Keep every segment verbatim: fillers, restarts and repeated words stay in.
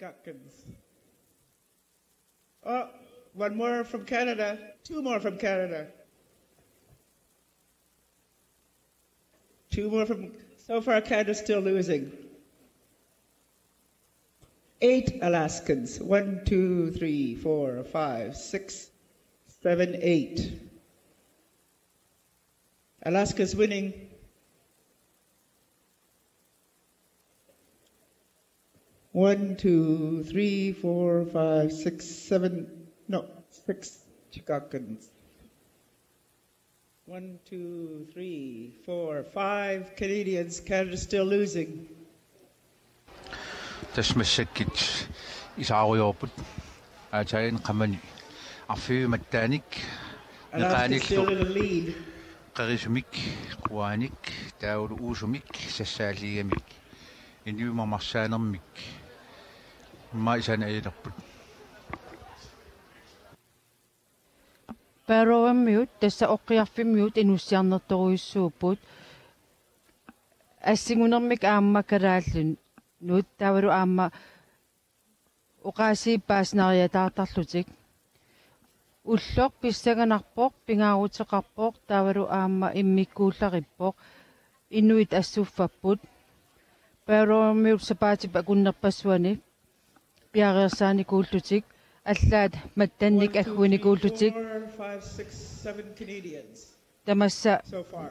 Goggins. Oh, one more from Canada. Two more from Canada. Two more from, so far Canada's still losing. Eight Alaskans. One, two, three, four, five, six, seven, eight. Alaska's winning. One, two, three, four, five, six, seven, no, six Chicagoans. One, two, three, four, five Canadians. Canada's still losing. Tassa massakkut isaarujoorput. Aatsaat qamani arfineq-marlunnik taanik, Alaska's still in the lead. Qerisumik, quaanik, taavalu uusumik, sassaalligamik, inuit mamarsaanermik, immaqa isanaajilerput. Barrowimiut, tassa oqqiarfimmiut inussiarnertorujussuupput. Assingunermik aamma kalaallinut, taavalu aamma oqaasii paasinariataartarlutik. Ulloq pissanganarpoq, pingaaruteqarpoq, taavalu aamma immikkuullarippoq. Inuit assuffapput. Barrowimiut sapaatip akunnerpassuani piareersaanikuullutik, allaat mattannik agguinikuullutik. One, two, three, four, five, six, seven Canadians. Tamassa so far.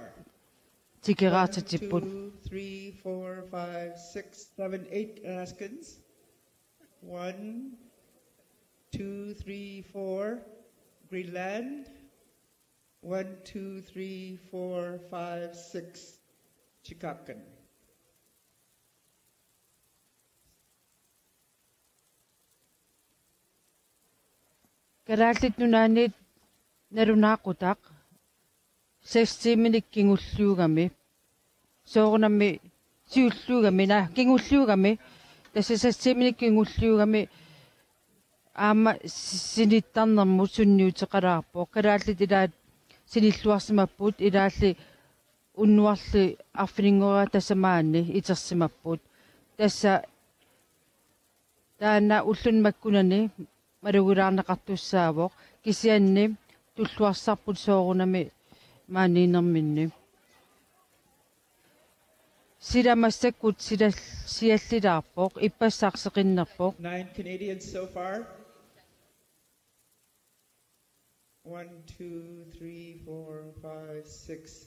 Tikeraartitsipput. One, two, three, four, five, six, seven, eight Alaskans. One, two, three, four, Greenland. One, two, three, four, five, six, Chicagoan. Kalaallit Nunaanniit nalunaaqutaq seks tiiminik kingulliugami. Soorunami siulliugami, naa, kingulliugami. Tassa seks tiiminik kingulliugami aamma si-, sinittarnermut sunniuteqalaarpoq. Kalaallit ilaat sinilluarsimapput, ilaalli unnuarli arfininngorera tassa maani itersimapput. Tassa taanna ulluni makkunani malugilaarneqartussaavoq, kisianni tulluarsarput soorunami maaniinnerminni. Sila massakkut sila siallilaarpoq, ippassaq seqinnerpoq. Nine Canadians so far. One, two, three, four, five, six,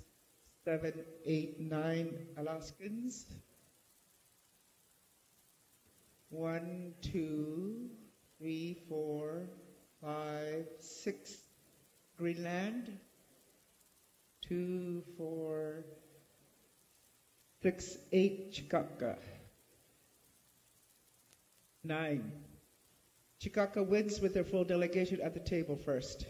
seven, eight, nine Alaskans. One, two, three, four, five, six Greenland. Two, four, six, eight Chicago. Nine. Chicago wins with their full delegation at the table first.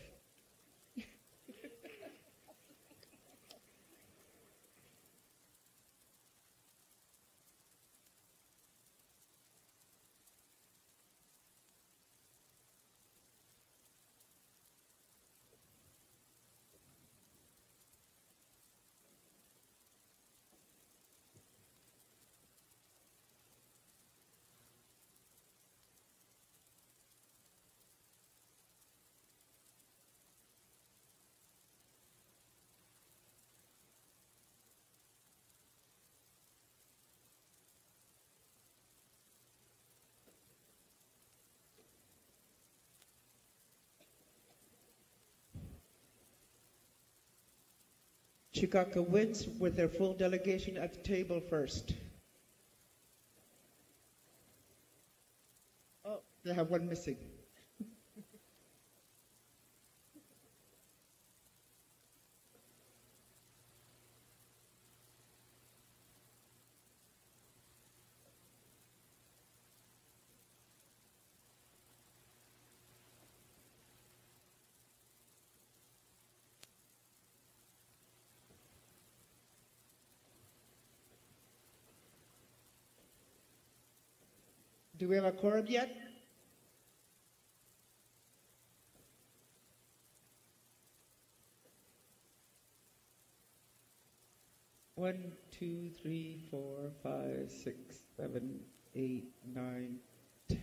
Chicago wins with their full delegation at the table first. Oh, they have one missing. Do we have a quorum yet? One, two, three, four, five, six, seven, eight, nine,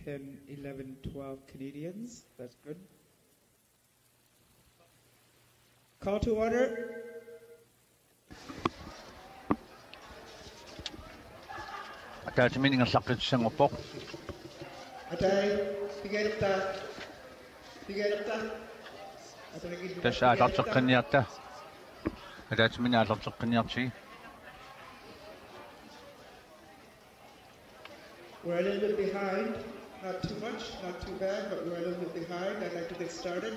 ten, eleven, twelve Canadians. That's good. Call to order. Ataatsimiinneq ingerlaqqissanngorpoq. Atai, pigilertaa. Pigilertaa. Tassa aallarteqqinniarta. Ataatsimiinneq aallarteqqinniartigi. We're a little bit behind. Not too much, not too bad, but we're a little bit behind. I'd like to get started.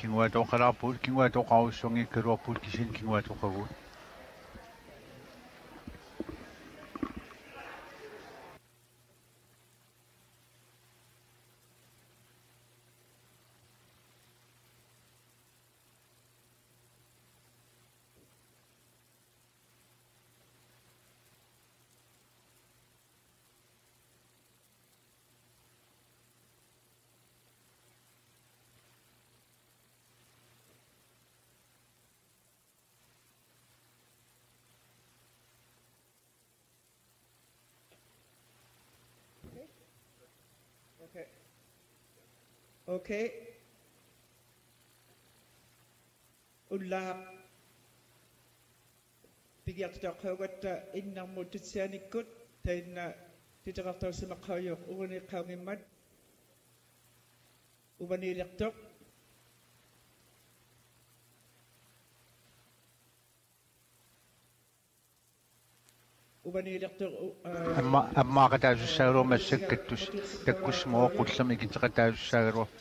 Kinguaattooqqalaarpugut, kinguaattooqqarujussuanngikkaluarpugut, kisianni kinguaattooqqavugut. Okay. Okay. Ullaaq pigiartutoqqaagatta innermut tutsianikkut taanna tutoqartarsimaqqaarpoq uaniiqqaanngimmat. Uaniilertoq. Uaniilertoq, u-, aa, Amma-, ammaaqataasussaagaluarpoq massakkut takkussimavoq, qullermik ikitseqataasussaagaluarpoq.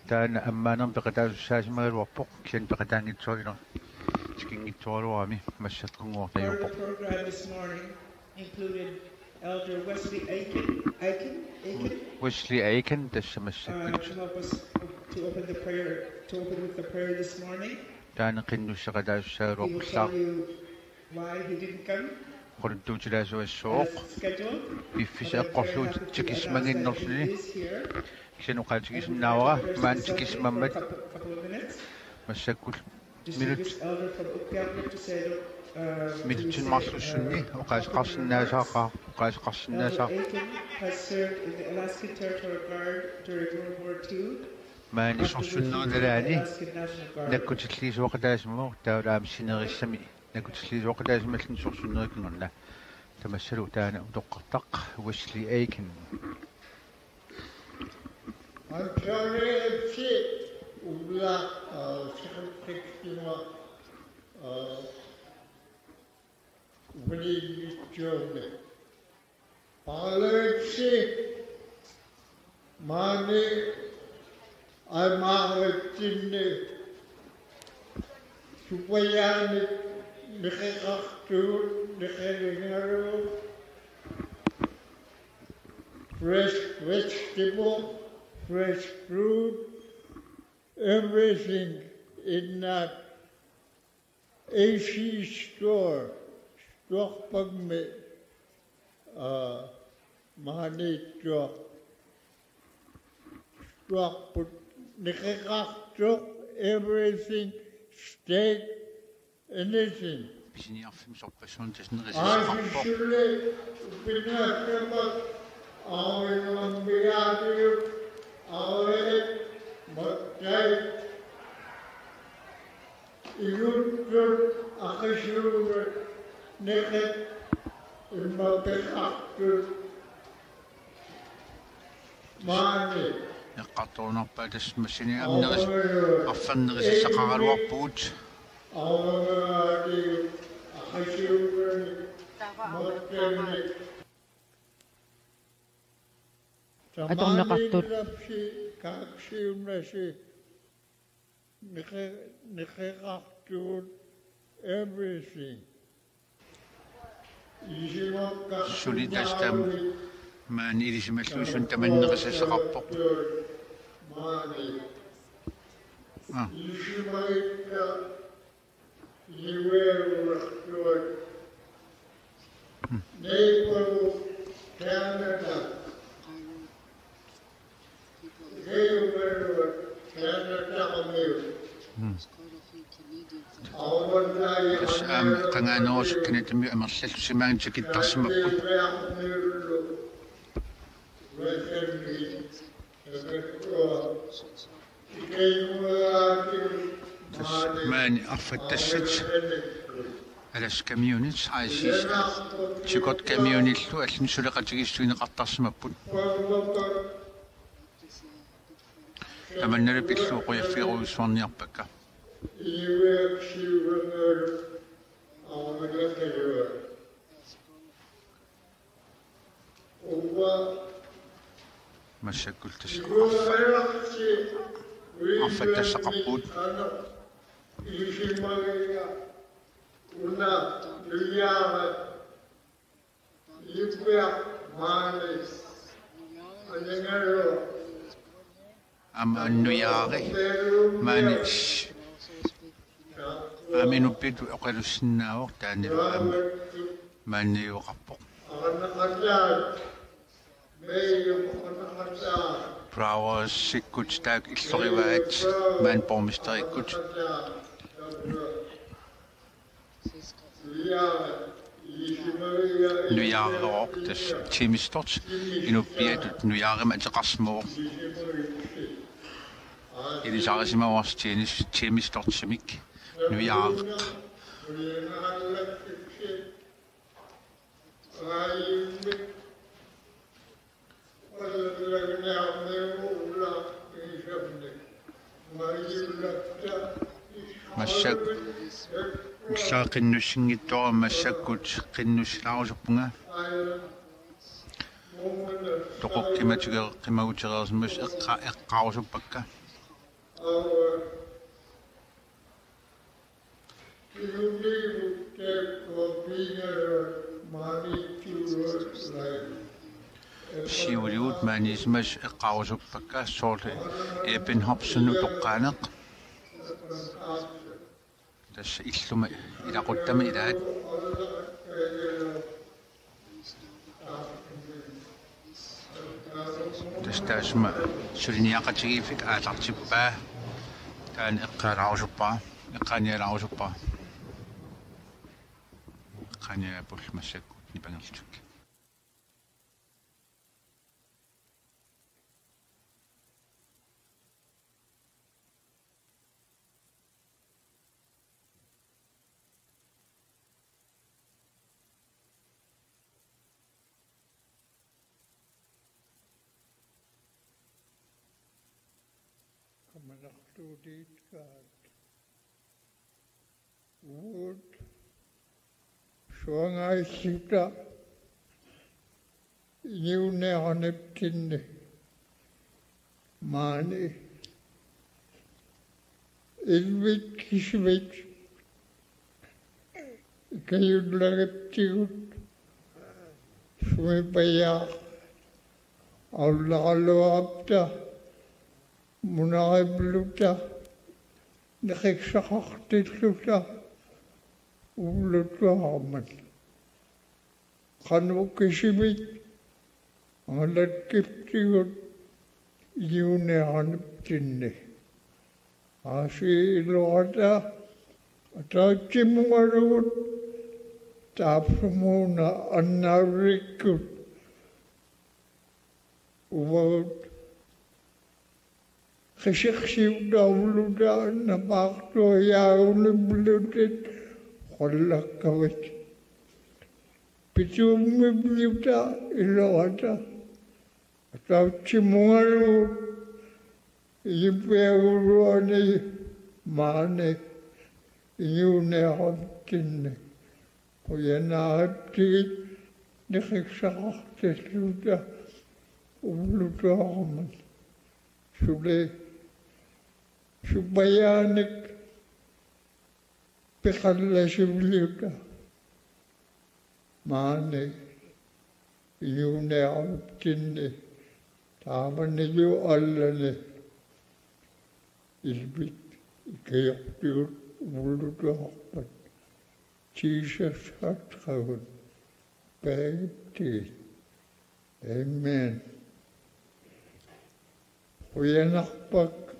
Taanna ammaanermik peqataasussaasimagaluarpoq, kisianni peqataanngitsoq ila tikinngitsoraluarami massakkunngortajuuppoq. Our program this morning included Elder Wesley Aiken, Aiken, Aiken, Wesley Aiken tassa uh, massakkut to help us to open the prayer, to open with the prayer this morning. Taanna qinnussaqataasussaagaluarpoq. He will tell you why he didn't come. Quluttuutilaassuaq as scheduled. Piffissaq eqqorlugu tikisimanngikkallarluni. He is here. Kisianni oqaatigisinnaavara maani tikisimammat. Massakkut minut-, minutsit marlussunni oqaaseqarsinnaasaqaaq, oqaaseqarsinnaasaqaaq. Maani sorsunnerit nalaanni nakkutilliisuaqataasimavoq, taavalu aamma sinerissami nakkutilliisuaqataasimalluni sorsunnerit kingorna. Tamassalu taanna utoqqartaq Wesley Aiken. Antareersi ulla, aa, siquttikkima, aa, uliinnitsuumi. Paaleeksi maani aamaaritsinni supajaanik neqeqartugut neqerigalugu. Fresh vegetable, fresh fruit, everything in that A C store, store-pammi, aa, maaniittuaq, store-put neqeqartoq, everything, steak, anything. Pisiniarfimmi sorpassuarnik tassa nerisassavarput. Aasisuli upinnaassavat, aorigammigaatigut, aoriit, mattai, iguttut, aqisuunut, neqit, immaqa peqartut. Maani. Eqqartorunarpaa tassa massini amneris-, arfernerisassaqqagaluarpugut. Atorneqartut. Kaaksiunnasi. Neqe-, neqeqartugut everything. Suli tassa taama maani ilisimallugit suna tamanna nerisassavarput. Aa. Hmm. Hmm. Tassa aamma qangaanerusoq Canadamiut amerlallusimaanngitsoq tikittarsimapput. Maani arfattassat Alaska Community, I C C, Chilkat Communityllu allanut suleqatigiissutigineqartarsimapput. Tamannalu pillugu qujaffigerujussuarniarpakka. Massakkut tassa arfa-, arfattassaqarpugut. Aamma nujaari maani, aamma inuppit oqalussinnaavoq, taannalu aamma maaniivoqarpoq. Browsikkut taakku illorivaat maani borgmesterikkut. Nujaarerooq tassa Jimmy Stotts, inuppiatut nujaarima ateqarsimavoq. Ilisarisimavarsi Jimmy, Jimmy Stottsimik nujaareq. Massakkut ullaaq qinnussinngitsoorama massakkut qinnussilaarusuppara. Toqoqqimatigeqqimagutigereersimasoq eqqa-, eqqaarusuppakka. Siuligut maaniisimasut eqqaarusuppakka, soorlu Eben Hobson utoqqaaneq. Tassa illuma ilaquttama ilaat. Tassa taassuma suliniaqatigiiffik aallartippaa. Taanna eqqaalaarusuppara, eqqaanialaarusuppara. Eqqaanialaarput massakkut nipangerlutik. Kamanartuutiitkaat. Uut suangailluta inuuniaraniptinni maani ilvit kisivit ikajullagiptigut, sumipajaaq aullaraluarapta munarivilluta nikiksaqartilluta ullutuarmat. Qanoq kisivit angalakkiptigut inuuniaraniptinni. Aasiit ilorata ataatsimugalugut taapsumuuna annaavikkut uagut qisiqsiutaarluta napaartuajaagunillutit oqallakkavit. Pituummiviuta ilorata ataatsimugalugut inupiaguluani maani inuuniaraniptinni. Qujanaariptigit nikiksaqartilluta ullutuarmat. Suli supajaanik peqallasiviluta maani inuuniaraniptinni taamanilu allani ilvit ikajullugit ullutuarpat. Jiisusi ateqagut paagiptigit. Amen. Qujanarpakka.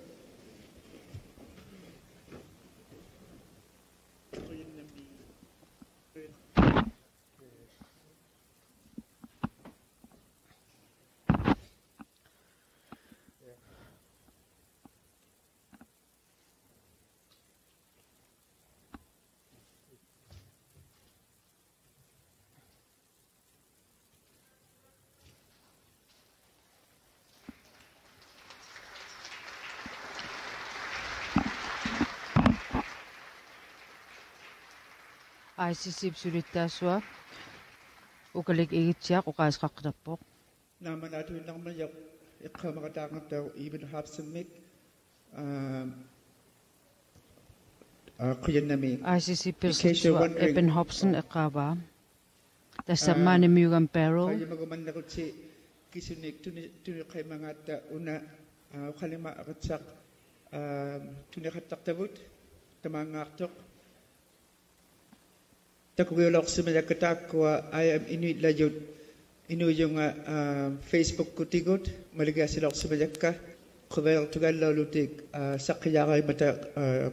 I C C-p sulittaasua Ukalik Igitiaq oqaaseqaqqilerpoq. Naammanatuinnarmiuk eqqaamaqataaqattaaq Eben Hobsonimik, aa, aa, qujanarmi. I C C-p pilersaarutissaq Eben Hobson eqqaavaa. Tassa, aa, maani Megan Barrow. Qajumagumanneruti kisianni tuni-, tunuqimagatta una, aa, oqalima aqitsaaq, aa, tuniqattartavut tamaanngaartoq. Takugiuloorsimajakka taakkua I am Inuit Lajut inuujunga, aa, Facebook-kutigut, maligiassiloorsimajakka, quveertugalloolutik, aa, saqqijaarimmata, aa,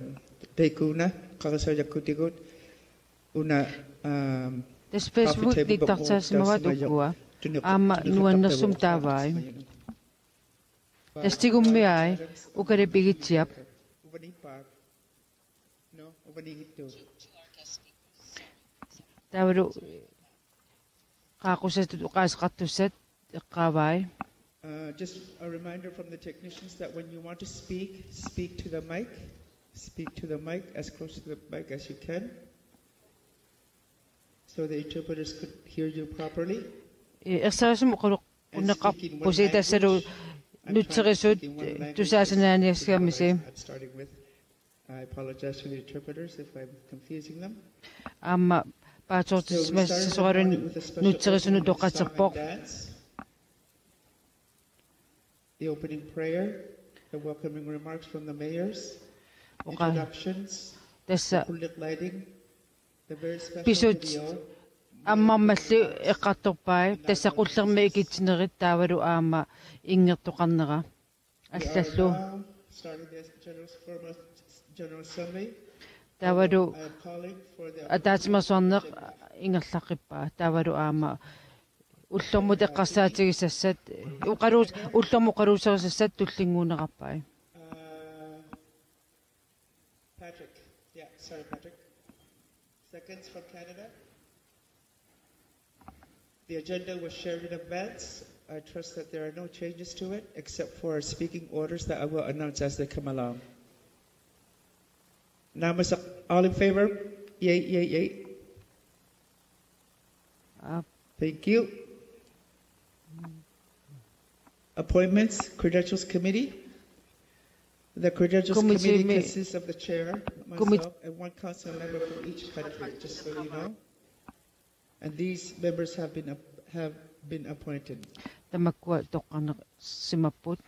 taikuuna, qarasoojakkutigut, una, aa, tassa Facebook-ikkuttarsimavat ukua. Aamma nuannersumik taavai. Tassa tigummiai, Ukalik Igitiaq. Taavalu qaaqqusatut oqaaseqartussat eqqaavai. Uh, just a reminder from the technicians that when you want to speak, speak to the mic. Speak to the mic, as close to the mic as you can, so the interpreters could hear you properly. Ee, erseqqissumik oqaluqqunneqarpusi tassalu nutserisut tusaasanaaniassamisi. I apologize to the interpreters if I'm confusing them. Aamma paatsoortissimassasoraluunniit nutserisunut oqaaserpoq. The opening prayer, the welcoming remarks from the mayors, introductions, tassa the Qulleq lighting, the very special video. Pisut ammarmalli eqqartorpai, tassa Qullermi ikitsinerit taavalu aamma inngertoqarnera. Allallu. Taavalu ataatsimeersuarneq ingerlaqqippaa. Taavalu aamma ullormut eqqarsaatigisassat, oqaluus-, ullormut oqaluuserisassat tullinnguunneqarpai. Uh, Patrick. Yeah, sorry, Patrick. Seconds from Canada. The agenda was shared in advance. I trust that there are no changes to it, except for speaking orders that I will announce as they come along. Now, Mister, all in favor? Yay, yay, yay. Thank you. Appointments, Credentials Committee. The Credentials Committee consists of the chair, myself, and one council member from each country, just so you know. And these members have been ap-, have been appointed. Tamakkua toqqarneqarsimapput.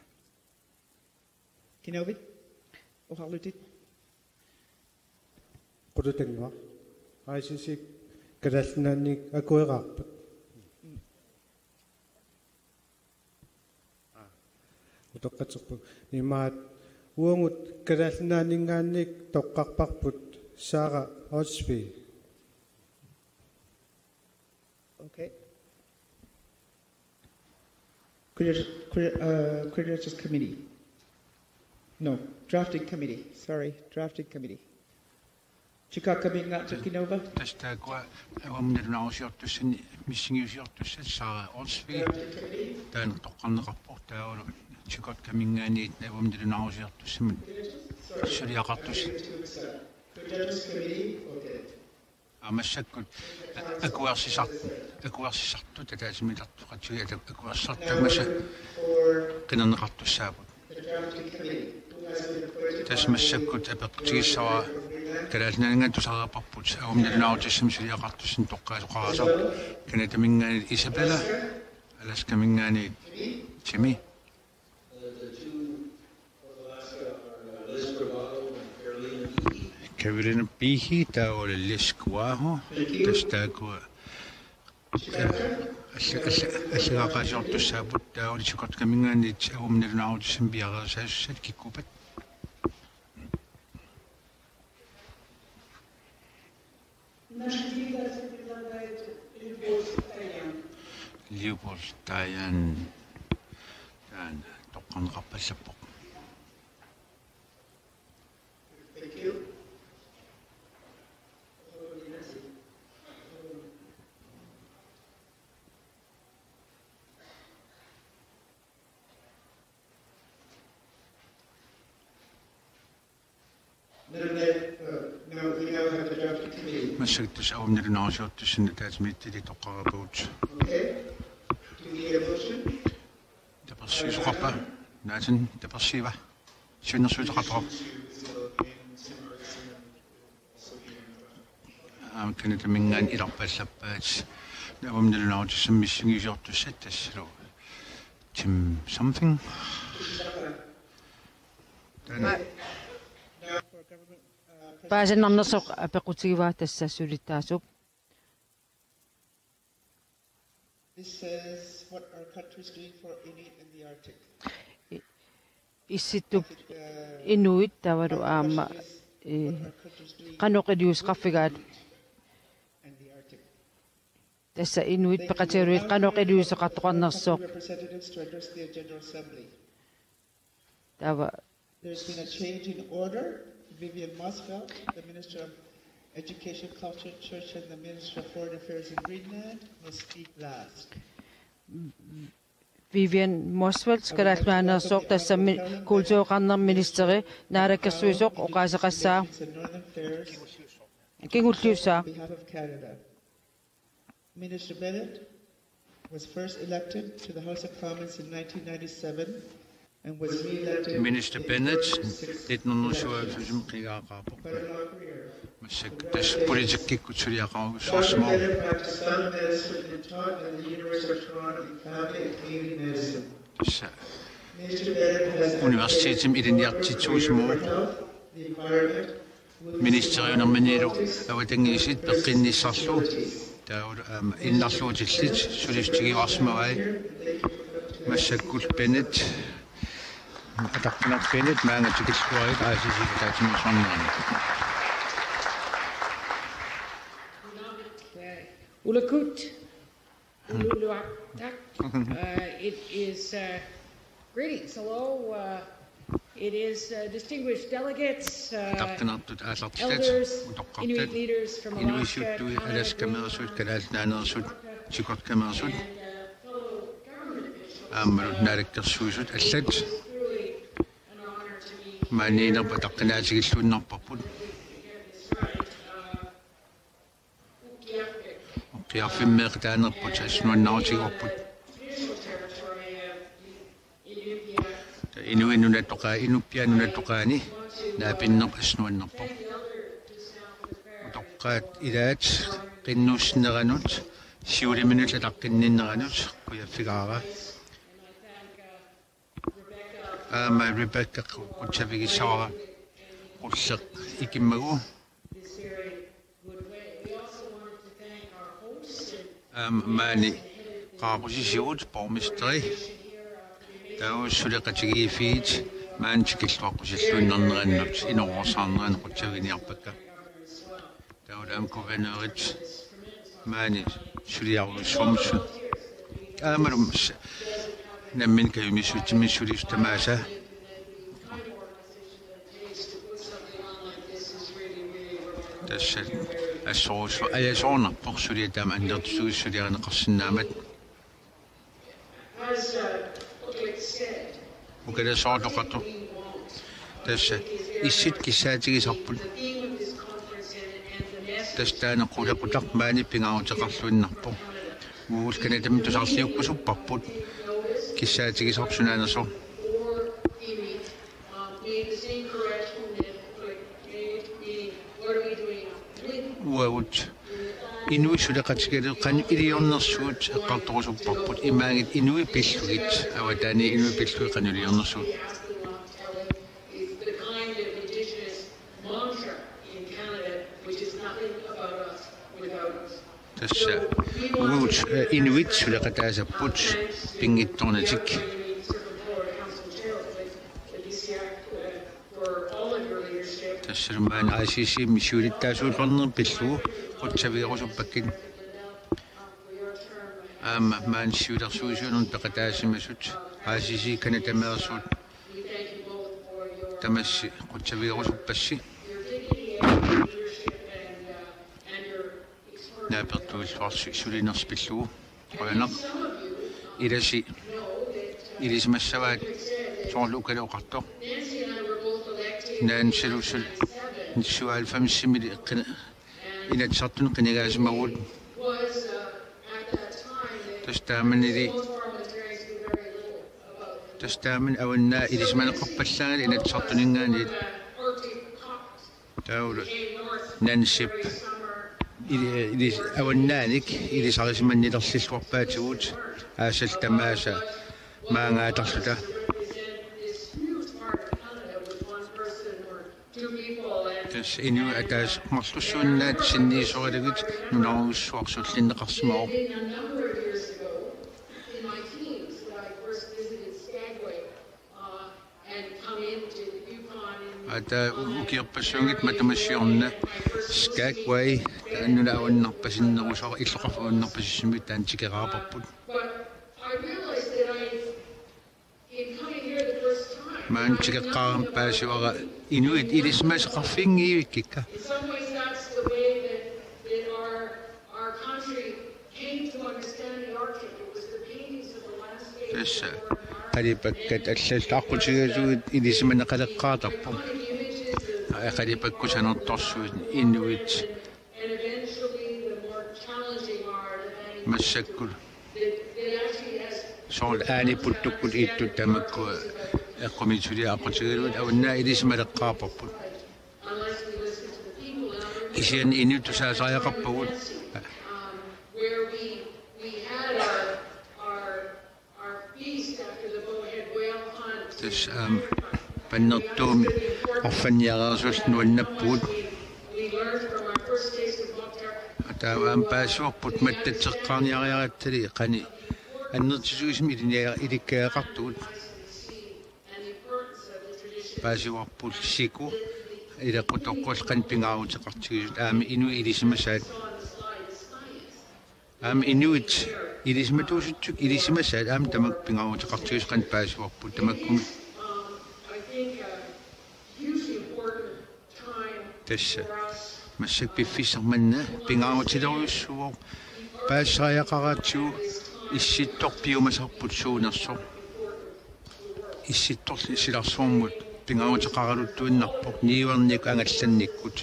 Kinaavit? Oqarlutit? Qulutannguaq. I C C Kalaallit Nunaanniit akueraarput. Utoqqatserput. Imaat uagut Kalaallit Nunaanninngaanniit toqqarparput Sara Olsvig. Okay. Credit-, credit-, uh, Credentials Committee. No, Drafting Committee. Sorry, Drafting Committee. Chikatkamingaatsukinava? Tassa taakkua avammut nalunaarusiortussanni missingiusiortussat Sara Olsvig taanna toqqarneqarpoq, taavalu Chikatkamingaanniit avammut nalunaarusiortussamut suliaqartussat. Aamma massakkut akuersisart-, akuersisartut ataatsimiittartut qatsui ata-, akuersisartut tamassi qinerneqartussaapput. Tassa massakkut apeqqutigissavara Kalaallit Nunaanninngaanniit tusaraaparput avammut nalunaarutissamik suliaqartussanut toqqaasoqarasoq, Canadamingaanniit Isabella, Alaskamingaanniit Jimmy. Kavilina Pihi, taavalu Liz Kuaho, tassa taakkua alla-, alla-, allagaaqaasiortussaapput, taavalu Chikatkamingaanniit avammut nalunaarutissamik piareersaasussat kikkuuppat? Наш делегация предлагает Любовь Таян. Любовь Таян. Таанна тоqqarneqarpallappoq. Thank you. Madam Mayor, uh, now, we now have the drafting committee. Massakkut tassa avammi nalunaarusiortussanut ataatsimiititaliaq toqqareerpagut. Tapersiisoqarpa? Naatani tapersiiva? Siunnersuuteqartoq. Aamma Canadaminngaanniit ilarpallappaatit. Avammi nalunaarutissamut missingaartussat tassalu Tim something. Taanna. Paasinnarnersoq apeqqutigivaa tassa sulittaasup. This says what our country is doing for Inuit in the Arctic. I-, Issittup inuit taavalu aamma, eh, qanoq iliuuseqarfigaat. Tassa inuit peqatigalugit qanoq iliuuseqartoqarnersoq. Taava There's been a change in order. Vivian Motzfeldt, the Minister of Education, Culture, Church, and the Minister of Foreign Affairs in Greenland, will speak last. Vivian Motzfeldt, Kalaallit Nunaanneersuup tassami kultureqarnermut ministeri naalakkersuisoq oqaaseqassaaq. Kingulliussaaq. On behalf of Canada. Minister Bennett was first elected to the House of Commons in nineteen ninety-seven and was re-elected Minister in Bennett, November six, nitten hundrede syvoghalvfems-imi qiviaqarpoq. Quite a long career. Massakkut tassa politikkikkut suliaqarujussuarsimavoq. Doctor Bennett practiced family medicine and taught at the University of Toronto in family and community medicine. Tassa Minister Bennett has universitetimi ilinniartitsisuusimavoq. Health, the environment, ministeriunerminilu avatangiisit peqqinnissarlu taavalu aamma innarluutillit sulissutigiuarsimavai. Massakkut Bennett, ataqqinartuutit maanga tikilluarit I C C-p ataatsimeersuarnerani. Ulakut. Ululuaq. Uh, it is, uh, greetings. Hello. Uh, it is, uh, distinguished delegates, uh, Ataqqinartut aallartitat, elders, utoqqartat, Inuit leaders from Alaska, inuisiuttui Canada, Alaskameersut, Greenland, Kalaallit Nunaaneersut, Chukotkaameersut, and, uh, fellow government officials. Aammalu naalakkersuisut allat. It's truly an honor to be here. Maaniinnerput ataqqinaatigilluinnarparput. Ukiarfimmeeqataanerput asnuannaarutigaarput. Inuit nunattoqaa-, Inupiat nunattoqaani naapinneq asnuannerpoq. Utoqqaat ilaat qinnuussinneranut, siuliminut ataqqinninneranut qujaffigaara. Aamma Rebecca qu-, qutsavigissavara qulleq ikimmagu. Aamma maani qaaqusisigut borgmesteri. Taava suleqatigiiffiit maani tikilluaqqusilluinnarnerannut inoorsaarnerannut qutsaviginiarpakka. Taavalu aamma guvernørit maani suliarujussuarmut. Aammalu s-, nammineq kajumissutsiminnik sulisut tamaasa. Tassa assorujussuaq ajasoornarpoq suliat taama annertutigusut suliarineqarsinnaammat. Ukalesoortoqartoq. Tassa issit kissaatigisarput. Tassa taanna qulequtaq maani pingaaruteqarluinnarpoq. Uagut Canadami tusarliukkusupparput kissaatigisarput sunaanersoq. Uagut inuit suleqatigalugit qanoq iliornersugut eqqartorusupparput, imaanngitsoq inuit pillugit, avataani inuit pillugit qanoq iliornersugut. Tassa uagut, eh, inuit suleqataasapput pinngitsoornatik. Tassalu maani I C C-mi siulittaasuulerneq pillugu qutsavigerusuppakkit. Aamma maani siulersuisuinut peqataasimasut I C C Canadameersuut tamassi qutsavigerusuppassi. Naapertuilluarsi sulinersi pillugu. Qujanaq. Ilasi. Ilisimassavaat soorlu ukalequtaq. Nancy Lussel. Syvoghalvfemsimili eqqina-, Inatsisartuni qinigaasimavagut. Tassa taamanili, tassa taamani avannaani ilisimaneqarpallaanngilaq Inatsisartuninngaanniit. Taavalu NANZIP ili-, ilis-, avannaanik ilisarisimannilersilluarpaatigut aasal tamaasa maangaattarluta. Tassa inuit ataaseq marlussuinnaat sinniisoralugit nunarujussuaq sullinneqarsimavoq. Ata ukiorpassuunngitsoq matuma siorna Skagway, taanna una avannarpasinnerusoq, illoqarfik avannarpasissummik taanna tikeraarparput. Maani tikeqqaarama paasivara inuit ilisimasaqarfiginngivikkikka. Tassa qalipakkat allallu aqqutigalugit ilisimaneqaleqqaartarpoq. Aa, qalipakkusanertorsuit inuit massakkut. Soorlu aani puttukkut ittut tamakku eqqumiitsuliaq aqqutigalugit avannaani ilisimaleqqaarparput. Kisianni inuit tusaasariaqarpagut. Tassa aamma pannertuumi arfanniareersullu nuannappugut. Taava aamma paasivarput mattatseqqaarniariarattali qanoq annertutigisumik ilinia-, ilikkagaqartugut. Paasivarput siku ileqqutoqqullu qanoq pingaaruteqartigisut aamma inuit ilisimasaat. Aamma inuit ilisimatuusutsit ilisimasaat aamma tamakku pingaaruteqartigisut qanoq paasivarput tamakkumi. Tassa massakkut piffissaq manna pingaarutilerujussuuvoq paasisariaqaratsigu Issittoq piumasarput suunersoq. Issittorli silarsuarmut pingaaruteqaraluttuinnarpoq niuernikkut angallannikkut.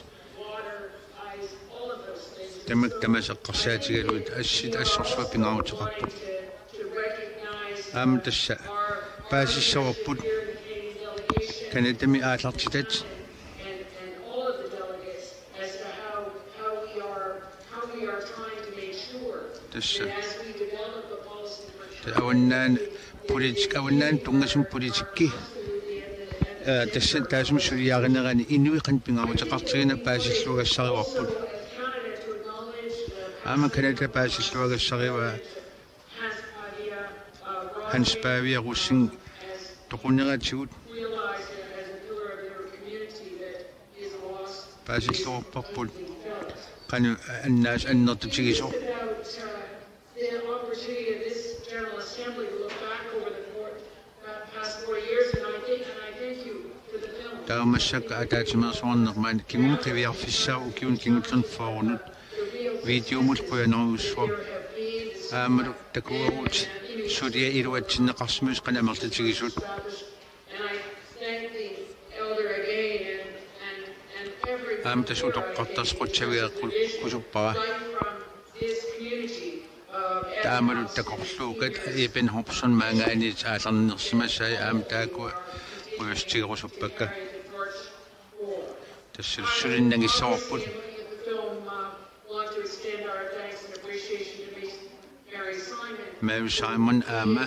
Tamakku tamaasa eqqarsaatigalugit assit assorsuaq pingaaruteqarpoq. Aamma tassa paasissavarput Canadami aallartitat. Tassa. Taava avannaani politik-, avannaani tunngasumik politikki. Aa, tassa taassuma suliarinerani inuit qanoq pingaaruteqartiginerat paasilluagassarivarput. Aamma Canada paasilluagassarivaa Hans Pavia Rosing toquneratigut. Paasilluarparput qanoq annaas annertutigisoq. Taava massakkut ataatsimeersuarneq maani kingumut qiviarfissaavoq ukiuni kingullerni fyrrenut. Videomut qujanarujussuaq. Aammalu takuagut suliat iluatsinneqarsimasut qanoq amerlatigisut. Aamma tassa utoqqartarsi qutsavigeqqukkusuppara. Taamalu takorluukkat Eben Hobson maanngaanniit aallarnersimasai aamma taakku qujassutigerusuppakka. Tassa sulinnanngitsoorput. Mary Simon aamma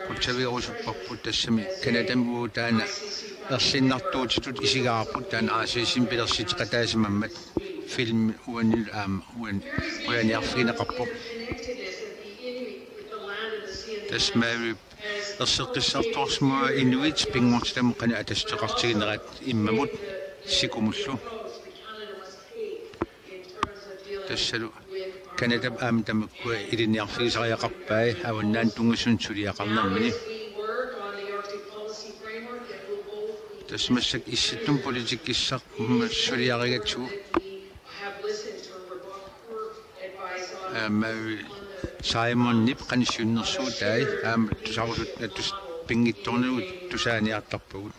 qutsavigerusupparput tassami Canadami uagut taanna erlinnartuutitut isigaarput taanna R C C-mi pilersitseqataasimammat filmi uanilu aamma uani qujaniarfigineqarpoq. Tassa Mary erseqqissartuarsimavaa inuit pinngortitamut qanoq attaveqartiginerat immamut sikumullu. Tassalu Canadap aamma tamakkua ilinniarfigisariaqarpai avannaani tunngasunut suliaqarnermini. Tassa massakkut Issittumut politikkissaq suliarigatsigu. Aamma Simonip qanoq siunnersuutai aamma tusarusut atus pinngitsoornagu tusaaniartarpagut.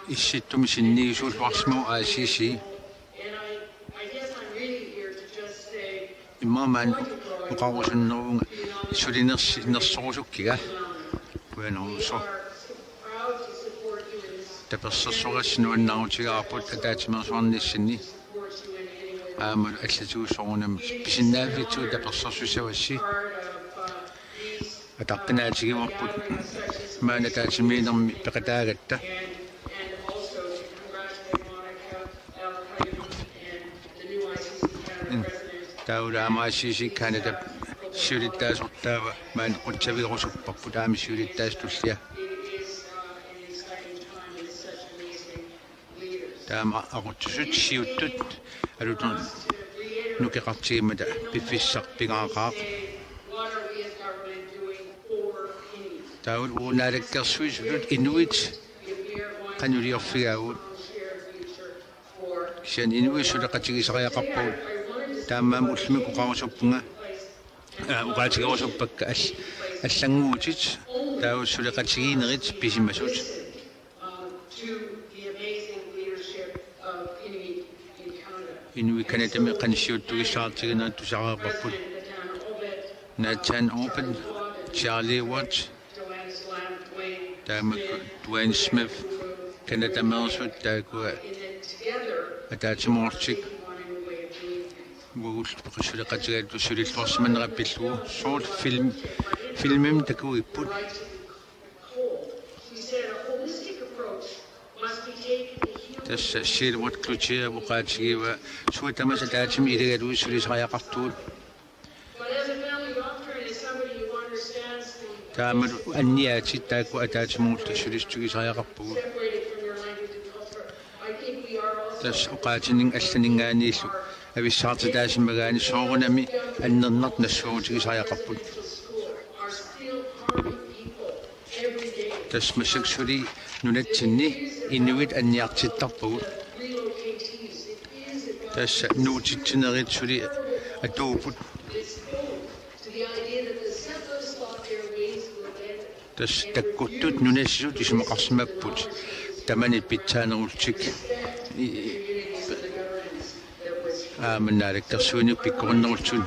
Issittumi sinniisuulluarsimavugut I C C. Immaqa maani oqarusunneruvunga sulinersi nersorusukkiga. Kujanarsuaq. Tapersersorissi nuannaarutigaarput ataatsimeersuarnissinni. Aamma allatigussoq soorunami pisinnaavitsugut tapersersussavassi. Ataqqinaatigivarput maani ataatsimiinnermi peqataagatta. Taavalu aamma I C C Canada siulittaasortaava maani qutsavigerusupparput aamma siulittaasutullia. Taama aqutsisut siuttut alutun nukeqartigimmata piffissaq pingaaqaaq. Taavalu uagut naalakkersuisutut inuit qanoq iliorfigaagut. Kisianni inuit suleqatigisariaqarpagut. Taamaammat ullumikkut oqarusuppunga, aa, oqaatigerusuppakka all-, allannguutit taava suleqatigiinnerit pisimasut. Inuit Canadami qanoq siuttugissaartiginerat tusaraaparput. Nathan Obed, Charlie Watts, taamakku Duane Smith, Canadameersut taakkua ataatsimoorlutik uagullu suleqatigalugu sulilluarsimanerat pillugu soorlu film, filmimik takugipput. Tassa Gilles Watts Cloutier oqaatigivaa suut tamassi ataatsimut iligalugit sulisariaqartugut. Taamalu anniaatit taakku ataatsimoorluta sulissutigisariaqarpugut. Tassa oqaatinik allaninngaanniillu avissaartitaasimagaanni soorunami annernartut nassuerutigisariaqarput. Tassa massakkut suli nunatsinni inuit anniartittarpagut. Tassa nuutitsinerit suli atuupput. Tassa takkuttut nunasisut isumaqarsimapput tamanit pitsaanerullutik. I-, i-, aamma naalakkersuinikkut pikkorinnerullutik.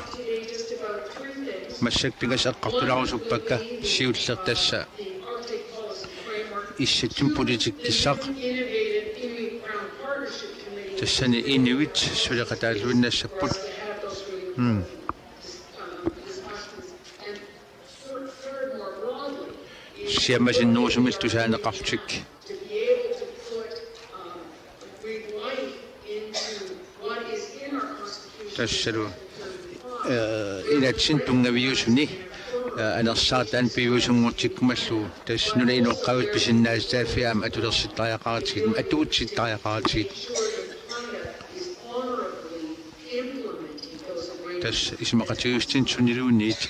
Massakkut pingasut eqqartulaarusuppakka siulleq tassa Issittumi politikkissaq. Tassani inuit suleqataalluinnassapput. Mm. Siammasinnerusumillu tusaaneqarlutik. Tassalu, eh, inatsit tunngaviusuni, eh, anersaartaat piviusunngortikkumallugu. Tassa nunap inoqqaavisut pisinnaatitaaffii aamma atulersittariaqaratigit, atuutsittariaqaratigit. Tassa isumaqatigiissutinik suniluunniit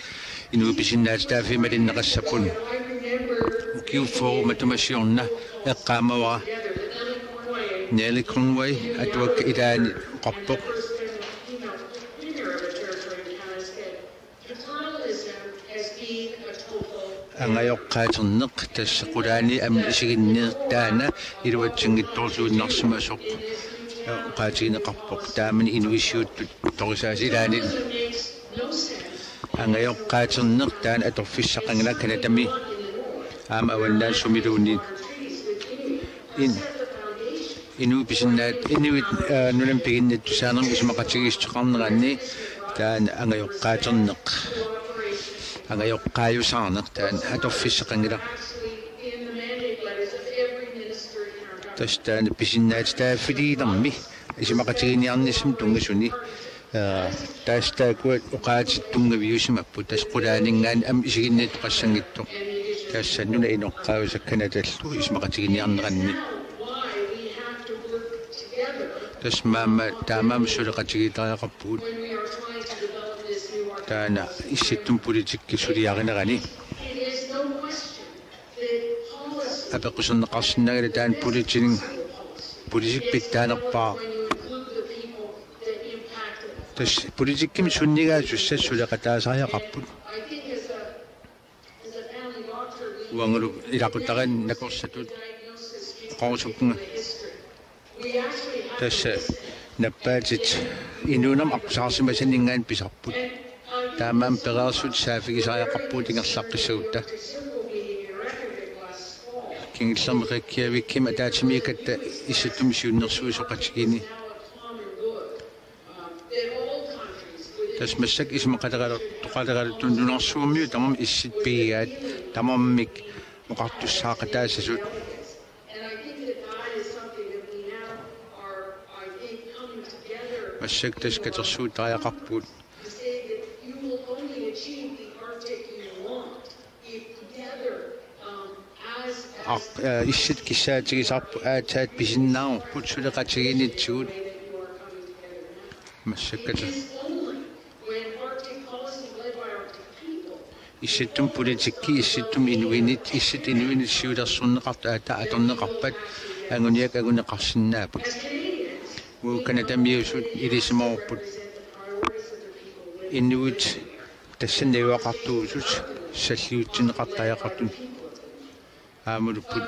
inuit pisinnaatitaaffii malinneqassapput. Ukiut fyrre matuma siorna eqqaamavara Nellie Conway atuakkat ilaanni oqarpoq: Angajoqqaaterneq tassa qulaani ammip isiginniit taanna iluatsinngitsoorluinnarsimasoq oqaatigineqarpoq. Taamani inuit siuttut torisaasa ilaanni. Angajoqqaaterneq taanna atorfissaqanngilaq Canadami aamma avannaani sumiluunniit. In, inuit pisinnaat-, inuit, aa, nunami piginnittusaanermi isumaqatigiissuteqarneranni taanna angajoqqaaterneq. Angajoqqaajusaarneq taanna atorfissaqanngilaq. Tassa taanna pisinnaatitaaffiliinermi isumaqatiginiarnissamut tunngasuni. Aa, tassa taakkua oqaatsit tunngaviusimapput, tassa qulaaninngaanniit ammip isiginniittoqassanngitsoq. Tassa nunap inoqqaavisut Canadallu isumaqatiginiarneranni. Tassa maama taamaammat suleqatigiittariaqarpugut. Taanna Issittumi politikki suliarinerani. Apeqquserneqarsinnaanngilaq taanna politiini, politikki pitsaanerpaaq. Tassa politikkimi sunnigaasussat suleqataasariaqarput. Uangalu ilaqutariinni nakorsatut Eqqorusuppunga. Tassa nappaatit inuunermi aqqusaarsimasaninngaanniit pisarput. Taamaammat pereersut saaffigisariaqarpugut ingerlaqqissagutta. Kingullermik Reykjavikimi ataatsimiikkatta Issittumi Siunnersuisoqatigiinni. Tassa massakkut isumaqaleraluttuartut nunarsuarmiut tamarmik Issit pigigaat, tamarmik oqartussaaqataassasut. Massakkut tassa katersuuttariaqarpugut. Aq-, aa, Issit kissaatigisarput aatsaat pisinnaapput suleqatigiinnitsigut. Massakkut Issittumi politikki, Issittumi inuinit, Issit inuinit siulersorneqartut aatsaat atorneqarpat anguniakkat anguneqarsinnaapput. Uagut Canadamiusut ilisimavarput inuit tassani najugaqartuusut salliutsinneqartariaqartut aammalupput.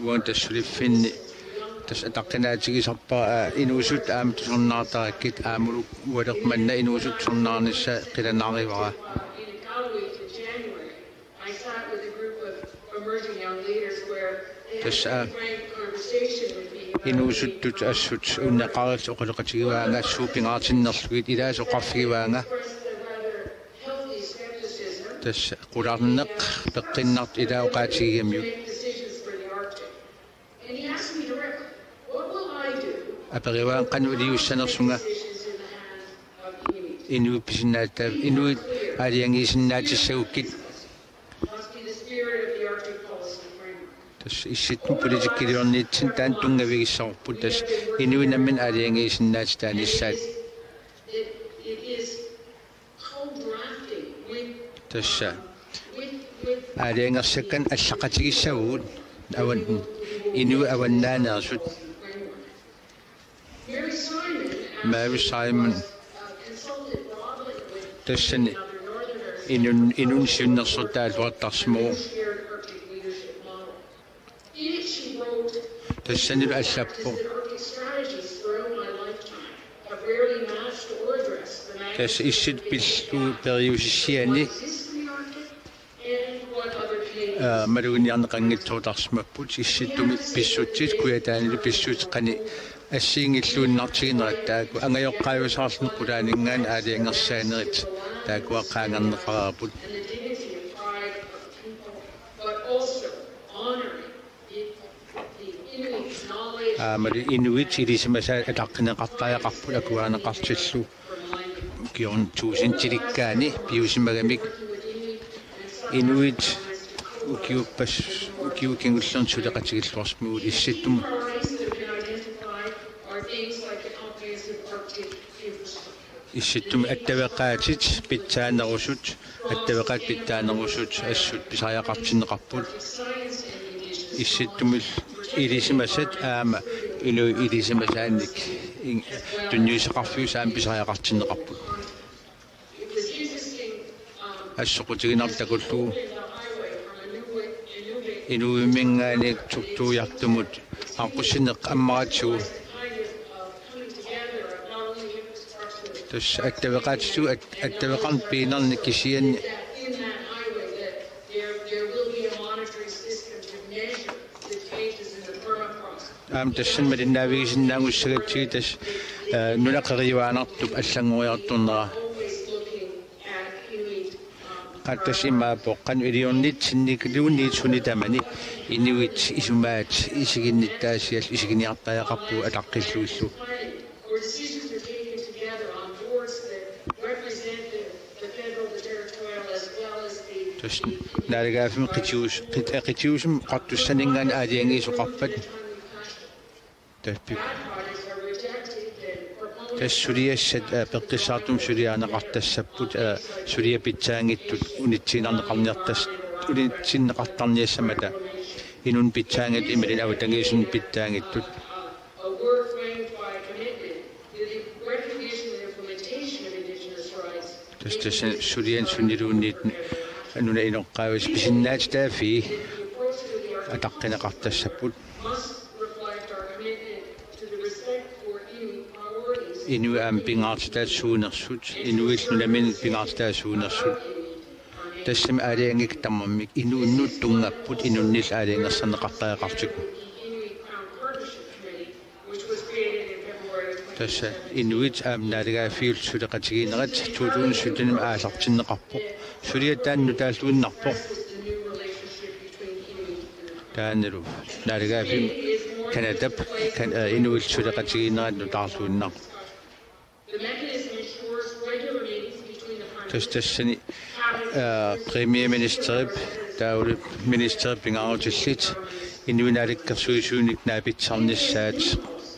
Uanga tassa suliffinni tassa ataqqinaatigisarpara, aa, inuusut aamma tusarnaartarakkit aammalu ualeq manna inuusut tusarnaarnissaa qilanaarivara. Tassa, aa, inuusuttut assut unneqareersut oqaloqatigivaannga suut pingaartinnerlugit, ilaasa oqarfigivaannga. Tassa qularneq peqqinnartoq ilaa oqaatigigamiuk. Aperivaannga qanoq iliussanersunga inuit pisinnaatitaat, inuit aalajangiisinnaatissagukkit. Tassa Issittumi politikkiliornitsinni taanna tunngavigissavarput, tassa inuit namminneq aalajangiisinnaatitaanissaat. Tassa aalajangersakkanik allaqatigissavugut avan-, inuit avannaaneersut. Mary Simon tassani inun-, inunnut siunnersortaaluartarsimavoq. Tassanilu allappoq: Tassa Issit pillugu periusissiani, aa, maluginiarneqanngitsoortarsimapput. Issittumi pissutsit, Kujataanilu pissutsit qanoq assigiinngilluinnartiginerat, taakku angajoqqaajusaarluni qulaaninngaanniit aalajangersaanerit taakkua qaangerneqareerput. Aammalu inuit ilisimasaat ataqqineqartariaqarput akuerineqartillu. Ukiorn tuusintilikkaani piusimagamik inuit ukiuppas-, ukiut kingullerni suleqatigilluarsimavugut Issittumi. Issittumi attaveqaatit pitsaanerusut, attaveqaatit pitsaanerusut assut pisariaqartinneqarput. Issittumi ilisimasat aamma inuit ilisimasaannik in-, tunniussaqarfiusut aamma pisariaqartinneqarput. Assoqutiginartoq takullugu inuimminngaanniit Tuktoyaktumut aqqusineq ammaratsigu. Tassa attaveqaatitsigut at-, attaveqarneq piinernik kisianni aamma tassani malinnaavigisinnaanngussagatsigu tassa, aa, nunap qeriuaanartup allanngoriartornera. Qaa, tassa imaappoq qanoq iliornitsinniluunniit suni tamani inuit isumaat isiginnittaasiallu isiginiartariaqarpugut ataqqillugillu. Tassa naalagaaffimmi qitius-, qit-, aa, qitiusumi oqartussaninngaanniit aalajangiisoqarpat. Tassa pi-, tassa suliassat, aa, peqqissaartumik suliarineqartassapput, aa, suliat pitsaanngitsut unitsiinnarneqarniartas-, unitsiinnarneqartarniassammata, inunnut pitsaanngitsut imaluunniit avatangiisinut pitsaanngitsut. Tassa, tassa suliani suniluunniit nunap inoqqaavisut pisinnaatitaaffii ataqqineqartassapput. Inuit aamma pingaartitaat suunersut, inuit nunaminnut pingaartitaat suunersut. Tassami aalajangiikkatta tamarmik inuunnut tunngapput inunnillu aalajangersarneqartariaqartut. Tassa inuit aamma naalagaaffiullu suleqatigiinnerat to tusind sytten aallartinneqarpoq. Suliat taanna nutaalluinnarpoq. Taannalu naalagaaffiup Canadap kan-, eh, inuit suleqatigiinnerat nutaalluinnarpoq. Tassa tassani, eh, premierministerip taavalu ministerip pingaarutillit inuinaalakkersuisuinik naapitsisarnissaat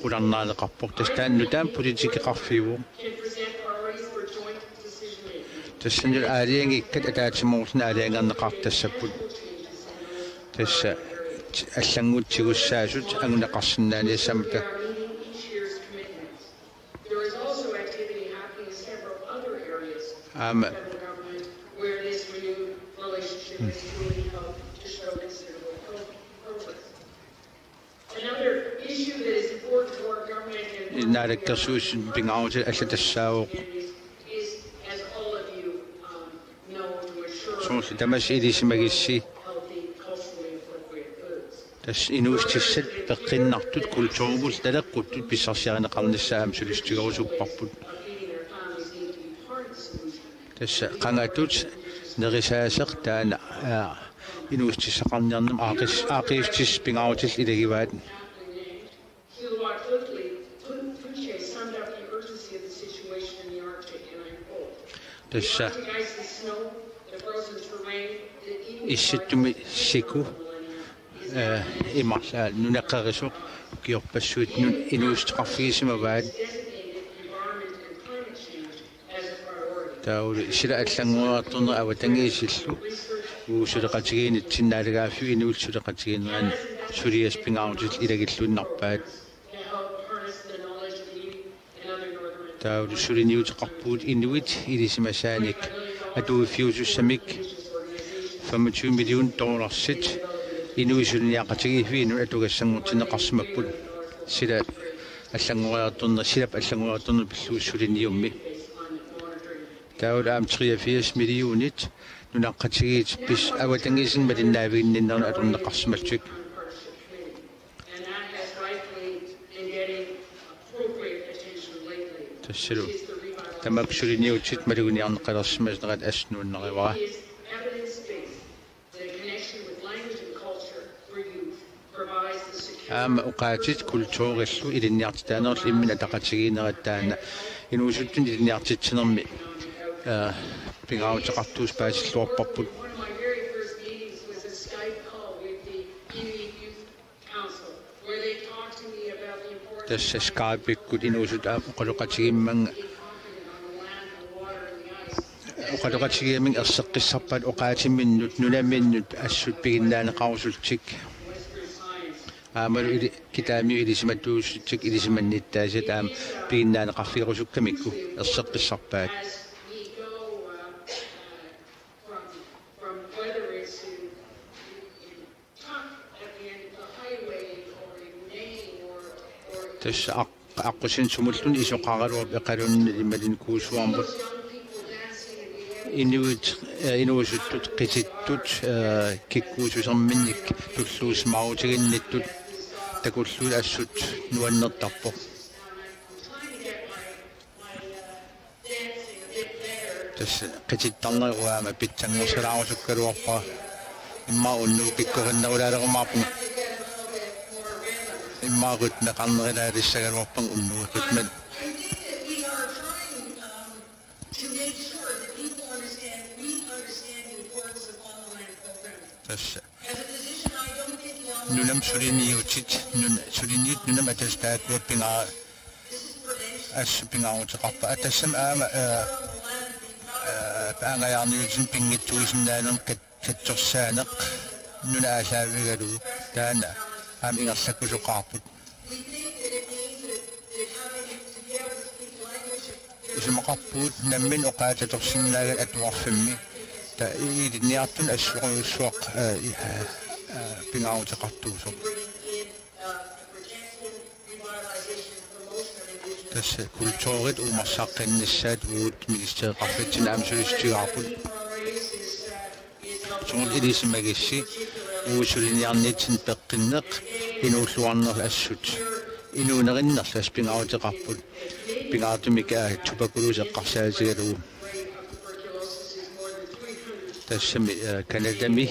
qularnaaneqarpoq. Tassa taanna nutaamik politikkeqarfiuvoq. Tassani aalajangiikkat ataatsimoorluni aalajangerneqartassapput. Tassa allanngutigussaasut anguneqarsinnaaniassammata. There is also activity happening in several other areas of the federal government where this renewed relationship has truly helped to show considerable pro-, progress. Another issue that is important to our government and naalakkersuisut pingaarutillit allatassaavoq. Is, as all of you, um, know, to ensure soorlu tamassi ilisimagissi healthy, culturally appropriate foods. Tassa inuussutissat peqqinnartut kulturimut naleqquttut pissarsiarineqarnissaa aamma sulissutigerusupparput. Tassa qangatut nerisaaseq taanna, aa, inuussutissaqarniarnermi aaqqis-, aaqqiissutissat pingaarutillit ilagivaat. Tassa issittumik siku, eh, imarla-, nunaqqerisoq ukiorpassuit nun-, inuussuteqarfigisimavaat. Taavalu sila allanngoreertornerat avatangiisillu uagut suleqatigiinnitsinnut naalagaaffiup inuillu suleqatigiinnerani suliassat pingaarutillit ilagilluinnarpaat. Taavalu suliniuteqarpugut inuit ilisimasaanik atuiffiusussamik femogtyve million dollarsit inuit suliniaqatigiiffiinut atugassanngortinneqarsimapput. Sila allanngoriartorneq, silap allanngoriartorneq pillugu suliniummi. Taavalu aamma treogfirs millionit nunaqqatigiit pis-, avatangiisinut malinnaaviginninnerannut atorneqarsimallutik. Tassalu tamakku suliniutit maluginiarneqalersimanerat assut nuannarivara. Aamma oqaatsit kulturillu ilinniartitaanerlu imminut ataqatigiinnerat taanna inuusuttut ilinniartitsinermi, eh, pingaaruteqartuusoq paasilluarparput. Tassa Skype-ikkut inuusuttut aamma oqaloqatigiimmanga, oqaloqatigiimmanga erseqqissarpaat oqaatsiminnut, nunaminnut assut piginnaaneqarusullutik. Aammalu ili-, kitaamiut ilisimatuusuttik ilisimannittaasiat aamma piginnaaneqarfigerusukkamikku erseqqissarpaat. Tassa aq-, aqqusineq sumulluunniit isoqaraluarpoq eqaluunniit imaluunniit kuusuarmut. Inuit, eh, inuusuttut, qitittut, eh, kikkuussuserminnik tulluusimaarutiginnittut takullugit assut nuannertarpoq. Tassa qitittarnerup aamma pitsanngorsalaarusukkaluarpara. Immaqa unnugu pikkorinnerulaalerumaarpunga. Immaqa rytmeqarnerulaalissagaluarpunga unnugu rytme. Tassa nunami suliniutit, nun-, suliniutit nunami atasat taakkuat pingaa-, assut pingaaruteqarpaa. Tassami aamma, eh, eh, paangajaarniutinik pinngitsuusinnaanermut kat-, katsorsaaneq nunat aallaavigalugu taanna aamma ingerlakkusoqaarput. Isumaqarpugut nammineq oqaatsip atorsinnaagaanni atuarfimmi. Taava ilinniartunut assorujussuaq, eh, i-, eh, eh, pingaaruteqartuusoq. Tassa kulturit uumarsaqqinnissaat uagut ministereqarfitsinni aamma sulissutigaarput. Soorlu ilisimagissi uagut suliniarnitsinni peqqinneq inuulluarnerlu assut inuunerinnerlu assut pingaaruteqarput. Pingaartumik, aa, tuberkulose eqqarsaatigalugu. Tassami, aa, Canadami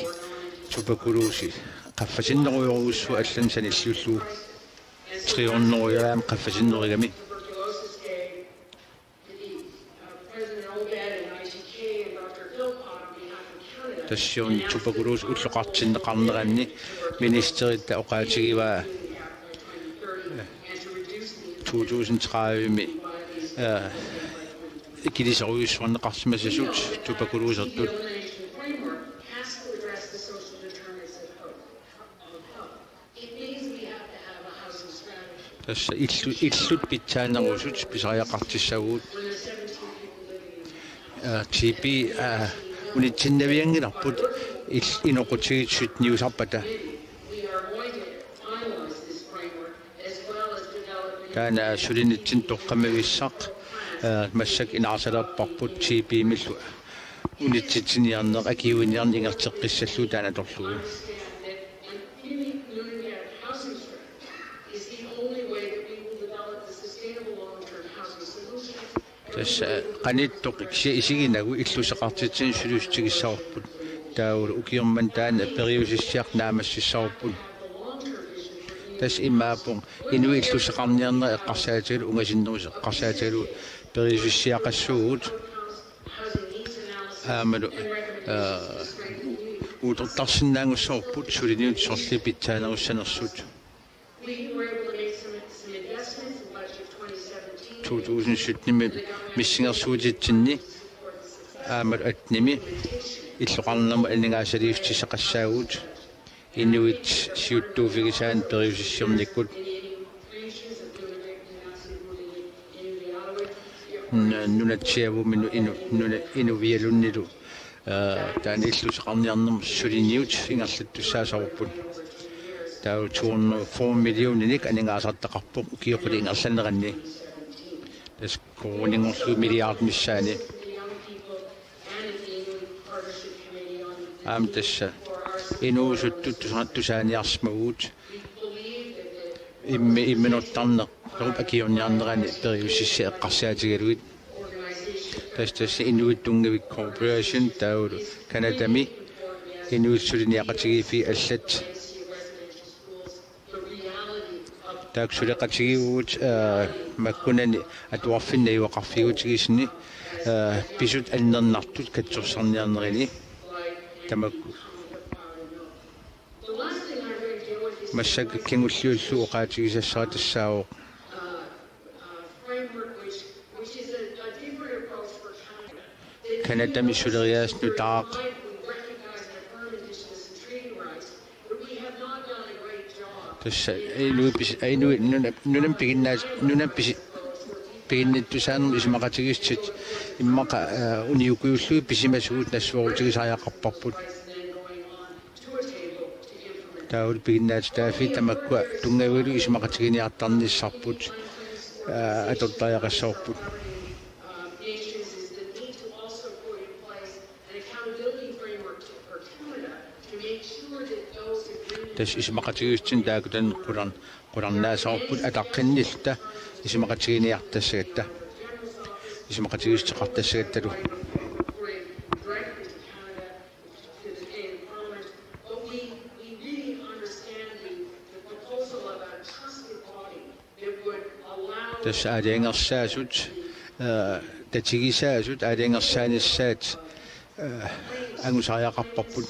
tuberkulose qaffasinnerujorujussuuvoq allanut sanilliullugu. Tre hundrede aamma qaffasinnerigami. Tassa uani tuberkulose ulloqartinneqarneranni ministeritta oqaatigivaa to tusind tredive-mi, øh, ikilisorujussuarneqarsimasasut tuberkulosertut. Tassa illu-, illut pitsaanerusut pisariaqartissavagut. Aa, T B, aa, unitsinnavianngilarput il-, inoqutigiit sytteniusarpata. Taanna, aa, sulinitsinni toqqammavissaq, aa, massakkut inaasalerparput T B-millu unitsitsiniarneq akiuiniarneq ingerlateqqissallugu taanna atorlugu. Tassa qanittoq kisianni isiginagu illusseqartitsineq sulissutigissavarput. Taavalu ukioq manna taanna periusissiaq naammassissavarput. Tassa imaappoq inuit illusseqarniarnerat eqqarsaatigalugu ungasinnerusoq eqqarsaatigalugu periusissiaqassuugut. Aammalu, aa, uuttortarsinnaanngussavarput suliniutit sorliit pitsaanerussanersut. To tusind sytten-imi missingersuutitsinni aammalu attenimi illoqarnermut aningaasaliissutissaqassaagut inuit siuttuuffigisaannik periusissiornikkut. N-, nunatsiavummi nu-, inu-, nuna-, inuvialunnilu, aa, taanna illusseqarniarnermut suliniut ingerlattussaassavarput. Taava to hundrede og fyrre millioninik aningaasartaqarpoq ukiut qulit ingerlaneranni. Tassa koruuninngorlugu milliard missaani. Aamma tassa inuusuttut tusa-, tusaaniarsimavugut immi-, imminortarnerup akiorniarnerani periusissiat eqqarsaatigalugit. Tassa, tassa Inuit Tunngavik Corporation taavalu Canadami inuit suliniaqatigiiffiit allat. Taakku suleqatigiivugut, aa, makkunani atuarfinni najugaqarfigigutsigitsinni, aa, pisut annernartut katsorsarniarnerini tamakku. Massakkut kingulliullugu oqaatigisassara tassaavoq Canadami suleriaaseq nutaaq. Tassa inuit pis-, inuit nuna-, nunamut piginnaat-, nunamut pisi-, piginnittusaanermut isumaqatigiissutit immaqa, aa, uniukujullugu pisimasugut nassuerutigisariaqarparput. Taavalu piginnaatitaaffii tamakkua tunngavigalugu isumaqatiginiartarnissarput, aa, atortariaqassavarput. Tassa isumaqatigiissutinik taakkununnga qular-, qularnaassavarput ataqqinnilluta isumaqatiginiartassagatta. Isumaqatigiissuteqartassagattalu. Tassa aalajangersaasut, aa, tatigisaasut aalajangersaanissaat, aa, angusariaqarparput.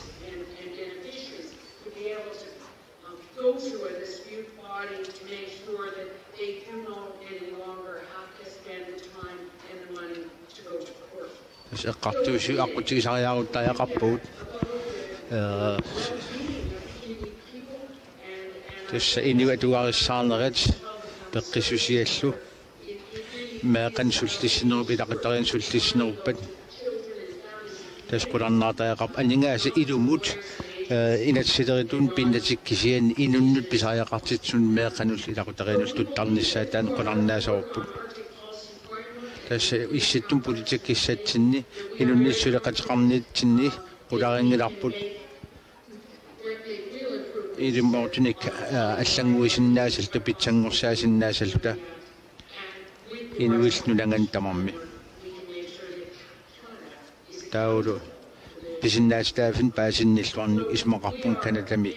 Tassa eqqartuussiviit aqqutigisariaaruttariaqarpagut. Ee, tassa inuit atugarissaarnerat peqqissusiallu. Meeqqanik sullissinerup, ilaqutariinnik sullissineruppat. Tassa qularnaartariaqarpoq aningaasat ilumut, Inatsisilerituunik pinnatik kisianni inunnut pisariaqartitsisunut meeqqanullu ilaqutariinnullu tuttarnissaat taanna qularnaasorput. Tassa issittumi politikkikkissatsinni inunnut suleqateqarnitsinni qularinngilarput. Ilumoortunik allannguisinnaasalluta pitsanngorsaasinnaassalluta inuillu nunanganut tamarmi. Taavalu pisinnaatitaaffimmi paasinnilluarneq isumaqarpunga Canadami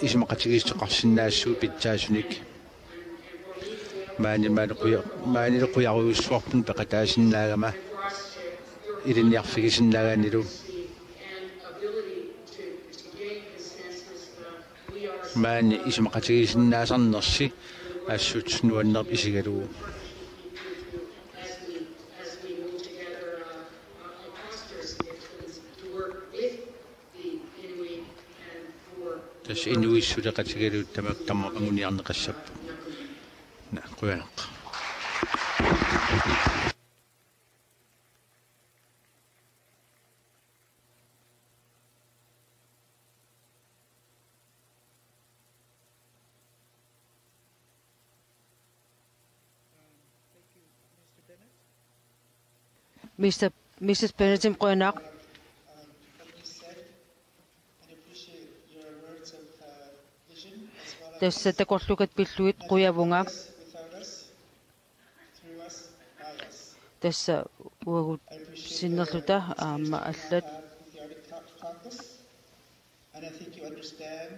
isumaqatigiissuteqarsinnaassuugut pitsaasunik. Maani maani quja maani qujarujussuarput peqataasinnaagama ilinniarfigisinnaagaannilu. Maani isumaqatigiisinnaasarnersi assut nuannerpoq isigalugu. Tassa inuit suleqatigalugit tamakku tamarmik anguniarneqassapput. Naa, qujanaq. Mister Missus Bennett-imut qujanaq. Tassa takorluukkat pillugit qujavunga. Tassa uagut sinnerluta aamma allat. And I think you understand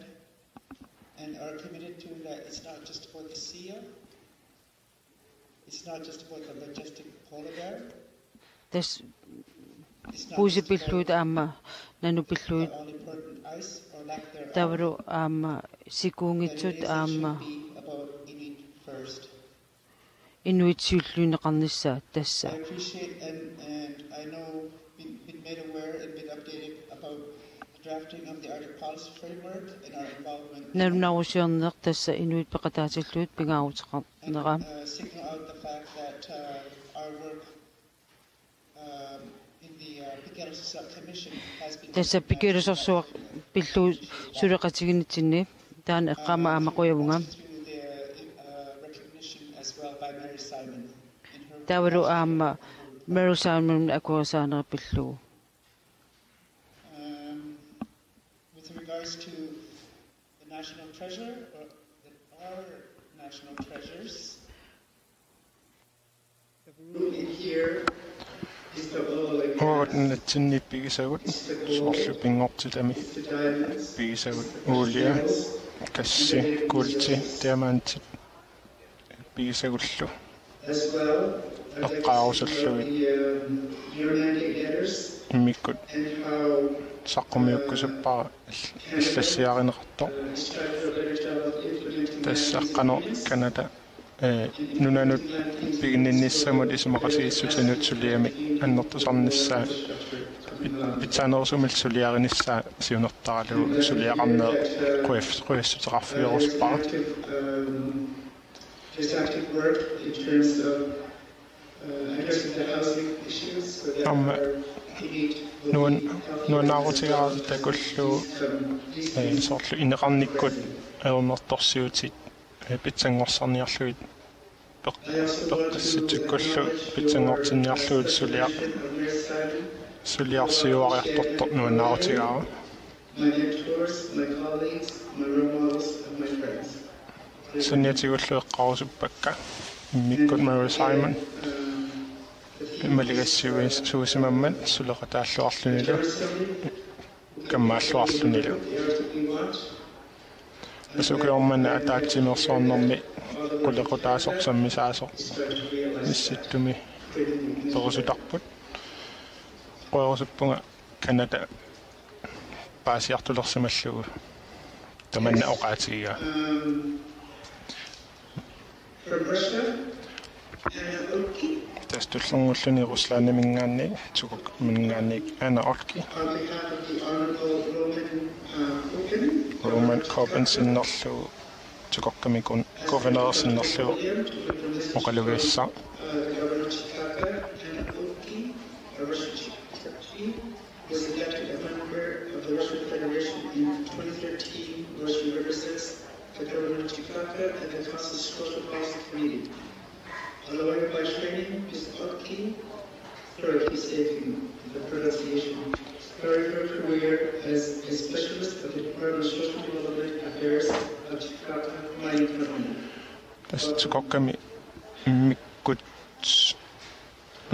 and are committed to that it's not just about the seal, it's not just about the majestic polar bear. Tassa puusit pillugit aamma nanut pillugit. Taavalu aamma sikuunngitsut aamma inuit siulliunneqarnissaat tassa. Nalunaarusiorneq tassa inuit peqataatillugit pingaaruteqarnera. Tassa pikilersorsuaq pillugu suleqatiginitsinni taanna eqqaamavunga aamma qujavunga. Taavalu aamma Mary Simon akuerisaaneq pillugu. With regards to the national treasure, or the, our national treasures, Uagut nunatsinni pigisagut soorlu pinngortitami pigisagut uulia, kassi, kuulti, diamantit pigisagullu eqqaarusullugit immikkut saqqummiukkusuppara allassiarineqartoq. Tassa qanoq Canada nunanut piginninnissamut isumaqatigiissutinut suliamik annertusarnissaa pitsaanerusumillu suliarinissaa siunertaralugu suliaqarneq qujas- qujassuteqarfigerusuppara. Aamma nuan- nuannaarutigaara takullugu soorlu ineqarnikkut ajornartorsiutit pitsanngorsarniarlugit peq- peqqissutsikkullu pitsanngortinniarlugit suliar- suliarsiuariartortoq nuannaarutigaara. Saniatigullu eqqaarusuppakka immikkut Mary Simon maligassiuissuusimammat suleqataalluarlunilu kammaalluarlunilu. Asukiormanna ataatsimiinnermi qulequtaasoq sammisaasoq Issittumi perusutarput. Querusuppunga Canada paasiartulersimallugu tamanna oqaatigigaa. Tassa tullerngulluni Ruslandiminngaanniit Tsukokkaminngaanniit Anna Otke. Roman Coben sinnerlugu Tsukokkami guvernør sinnerlugu oqalugiissaq. Was elected a member of the Russian Federation twenty thirteen, where she represents the government of Chikaka and the Council's Social Policy Committee. A lawyer by training, Miss Otki, sorry if I'm saying the pronunciation, started her career as a specialist of the Department of Social Development Affairs of Chikaka Mining Company. Tassa Tsukokkami immikkut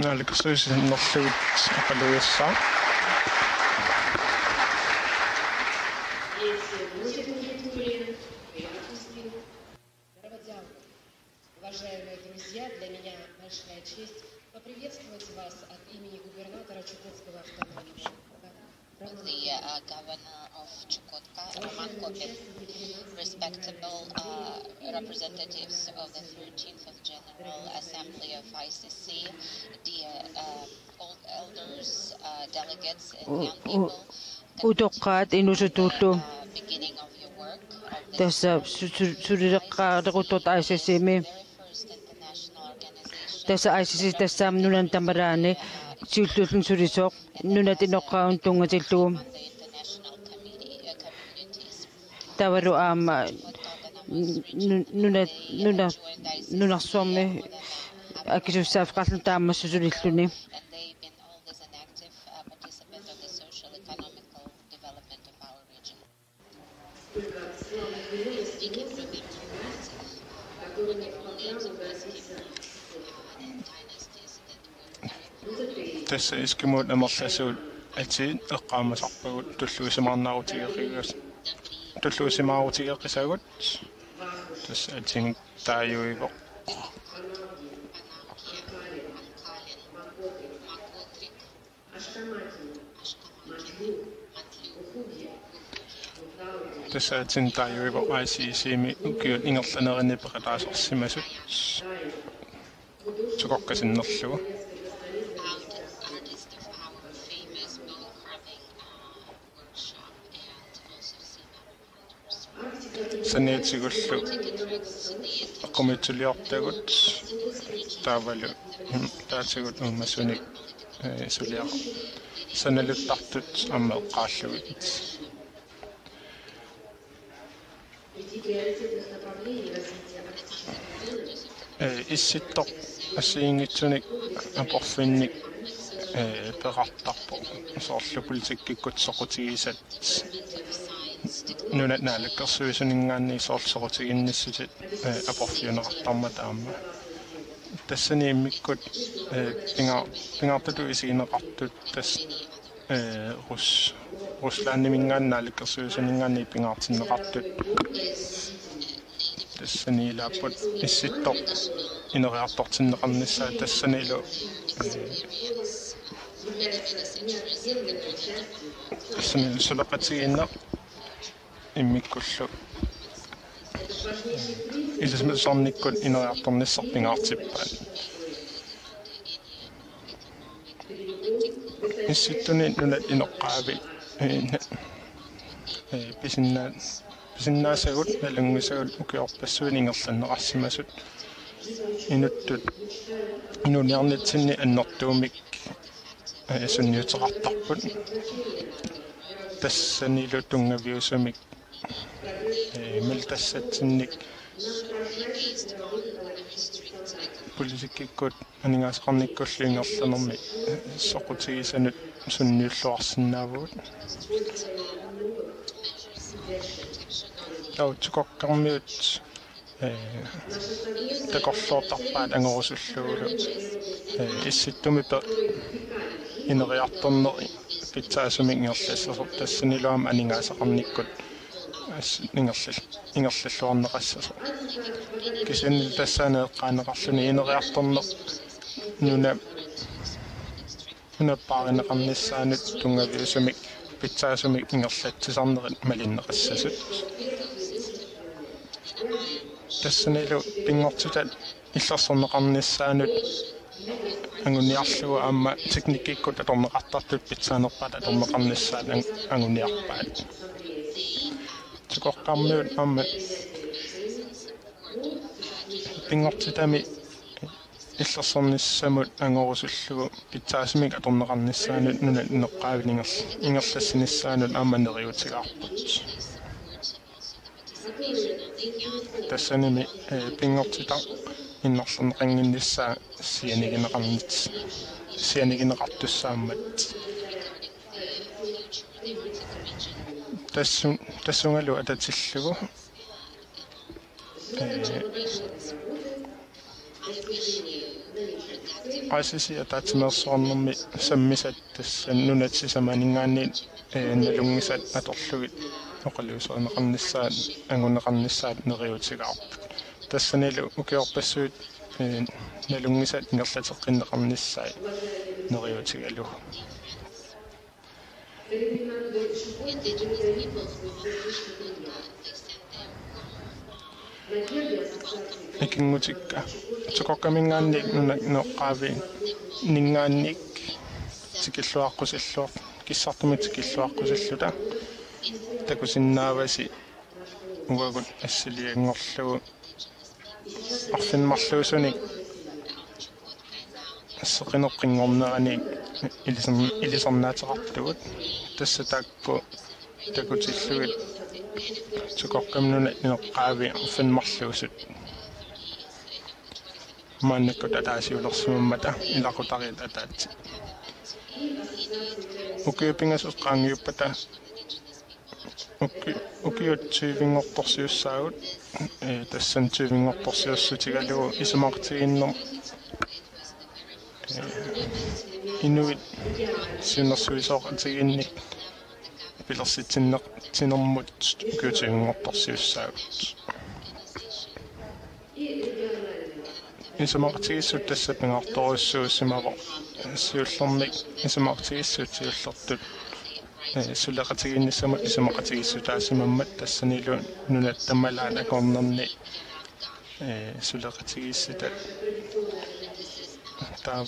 naalakkersuisut sinnerlugit oqalugiassaaq. Уважаемые друзья, для меня большая честь поприветствовать вас от имени губернатора Чукотского автономного округа. The uh, governor of Chukotka, Roman Kopin, respectable uh, representatives of the thirteenth of General Assembly of I C C, dear uh, old elders, uh, delegates, and young people. Utoqqaat inuusutullu. Tassa su- su- sulileqqaarequttortut I C C-mi. Tassa I C C tassa nunani tamalaani siulliulluni sulisoq nunat inoqqaavinut tunngatillugu. Taavalu aamma nu- nuna- nuna- nunarsuarmi akisussaaffeqarluni taamaasillugu sulilluni. Tassa eskimoorput amerlasuut atit eqqaamasarpagut tulluusimaarnaarutigeqigas- tulluusimaarutigeqisagut. Tassa atinit taajuivoq. Tassa atinit taajuivoq I C C-mi ukiut ingerlanerini peqataasarsimasut Tsukokka sinnerlugu. Saniatigullu eqqumiitsuliortagut taavalu taatigut uumasunik suliaq sanaluttartut aamma eqqaallugit. Issittoq assigiinngitsunik aporfinnik peqartarpoq soorlu politikkikkut soqutigisat nunat naalakkersuisuninngaanniit soorlu soqutiginnissutit aporfiuneqartarmata aamma. Tassani immikkut pinga- pingaartutut isigineqartut tassa Rus- Ruslandiminngaanniit naalakkersuisuninngaanniit pingaartinneqartut. Tassani ilaapput issittoq ineriartortinneqarnissaa tassanilu tassanilu suleqatigiinneq immikkullu ilisimatusarnikkut ineriartornissaq pingaartippaat. Issittuni nunat inoqqaavi pisinna- pisinnaasagut nalunngisagut ukiorpassuit ingerlanneqarsimasut inuttut inuuniarnitsinni annertuumik sunniuteqartarput. Tassanilu tunngaviusumik malitassatsinnik politikkikkut aningaasaqarnikkullu ingerlanermi soqutigisanut sunniulluarsinnaavugut. Taava Tsukokkarmiut takorloortarpaat angorusullugulu issittumi pe- ineriartorneq pitsaasumik ingerlassasoq tassanilu aamma aningaasaqarnikkut ingerlal- ingerlalluarneqassasoq. Kisianni tassaana eqqaaneqarluni ineriartorneq nuna- nunappaarineqarnissaanut tunngaviusumik pitsaasumik ingerlatsisarnerit malinneqassasut. Tassanilu pinngortitat illersorneqarnissaanut anguniarlugu aamma teknikkikkut atorneqartartut pitsaanerpaat atorneqarnissaat ang- anguniarpaat. Tsukokkarmiut aamma pinngortitami illersornissamut angorusullugu pitsaasumik atorneqarnissaanut nunat inoqqaavinik inger- ingerlassinissaanut aamma neriuutigaarput. Tassanimi, eh, pinngortitaq innarlerneqannginnissaa sianigineqarnit-, sianigineqartussaammat. Tassu-, tassungalu atatillugu, eh, I C C ataatsimeersuarnermi sammisat tassa nunat sisamaninngaanniit, eh, nalunngisat atorlugit oqaluuserineqarnissaat, anguneqarnissaat neriuutigaarput. Tassanilu ukiorpassuit, eh, nalunngisat ingerlateqqinneqarnissaat neriuutigalugu. Ikinngutikka. Tukokkaminngaanniit nunap inoqqaaviinninngaanniit tikilluaqqusilluar-, kissartumik tikilluaqqusilluta takusinnaavasi uagut assilianngorlugu arfineq-marluusunik seqineq qinngornerani ilisern-, ilisarnaateqartugut. Tassa taakku takutillugit Tukokkami nunap inoqqaavi arfineq-marluusut maannakkut ataasiulersimammata ilaqutariit ataatsit. Ukiut pingasut qaangiuppata uki-, ukiut tyvenngortorsiussaagut, eh, tassani tyvenngortorsiussutigalugu isumaqatigiinnermut, eh, inuit siunnersuisoqatigiinnik pilersitsinner-, -tinermut ukiut tyvenngortorsiussaagut. Isumaqatigiissut tassa pingaartorujussuusimavoq. Siullermik isumaqatigiissut siullertut, eh, suleqatigiinnissamut isumaqatigiissutaasimammat tassanilu nunat tammalaat akornanni, eh, suleqatigiissitat. Taa-,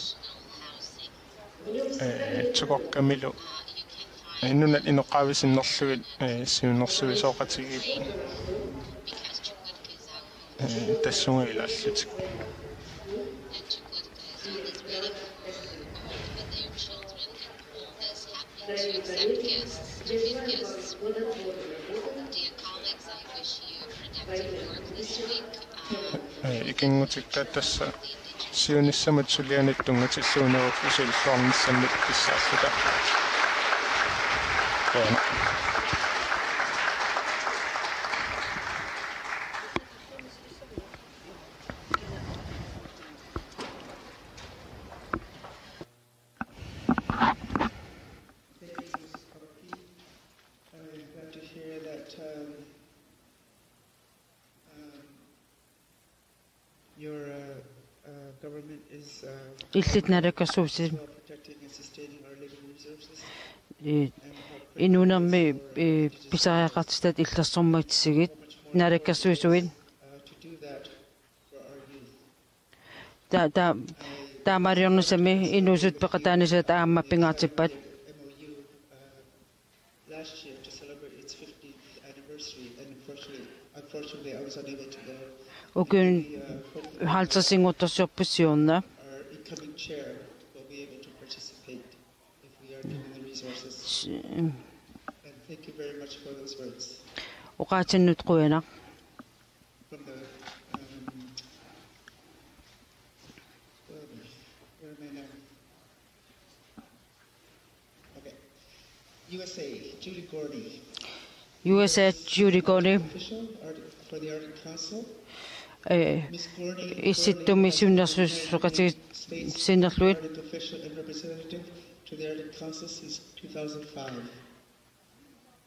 eh, Tukokkamilu, eh, nunat inoqqaavi sinnerlugit, eh, siunnersuisoqatigiit, eh, tassunga ilaallutik. Eh, ikinngutikka tassa siunissamut sulianut tunngatillugu uagut usiulluarnissamik pissaalluta. Qujanaq. I'm glad to hear that, um, um, your, uh, uh, government is, uh, Illit naalakkersuisut, well protecting and sustaining our living resources, eh, and how critical it is inuunermi, for, eh, indigenous pisariaqartitat illersormatisigit, how much harder it is, naalakkersuisuit, uh, to do that for our youth. Ta-, ta-, taamaaliornissami inuusuttut peqataanissaat aamma pingaartippat. Last year to celebrate its fiftieth anniversary, and unfortunately, unfortunately, I was unable to go. Ukiuni halvtredsinngortorsiorpusi siorna. Our incoming chair will be able to participate if we are given the resources. And thank you very much for those words. Oqaatinnut qujanaq. From the, um, where am I? Where am I now? Okay. U S A, Julie Gorney. U S A, Julie Gorney. Official Arctic, for the Arctic Council. Eh, Miss Gorney, Issittumi siunnersuisoqatigiit sinnerlugit. Arctic official and representative to the Arctic Council since two thousand five.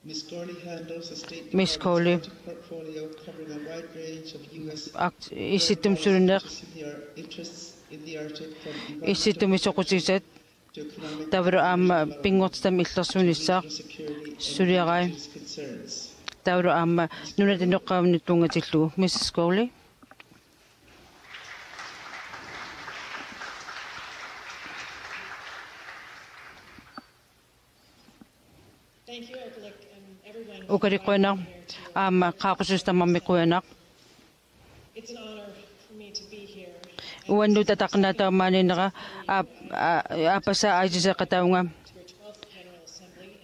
Miss Gorney handles a state Miss Gorney. Department's Arctic portfolio covering a wide range of U S Ak-, Issittumi sulineq. Interests in the Arctic from environmental Issittumi soqutigisat. Taavalu aamma pinngortitami illersuinissaat suliarai. Taavalu aamma nunat inoqqaavinut tunngatillugu. Missus Gorney. Thank you, Okalik, and everyone. Okalik, qujanaq, aamma qaaqqusiissut tamarmik qujanaq. It's an honor for me to be here. Uannut ataqqinaattut maaniinnera aap-, aa-, aappassaa aasiseeqataavunga. To your twelfth General Assembly in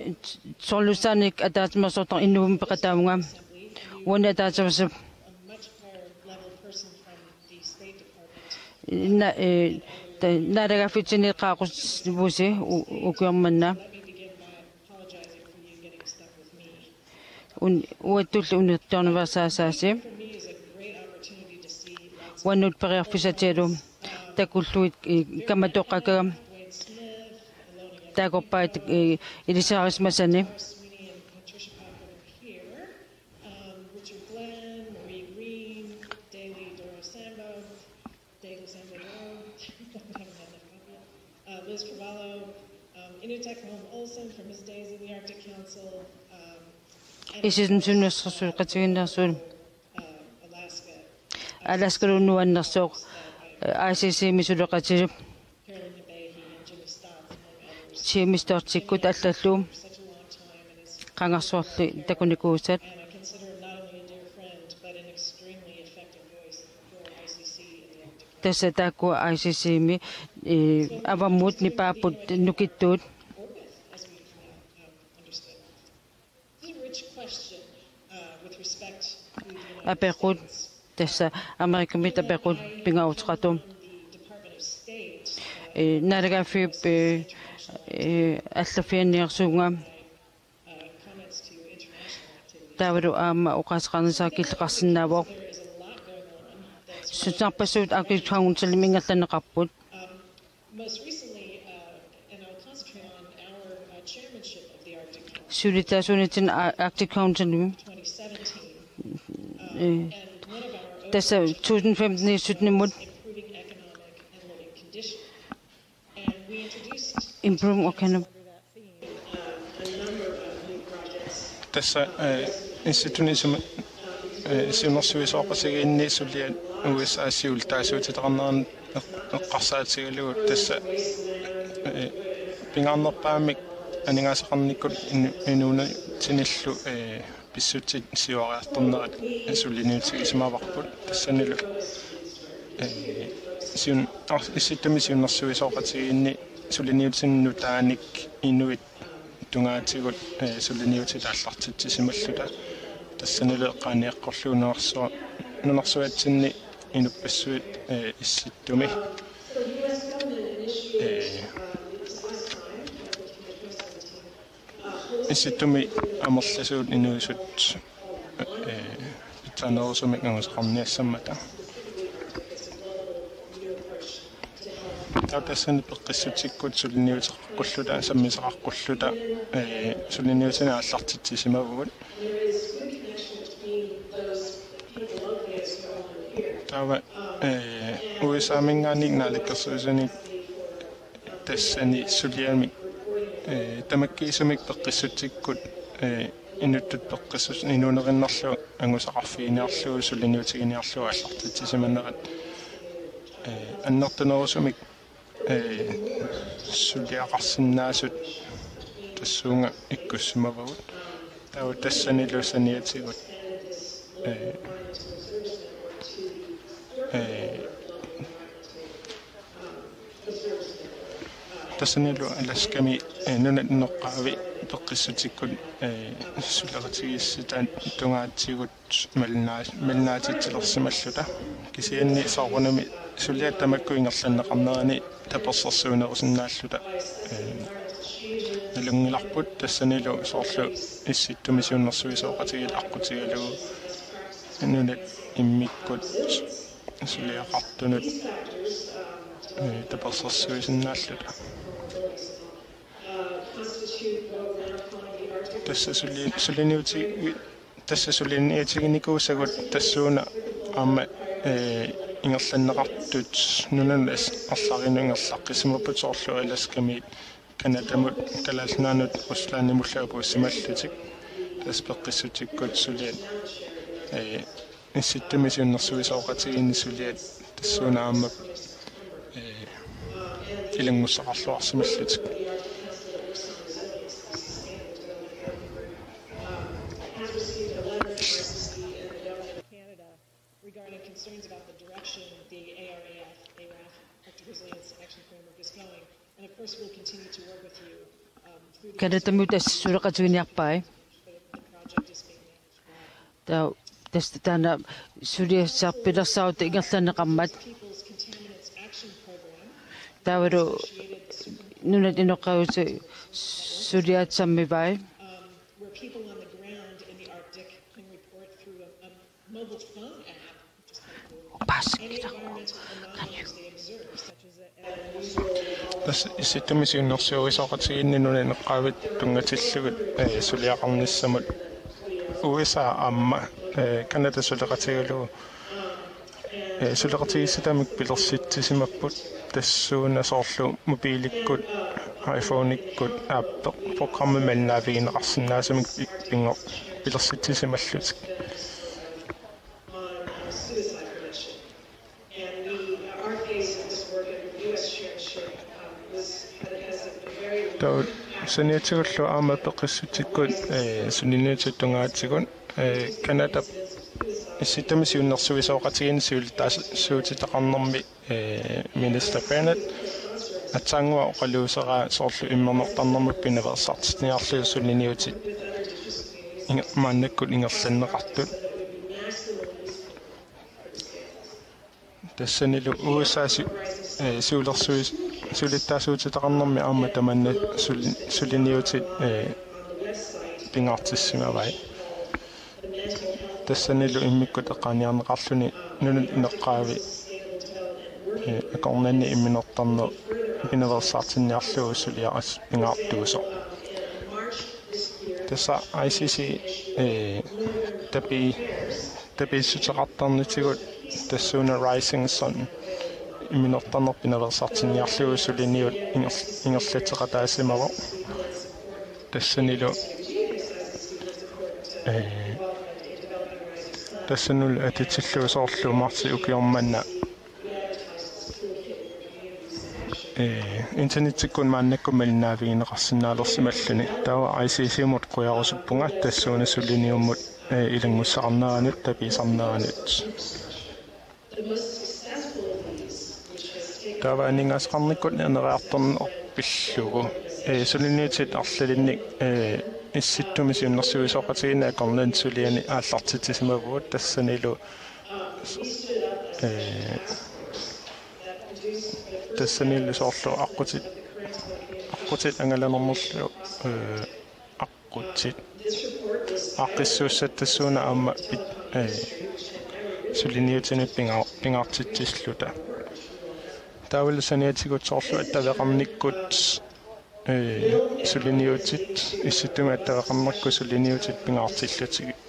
Inuvik. Soorlu tassa ataatsimeersuartarneq Inuvik peqataavunga. Uani ataatsimiittoq. Na, eh, ta-, naalagaaffitsinnit qaaqqusivusi u-, ukiormanna. Un-, uattulli unittoorniversaasaasi. Uannut periarfissatigalugu takullugit, eh, kamatoqqakka taakkorpaat, eh, ilisarisimasani. Um, Richard Glenn, Marie Green, Daly Doro Sambo, Daly Sambo Doro, haven't had enough coffee yet. Uh, Liz Carvalho, um, Inutek Holm Olsen from Miss Daisy, the Arctic Council, um, and Isit sunnersuuqatigiinnersuun uh, Alaska. Alaskalu nuannersoq, eh, I C C-mi suleqatigiit. Jimmy Stottikkut allallu qangarsuarli takunikuusat. Tassa taakku I C C-mi, eh, avammut nipaapput nukittuut. Apeqqut, tassa Amerikamiit apeqqut pingaaruteqartoq. Eh, naalagaaffiup, eh, eh, allaffianniarsuunga. Taavalu aamma oqaaseqarnissaa killeqarsinnaavoq. Sunarpassuit Arctic Councilimi ingerlanneqarput. Most recently, uh, and I'll concentrate on our, uh, chairmanship of the Arctic Council Siulittaasuunitsinni A-, Arctic Council twenty seventeen. Eh, and one of our tassa overarching tusind femten sytten-imut improving economic and living conditions. And we introduced Improving economic under that theme, uh, a number of new projects. Tassa, eh, institutini suma-, eh, siunnersuisoqatigiinni suliat U S A siullertaasuutitaqarnerat eq-, eqqarsaatigalugu tassa, eh, pingaarnerpaamik aningaasaqarnikkut inu-, inuunitsinillu, eh, pissutsit siuariartornerat suliniutigisimavarput tassanilu, eh, siun-, ar-, Issittumi siunnersuisoqatigiinni suliniutinut nutaanik inuit tungaatigut, eh, suliniutit aallartitsisimalluta. Tassanilu eqqaaniaqqorlugu nunarsu-, nunarsuatsinni inuppassuit, eh, Issittumi, eh, Issittumi amerlasuut inuusut, eh, pitsaanerusumik angusaqarniassammata. Taava tassani peqqissutsikkut suliniuteqaqqulluta, sammisaqaqqulluta, eh, suliniutinik aallartitsisimavugut. Taava, eh, U S A-minngaanniit naalakkersuisuni tassani suliamik, eh, tamakkiisumik peqqissutsikkut, eh, inuttut peqqissuseq inuunerinnarlugu angusaqarfiginiarlugu suliniutiginiarlugu aallartitsisimanerat, eh, annertunerusumik, eh, suliaqarsinnaasut tassuuna ikkussimavagut. Taava tassanilu saniatigut, eh, eh, tassanilu Alaskami, eh, nunap inoqqaavi peqqissutsikkut, eh, suleqatigiissitaat tungaatigut malnaa-, malnaatitsilersimalluta. Kisianni soorunami suliat tamakku ingerlanneqarnerani tapersersuunerusinnaalluta, eh, nalunngilarput tassanilu soorlu Issittumi siunnersuisoqatigiit aqqutigalugu nunat immikkut suliaqartunut, eh, tapersersuisinnaalluta. Tassa suli-, suliniuti-, tassa suliniutiginikuusagut tassuuna aamma, eh, ingerlanneqartut nunanut as-, arlalinut ingerlaqqissimapput soorlu Alaskamiit, Canadamut, Kalaallit Nunaannut, Ruslandimullu apuussimallutik. Tassa peqqissutsikkut suliat, eh, Issittumi siunnersuisoqatigiinni suliat tassuuna aamma, eh, ilanngussaqarluarsimallutik. Canada regarding concerns about the direction the A R A F, A R A F, Arctic Resilience Action Framework is going. And of course, we'll continue to work with you, um, through the Canadamut assut suleqatiginiarpai. The project is being managed by Taava Tassa taanna suliassarpilersaarut ingerlanneqarmat. Taavalu nunat inoqqaavisut suliaat sammivai. Where people on the ground in the Arctic can report through a, a mobile phone app. Paskila. Tassa Issittumi Siunnersuisoqatigiinni nunap inoqqaavisut tunngatillugit, eh, suliaqarnissamut U S A aamma, eh, Canada suleqatigalugu, eh, suleqatigiissitamik pilersitsisimapput tassuuna soorlu mobiilikkut, iPhone-ikkut, app-, programmi malinnaavigineqarsinnaasumik pi-, pinngor-, pilersitsisimallutik. Taava saniatigullu aamma peqissutsikkut, eh, suliniutit tungaatigut, eh, Canada Issittumi Siunnersuisoqatigiinni siulittaasuutitaqarnermi, eh, Minister Bennett aatsaannguaq oqaluuseraa soorlu imminortarnermut pinaveersaartinniarlugu suliniutit inger-, maannakkut ingerlanneqartut. Tassanilu U S A si-, eh, siulersuis-, siulittaasuutitaqarnermi aamma tamanna suli-, suliniutit, eh, pingaartissimavai. Tassanilu immikkut eqqaaniarneqarluni nunap inoqqaavi, eh, akornanni imminortarneq pinaveersaartinniarlugu suliassaq pingaartuusoq. Tassa I C C, eh, tapi-, tapiissuteqartarnitigut tassuuna Rising Sun imminortarneq pinaveersaartinniarlugu suliniut inger-, ingerlatseqataasimavoq. Tassanilu, eh, tassanilu atatillugu soorlu martsi ukioq manna, eh, internettikkut maannakkut malinnaavigineqarsinnaalersimalluni. Taava I C C-mut qujarusuppunga tassuuna suliniummut, eh, ilanngussaqarneranut tapiisarneranut. Taava aningaasaqarnikkut ineriartorneq pillugu, eh, suliniutit arlalinnik, eh, Issittumi Siunnersuisoqatigiinni akornanni suliani aallartitsisimavugut tassanilu, eh, tassanilu soorlu aqqutit, aqqutit angalanermullu, eh, aqqutit aaqqissuussat tassuuna aamma pit-, eh, suliniutinut pinga-, pingaartitsilluta. Taavalu saniatigut soorlu attaveqarnikkut, eh, suliniutit, Issittumi attaveqarnikkut suliniutit pingaartillutigit.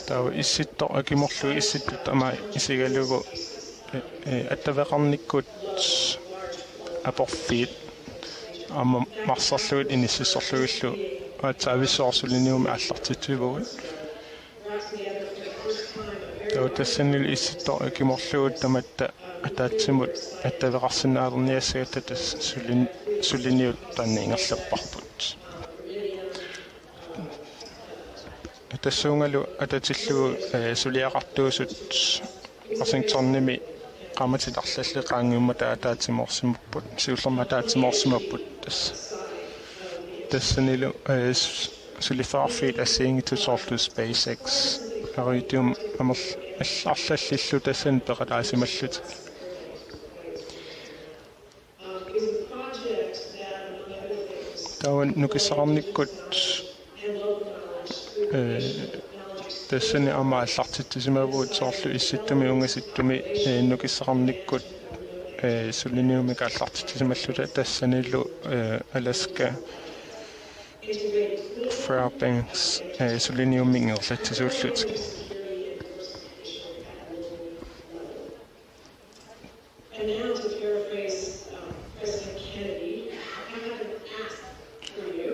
Taava Issittoq akimorlugu Issittut tamaat isigalugu, eh, eh, attaveqarnikkut aporfiit aamma marserlugit inississorlugillu aatsaavissuaq suliniummi aallartitsivugut. Taava tassanilu Issittoq akimorlugu tamatta ataatsimut attaveqarsinnaalerniassagatta tassa sulin-, suliniut taanna ingerlapparput. Tassuunalu atatillugu, eh, suliaqartuusut Washingtonimi qaammatit arlallit qaangiummata ataatsimoorsimapput, siullermik ataatsimoorsimapput tassa. Tassanilu, eh, s-, suliffeqarfiit assigiinngitsut soorlu SpaceX, Iridium amerl-, all-, arlallillu tassani peqataasimallutik. Taava nukissaqarnikkut, eh, tassani aamma aallartitsisimavugut soorlu Issittumi ungasissumi, eh, nukissaqarnikkut, eh, suliniummik aallartitsisimalluta tassanilu, eh, Alaska Fairbanks, eh, suliniummik ingerlatsisuullutik. And now, to paraphrase, um, President Kennedy, I have an ask for you,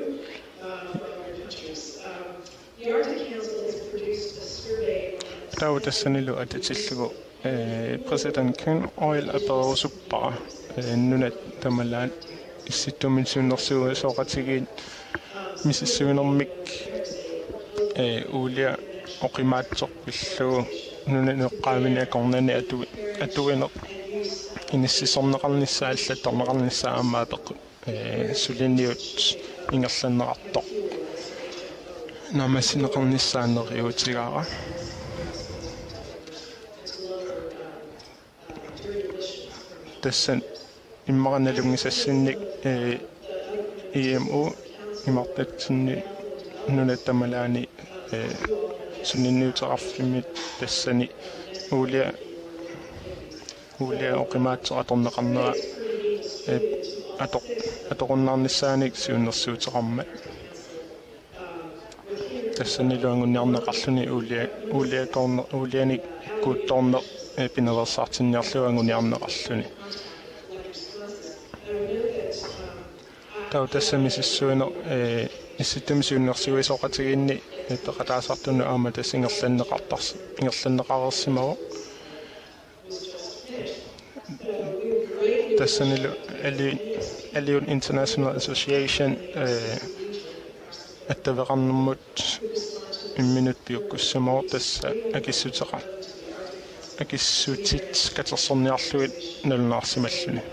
uh, from your countries. Um, the Arctic Council has produced a survey on Taava tassanilu atatillugu, eh, President Ken Oil apererusuppara, eh, nunat tamalaat Issittumi Siunnersuisoqatigiit misissuinermik, eh, uulia oqimaatsoq pillugu nunap inoqqaavinik akornanni atu-, atuineq inississorneqarnissaa allattorneqarnissaa aamma apeqqut, eh, suliniut ingerlanneqartoq. naammassineqarnissaa neriuutigaara. Tassa immaqa nalunngisassinnik, eh, I M O imartatsinni nunatta malaani, eh, sunniuteqarfimmit tassani uulia, uulia oqimaatsoq atorneqarnera, eh, atoq-, atoqqunnaarnissaanik siunnersuuteqarmat. Tassanilu anguniarneqarluni uulia-, uuliatoorne-, uulianik ikkuuttoorneq, eh, pinaveersaartinniarlugu anguniarneqarluni. Taava tassa misissuineq, eh, Issittumi Siunnersuisoqatigiinni, eh, peqataasartunut aamma tassa ingerlanneqartars-, ingerlanneqareersimavoq. Tassanilu Aliu-, Aliu International Association, eh, attaveqarnermut imminut piukkussimavoq, tassa akissuteqa-, akissutit katersorniarlugit nalunaarsimalluni.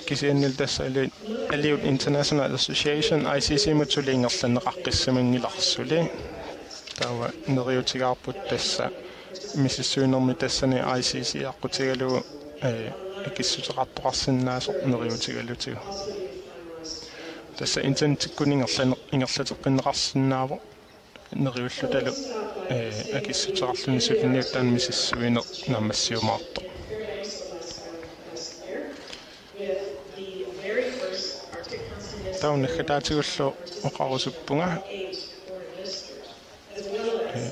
Kisiannili tassa Aliu-, Aliu International Association I C C-mut suli ingerlanneqaqqissimanngilarsuli. Taava neriuutigaarput tassa misissuinermi tassani I C C aqqutigalugu, eh, akissuteqartoqarsinnaasoq neriuutigalutigu. Tassa internettikkut ingerlan-, ingerlateqqinneqarsinnaavoq neriullutalu, eh, akissuteqarluni suliniuttaaq misissuineq naammassiumaartoq. Taava naggataatigullu oqarusuppunga, eh,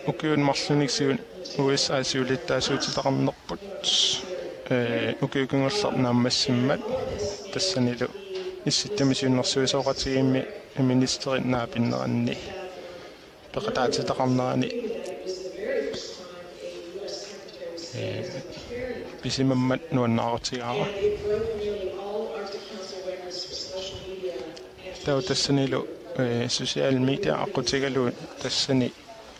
ukiuni marlunni siu-, U S A siulittaasuutitaqarnerput, eh, ukiut kingulleq naammassimmat tassanilu Issittumi Siunnersuisoqatigiimmi ministerit naapinneranni peqataatitaqarnerani, eh, pisimammat nuannaarutigaara. Taava tassanilu, eh, social media aqqutigalugu tassani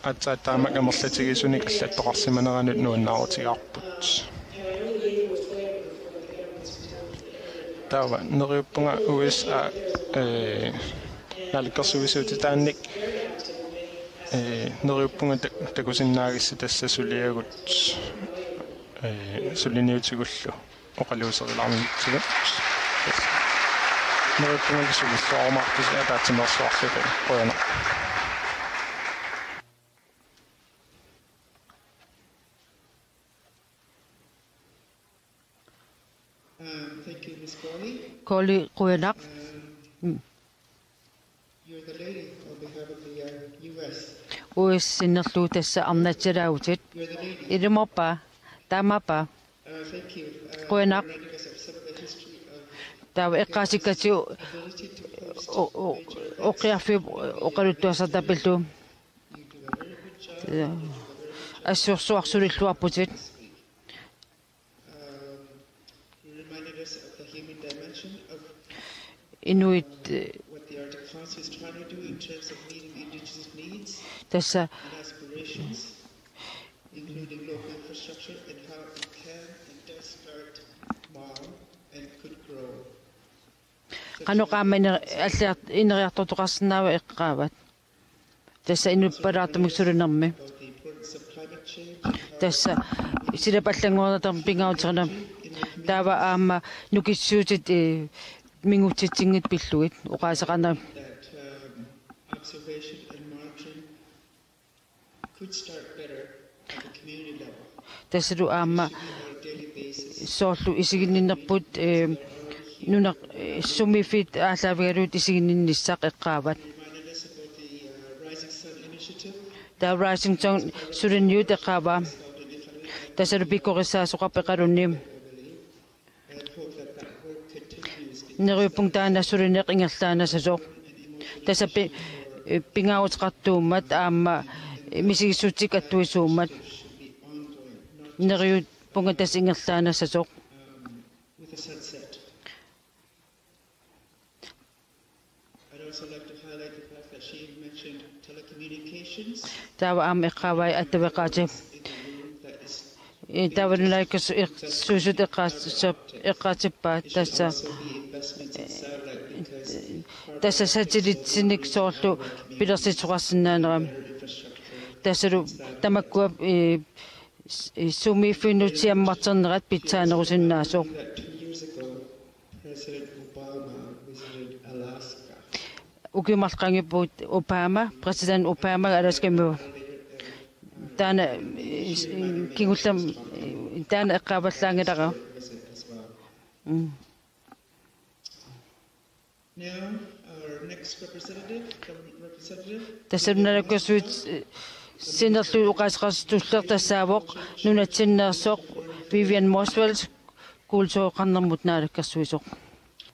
aatsaat taamak amerlatigisunik allattoqarsimaneranut nuannaarutigaarput. Taava neriuppunga U S A, eh, naalakkersuisuutitaannik, eh, neriuppunga ta-, takusinnaagissi tassa suliagut, eh, suliniutigullu oqaluuserilaarnitsigut. Neriuppunga sulilluarumaartusi ataatsimeersuarluta, qujanaq. Um, thank you, Miss Corley. Corley, qujanaq. Um, mm. You're the lady on behalf of the, uh, U S. U S sinnerlugu tassa arnatsilaavutit. You're the lady. Ilumoorpa, taamaappa. Uh, thank you. Uh, qujanaq. Reminding us of some of the history of taava eqqaasikkatsigu ability to host o-, o-, major events. Oqarfiup oqaluttuassartaa pillugu. You do a very good job. Yeah. Assorsuaq sulilluarputit. Um, you reminded us of the human dimension of inuit, eh, what the Arctic Council is trying to do in terms of meeting indigenous needs, tassa, and aspirations, including local infrastructure and how it can and does start small and could grow. Qanoq aamma iner-, alliart-, ineriartortoqarsinnaava eqqaavat. Tassa inuppalaartumik sulinermi. Tassa silap allanngornermut pingaaruteqarnermut. Taava aamma nukissuutit, eh, mingutsitsinngitsut pillugit oqaaseqarnermi. Tassalu aamma soorlu isiginninnerput, eh, nunaq, eh, sumiiffik aallaavigalugit isiginninnissaq eqqaavat. Taava Rising Sun suliniut eqqaavaa. Tassalu pikkorissaasoqarpoq Iqalunni. Neriuppunga taanna sulineq ingerlaannassasoq. Tassa pi-, pingaaruteqartuummat aamma misigissutsit attuisuummat. Neriuppunga tassa ingerlaannassasoq. I'd also like to highlight the fact that she mentioned telecommunications. Taava aamma eqqaavai attaveqaatip. Eh, taava nunarsuarmi eqqaas-, suusut eqqaas-, eqqaatsippaat tassa. Also the investments in satellite because Tassa satellitsinik soorlu pilersitsisoqarsinnaanera. Tassalu tamakkua, eh, s-, eh, sumiiffinnut siammarternerat pitsaanerusinnaasoq. Ukiut marluk qaangiupput Obama, præsident Obama Alaskamiu. Taanna, eh, s-, kingullermik, eh, taanna eqqaavallaanngilara. Mm. Now, our next representative, government representative. Tassa naalakkersuisut, eh, sinnerlugit oqaaseqartitut tulleq tassaavoq nunatsinneersoq Vivian Motzfeldt, kultureqarnermut naalakkersuisoq.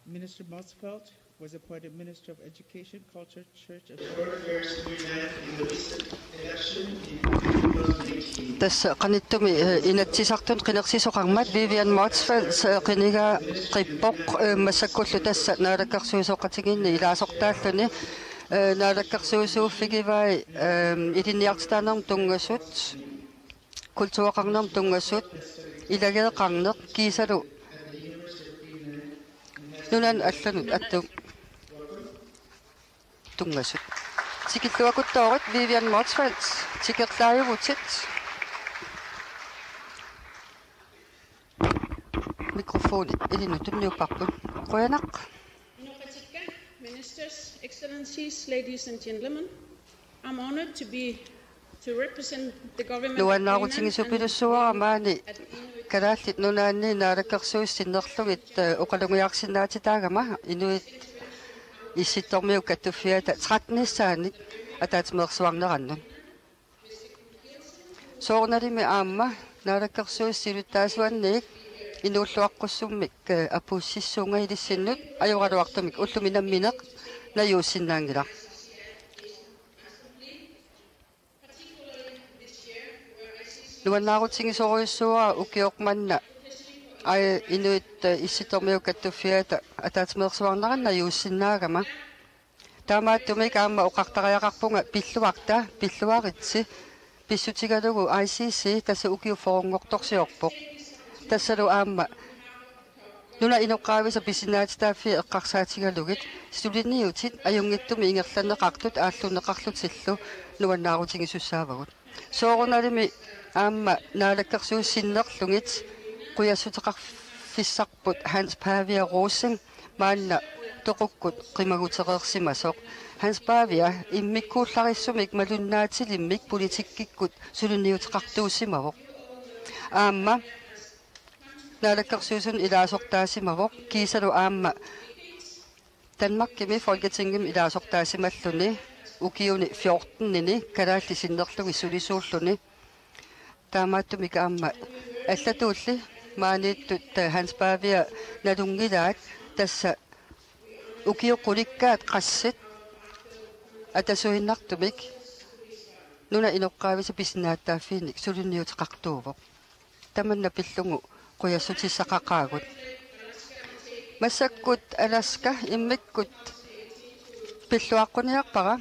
Minister Motzfeldt was appointed Minister of Education, Culture, Church and Foreign Affairs to Greenland in the recent election in two thousand eighteen. Tassa qanittumi, eh, Inatsisartuni qinersisoqarmat Vivian Motzfeldt, eh, qinigaaqippoq, eh, massakkullu tassa naalakkersuisooqatigiinni ilaasortaalluni, eh, naalakkersuisuuffigivai, eh, ilinniartitaanermut tunngasut, kultureqarnermut tunngasut, ilageeqarneq kiisalu nunanut allanut attup tunngasut. Tikilluakuttoorit Vivian Motzfeldt, tikerlaajuvutit. Mikrofoni ilinnut tunniupparput. Qujanaq. Inoqatikka, ministers, excellencies, ladies and gentlemen, I'm honored to be, to represent the government of Greenland and Nuannaarutigisorujussuuara maani Kalaallit Nunaanni naalakkersuisut sinnerlugit, eh, oqalugiarsinnaatitaagama Inuit Issittormiut Kattuffiata tretten-issaannik ataatsimeersuarnerannut. Soorunalimi aamma naalakkersuisut siulittaasuanniit inuulluaqqussummik, eh, apuussissuunga ilissinnut ajoraluartumik ullumi nammineq najuussinnaanngilaq. Nuannaarutigisorujussuuara ukioq manna ai Inuit, eh, Issittormiut Kattuffiata ataatsimeersuarnerannut najuussinnaagama. Taamaattumik aamma oqartariaqarpunga pilluarta, pilluaritsi, pissutigalugu I C C tassa ukiut fyrrenngortorsiorpoq. Tassalu aamma nunap inoqqaavisa pisinnaatitaaffii eqqarsaatigalugit suliniutit ajunngitsumik ingerlanneqartut aallunneqarlutillu nuannaarutigisussaavarput. Soorunalimi aamma naalakkersuisut sinnerlugit qujassuteqarfissarput Hans Pavia Rosing maanna toqukkut qimagutereersimasoq. Hans Pavia immikkuullarissumik malunnaatilimmik politikkikkut suliniuteqartuusimavoq. Aamma naalakkersuisunut ilaasortaasimavoq kiisalu aamma Danmarkimi Folketingimi ilaasortaasimalluni ukiuni fjortenini kalaallit sinnerlugit sulisuulluni. Taamaattumik aamma allatuulli maaniittut, eh, Hans Pavia nalunngilaat, tassa ukiut qulikkaat qassit atasuinnartumik nunap inoqqaavisa pisinnaatitaaffiinik suliniuteqartuuvoq. Tamanna pillugu qujassutissaqaqaagut. Massakkut Alaska immikkut pilluaqquniarpara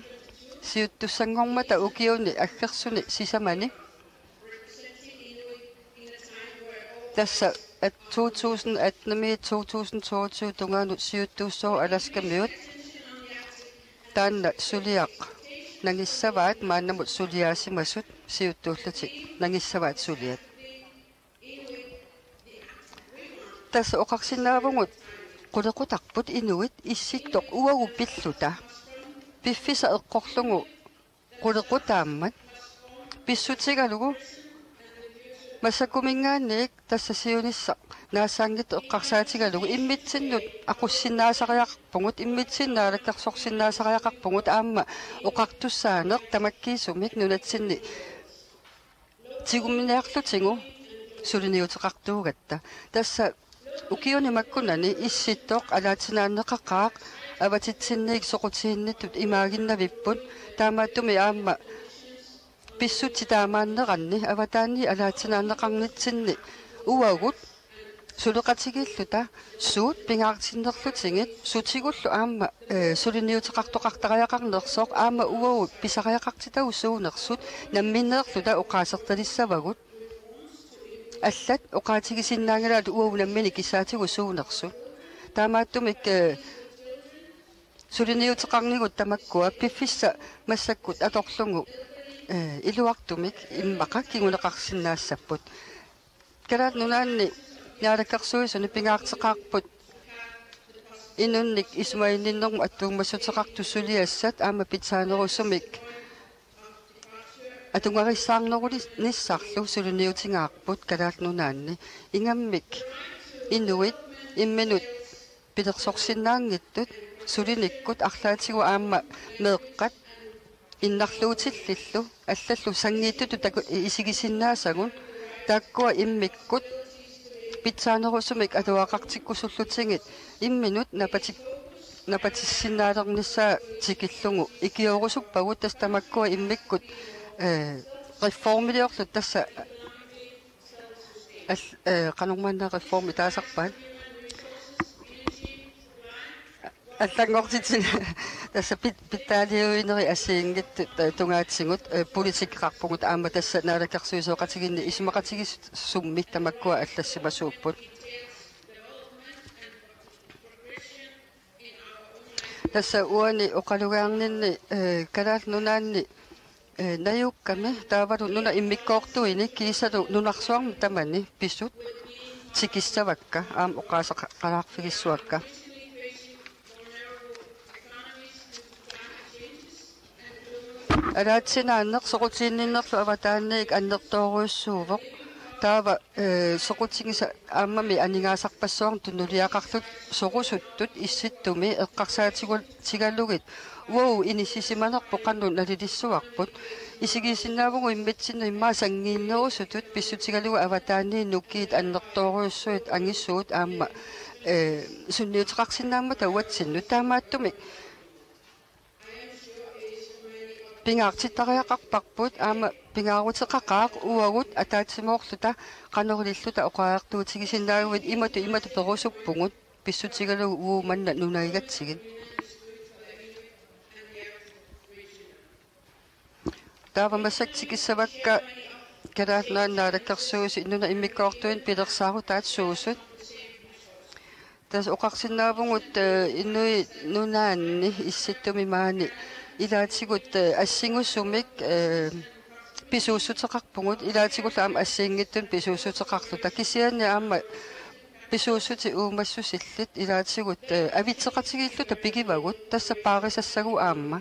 siuttussanngormata ukiuni aggersuni sisamani. Tassa at-, to tusind atten-imiit to tusind toogtyve tungaanut siuttuussooq Alaskamiut. Taanna suliaq nangissavaat maannamut suliaasimasut siuttuullutik nangissavaat suliat. Tassa oqarsinnaavugut qulequtarput inuit Issittoq uagut pilluta. Piffissaq eqqorlugu qulequtaammat pissutigalugu massakkuminngaanniit tassa siunissaq naassaanngitsoq eqqarsaatigalugu immitsinnut aqussinnaasariaqarpugut, immitsinnut naalakkersorsinnaasariaqarpugut aamma oqartussaaneq tamakkiisumik nunatsinni tigummiinnarlutigu suliniuteqartuugatta. Tassa ukiuni makkunani Issittoq alaatsinaanneqaqaaq avatitsinniit soqutiginnittut imaaginnavipput, taamaattumik aamma pissutsit taamaanneranni avataaniit alaatsinaanneqarnitsinni uagut suleqatigiilluta suut pingaartinnerlutigit sutigullu aamma, eh, suliniuteqartoqartariaqarnersoq aamma uagut pisariaqartitagut suunersut namminneerluta oqaasertalissavagut. Allat oqaatigisinnaanngilaat uagut nammineq kissaatigut suunersut. Taamaattumik, eh, Suliniuteqarnigut tamakkua piffissaq massakkut atorlugu, eh, iluartumik immaqa kinguneqarsinnaassapput. Kalaallit Nunaanni naalakkersuisuni pingaarteqaarput inunnik isumaginninnermut attuumassuteqartut suliassat aamma pitsaanerusumik atugarissaarnerunissarlu suliniutigaarput Kalaallit Nunaanni. Ingammik inuit imminut pilersorsinnaanngitsut sulinikkut arlaatigut aamma meeqqat innarluutillillu allallu sanngiittutut taku-, isigisinnaasagut taakkua immikkut pitsaanerusumik atuaqartikkusullutigit imminut napatik-, napatissinnaalernissaa tikillugu ikiorusuppagut tassa tamakkua immikkut, eh, reformiliorlutik tassa al-, eh, qanormaanna reformi taasarpaat. Allanngortitsinni tassa pit-, pitsaaliuinerit assigiinngitsut, eh, tungaatigut, eh, politikkeqarpugut aamma tassa naalakkersuisooqatigiinni isumaqatigiissummi tamakkua allassimasuupput. Tassa uani oqalugiarninni, eh, Kalaallit Nunaanni, eh, najukkami taavalu nunap immikkoortuini kiisalu nunarsuarmi tamani pisut tikissavakka aamma oqaaseqalaarfigissuakka. Alaatsinaanneq soqutiginninnerlu avataaniit annertoorujussuuvoq. Taava, eh, soqutigisat aammami aningaasarpassuarnut tunuliaqarlutik sorusuttut Issittumi eqqarsaatigalugit: Uagut inissisimanerput qanoq nalilissavarput? Isigisinnaavugut immitsinnut immaqa sanngiinnerusutut pissutigalugu avataaniit nukiit annertoorujussuit angisuut aamma, eh, sunniuteqarsinnaammata uatsinnut. Taamaattumik pingaartittariaqarparput aamma pingaaruteqaqaaq uagut ataatsimoorluta qanoq ililluta oqariartuutigisinnaaguit. Imatut imatut perusuppugut pissutigalugu uagut manna nunagigatsigit. Taava massakkut tikissavakka Kalaallit Nunaanni naalakkersuisut nunap immikkoortuini pilersaarutaat suusut. Tassa oqarsinnaavugut, eh, Inuit Nunaanni Issittumi maani ilaatigut, eh, assingusumik, eh, pisuussuteqarpugut, ilaatigullu aamma assigiinngitsunik pisuussuteqarluta. Kisianni aamma pisuussutit uumassusillit ilaatigut, eh, avitseqatigiilluta pigivagut, tassa paarisassagut aamma.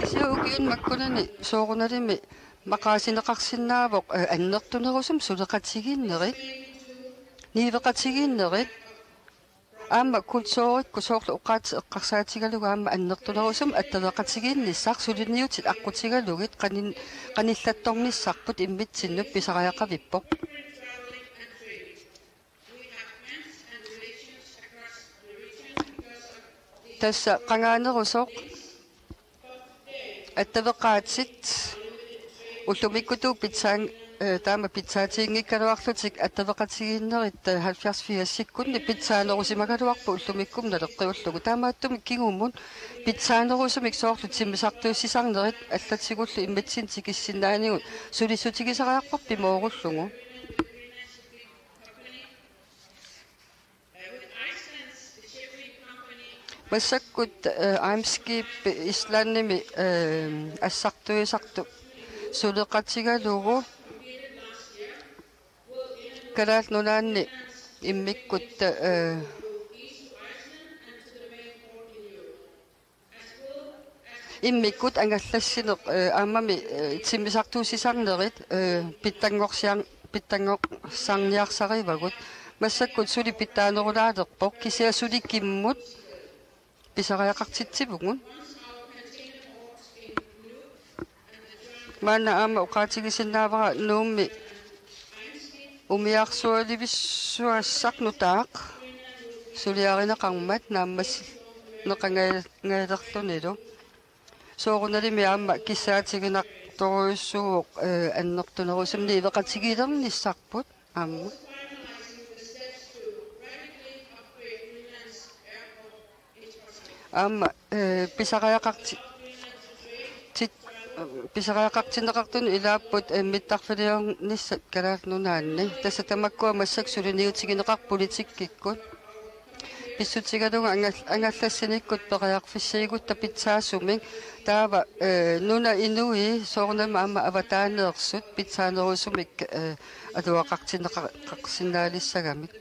Kisianni ukiuni makkunani soorunalimi maqaasineqarsinnaavoq, eh, annertunerusumik suleqatigiinnerit, niueqatigiinnerit, aamma kulturikkut soorlu oqaatsit eqqarsaatigalugu aamma annertunerusumik attaveqatigiinnissaq suliniutit aqqutigalugit qanin-, qanillattornissarput immitsinnut pisariaqavippoq. Tassa qangaanerusoq attaveqaatit ullumikkutut pitsaan-, eh, taama pitsaatiginngikkaluarlutik attaveqatigiinnerit, eh, halvfjerds firsikkunni pitsaanerusimagaluarput ullumikkut naleqqiullugu. Taamaattumik kingumut pitsaanerusumik soorlu timmisartuussisarnerit allatigullu immitsinnut tikissinnaanigut sulissutigisariaqarpoq pimoorullugu. Massakkut, eh, Eimskip Islandimi, eh, assartuisartut suleqatigalugu Kalaallit Nunaanni immikkut, eh, immikkut angallassineq, eh, aammami, eh, timmisartuussisarnerit, eh, pitsanngorsiar-, pitsanngorsarniarsarivagut. Massakkut suli pitsaanerulaalerpoq, kisianni suli kimmut pisariaqartitsivugut. Maanna aamma oqaatigisinnaavara Nuummi umiarsualivissuassaq nutaaq suliarineqarmat naammassineqangajalerlunilu. Soorunalimi aamma kissaatiginartorujussuuvoq, eh, annertunerusumik niueqatigiilernissarput aamma. Aamma, eh, pisariaqarti-, tit-, pisariaqartinneqartut ilaapput, eh, mittarfiliornissat Kalaallit Nunaanni. Tassa tamakkua massakkut suliniutigineqarput politikkikkut. Pissutigalugu angal-, angallassinikkut periarfissiigutta pitsaasumik taava, eh, nunap inui soorunami aamma avataaneersut pitsaanerusumik, eh, atuaqartinneqa-, qarsinnaalissagamik.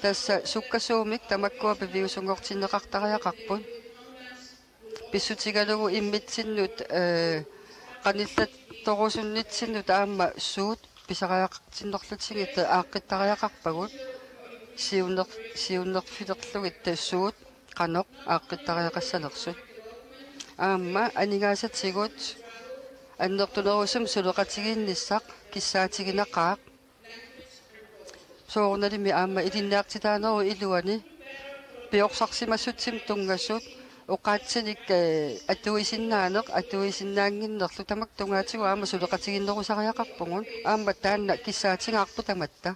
Tassa sukkasuumik tamakkua piviusunngortinneqartariaqarput. Pissutigalugu immitsinnut, eh, qanillattorusunnitsinnut aamma suut pisariaqartinnerlutigit aaqqittariaqarpagut siunner-, siunnerfilerlugit suut qanoq aaqqittariaqassanersut. Aamma aningaasatigut annertunerusumik suleqatigiinnissaq kissaatiginaqaaq. Soorunalimi aamma ilinniartitaanerup iluani piorsarsimassutsimik tunngasut oqaatsinik, eh, atuisinnaaneq atuisinnaannginnerlu tamakku tungaatigut aamma suleqatigiinnerusariaqarpugut aamma taanna kissaatigaarput tamatta.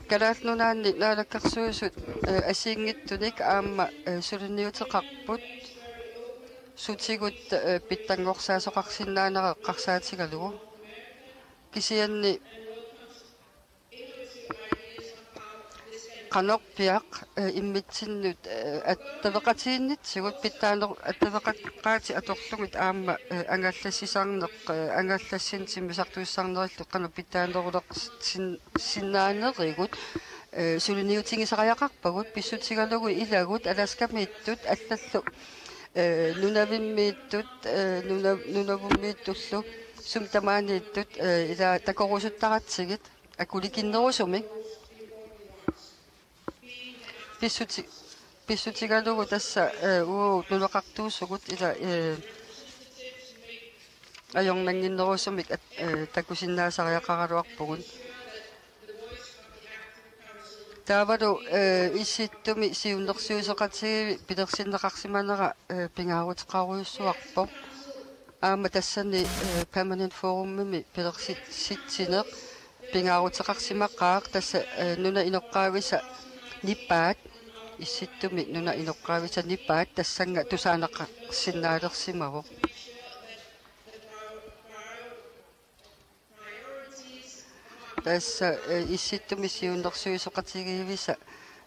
Kalaallit Nunaanni Naalakkersuisut, eh, assigiinngitsunik aamma, eh, suliniuteqarput sutigut, eh, pitsanngorsaasoqarsinnaanera eqqarsaatigalugu. Kisianni qanorpiaq, eh, immitsinnut, eh, attaveqatigiinnitsigut pitsaaneq attaveqaqqaatit atorlugit aamma, eh, angallassisarneq, eh, angallassinik timmisartussarnerillu qanoq pitsaanerulersin-, sinnaanerigut, eh, suliniutigisariaqarpagut pissutigalugu ilagut Alaskamiittut allallu, eh, Nunavimmiittut, eh, Nuna-, Nunavummiittullu sumi tamaaniittut, eh, ila takorusuttaratsigit akulikinnerusumik. Pissuti-, pissutigalugu tassa, eh, uagut nunaqartuusugut ila, eh, ajornannginnerusumik at-, eh, takusinnaasariaqaraluarpugut. Taavalu, eh, Issittumi siunnersuisoqatigiivi pilersinneqarsimanera, eh, pingaaruteqarujussuarpoq. Aamma tassani, eh, Permanent Forumimi pilersitsineq pingaaruteqarsimaqaaq tassa, eh, nunap inoqqaavisa nipaat, Issittumi nunap inoqqaavisa nipaat tassannga tusaanaqarsinnaalersimavoq. Tassa, eh, Issittumi siunnersuisoqatigiivisa,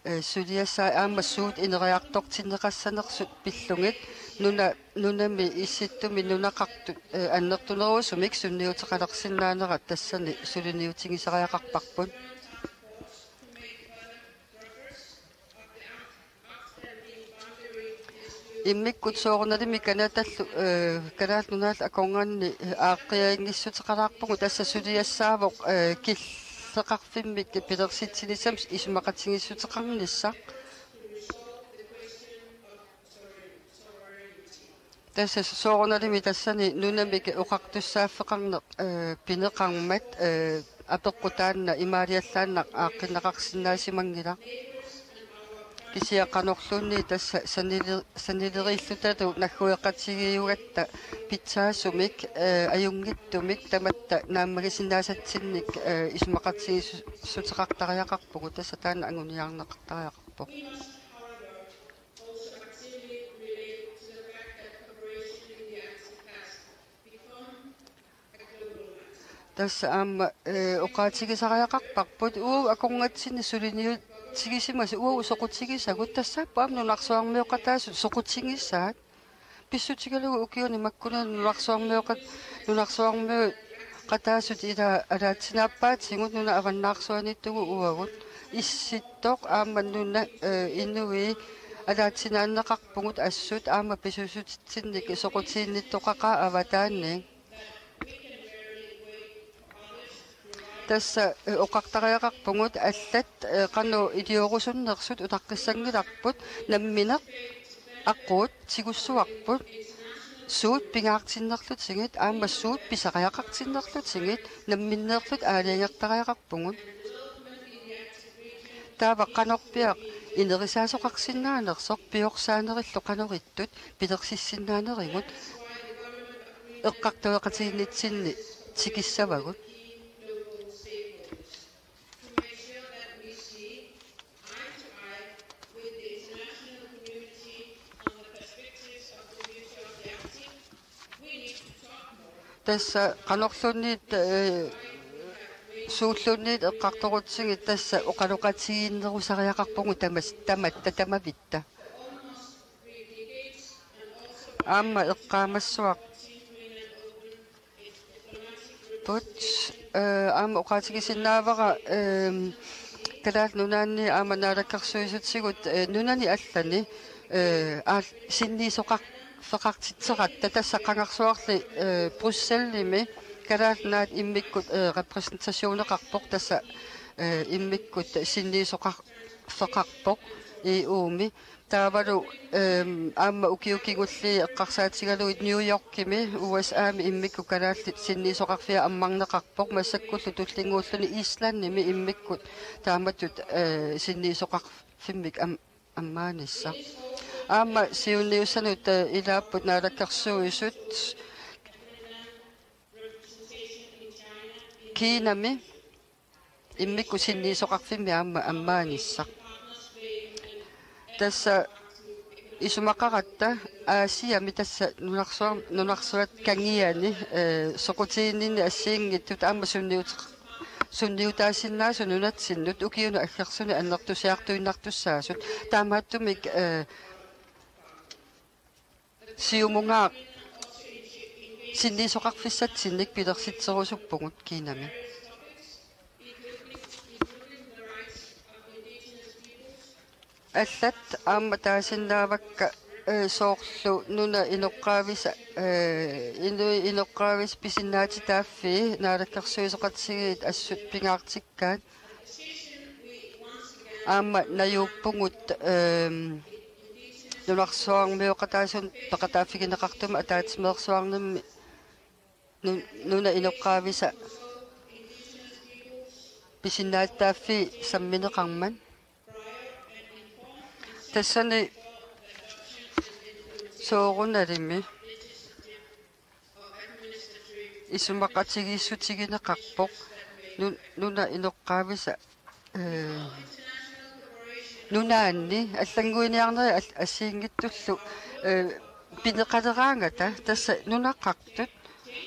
eh, suliassaat aamma suut ineriartortinneqassanersut pillugit nuna-, nunami Issittumi nunaqartut, eh, annertunerusumik sunniuteqalersinnaanerat tassani suliniutigisariaqarparput. Immikkut soorunalimi Canadallu, eh, Kalaallit Nunaallu akornanni, eh, aaqqiaginngissuteqalaarpugut tassa suliassaavoq, eh, killeqarfimmik pilersitsinissamik isumaqatigiissuteqarnissaq. Tassa soorunalimi tassani nunamik oqartussaaffeqarneq, eh, pineqarmat, eh, apeqqut taanna imaaliallaannaq aaqqinneqarsinnaasimanngilaq. Kisianni qanorluunniit tassa sanili-, sanileriillutalu naggueqatigiiugatta pitsaasumik, eh, ajunngitsumik tamatta naammagisinnaasatsinnik, eh, isumaqatigiissuteqartariaqarpugut tassa taanna anguniarneqartariaqarpoq. Tassa aamma, eh, oqaatigisariaqarparput uagut akornatsinni suliniutigisimasut uagut soqutigisagut tassaapput aamma nunarsuarmioqataasut soqutigisaat. Pissutigalugu ukiuni makkunani nunarsuarmioqat-, nunarsuarmioqataasut ila alaatsinaappaatigut nunap avannaarsuaniittugut uagut Issittoq aamma nuna, eh, inui alaatsinaanneqarpugut assut aamma pisuussutitsinnik soqutiginnittoqaqaaq avataani. Tassa, eh, oqartariaqarpugut allat, eh, qanoq iliorusunnersut utaqqissanngilarput nammineq aqqut tigussuarput suut pingaartinnerlutigit aamma suut pisariaqartinnerlutigit namminneerluta aalajangertariaqarpugut. Taava qanorpiaq inerisaasoqarsinnaanersoq piorsaanerillu qanoq ittut pilersissinnaanerivut eqqartueqatigiinnitsinni tikissavagut. Tassa qanorluunniit, eh, suulluunniit eqqartorutsigit tassa oqaloqatigiinnerusariaqarpugut tamas-, tamatta tamavitta. Aamma eqqaamassuarput, eh, aamma oqaatigisinnaavara, ehm, Kalaallit Nunaanni aamma naalakkersuisutigut, eh, nunani allani, eh, aal-, sinniisoqar-, feqartitseratta tassa qangarsuarli, eh, Brysselimi Kalaallit Nunaat immikkut, eh, repræsentationeqarpoq tassa, eh, immikkut sinniisoqar-, feqarpoq E U-mi. Taavalu, ehm, aamma ukiut kingulliit eqqarsaatigalugit New Yorkimi U S A-mi immikkut kalaallit sinniisoqarfiat ammarneqarpoq massakkullu tullinnguulluni Islandimi immikkut taamatut, eh, sinniisoqarfimmik am-, ammaanissaq. Aamma siunniussanut, eh, ilaapput naalakkersuisut Kinami immikkut sinniisoqarfimmi aamma ammaanissaq. Tassa isumaqaratta Aasiami tassa nunarsuar-, nunarsuat kangiani, eh, soqutiginninni assigiinngitsut aamma sunniuteq-, sunniutaasinnaasut nunatsinnut ukiuni aggersuni annertusiartuinnartussaasut. Taamaattumik, eh, siumungaaq sinniisoqarfissatsinnik pilersitserusuppugut Kinami. Allat aamma taasinnaavakka, eh, soorlu nunap inoqqaavisa, eh, inuit inoqqaavisut pisinnaatitaaffii naalakkersuisoqatigiit assut pingaartikkaat. Aamma najuuppugut, ehm, nunarsuarmioqataasunut peqataaffigineqartumik ataatsimeersuarnimmi nu-, nunap inoqqaavisa pisinnaatitaaffii sammineqarmat. Tassani soorunalimi isumaqatigiissutigineqarpoq nu-, nunap inoqqaavisa, eh, nunaanni allannguiniarneri al-, assigiinngitsullu, eh, pineqaleraangata tassa nunaqartut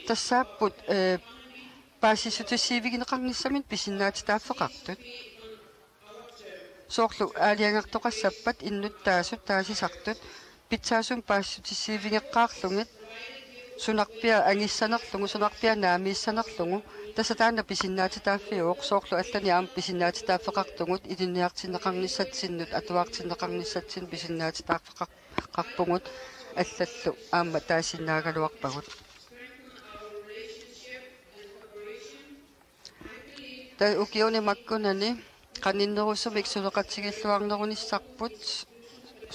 tassaapput, eh, paasissutissiivigineqarnissaminnik pisinnaatitaaffeqartut. Soorlu aalajangertoqassappat innuttaasut taasisartut pitsaasumik paasissutissiivigeqqaarlugit sunarpiaq angissanerlugu, sunarpiaq naamiissanerlugu, tassa taanna pisinnaatitaaffiuvoq, soorlu allanik aamma pisinnaatitaaffeqartugut, ilinniartinneqarnissatsinnut, atuartinneqarnissatsinnut pisinnaatitaaffeqar-, qarpugut, allallu aamma taasinnaagaluarpagut. Ta-, ukiuni makkunani qaninnerusumik suleqatigilluarnerunissarput,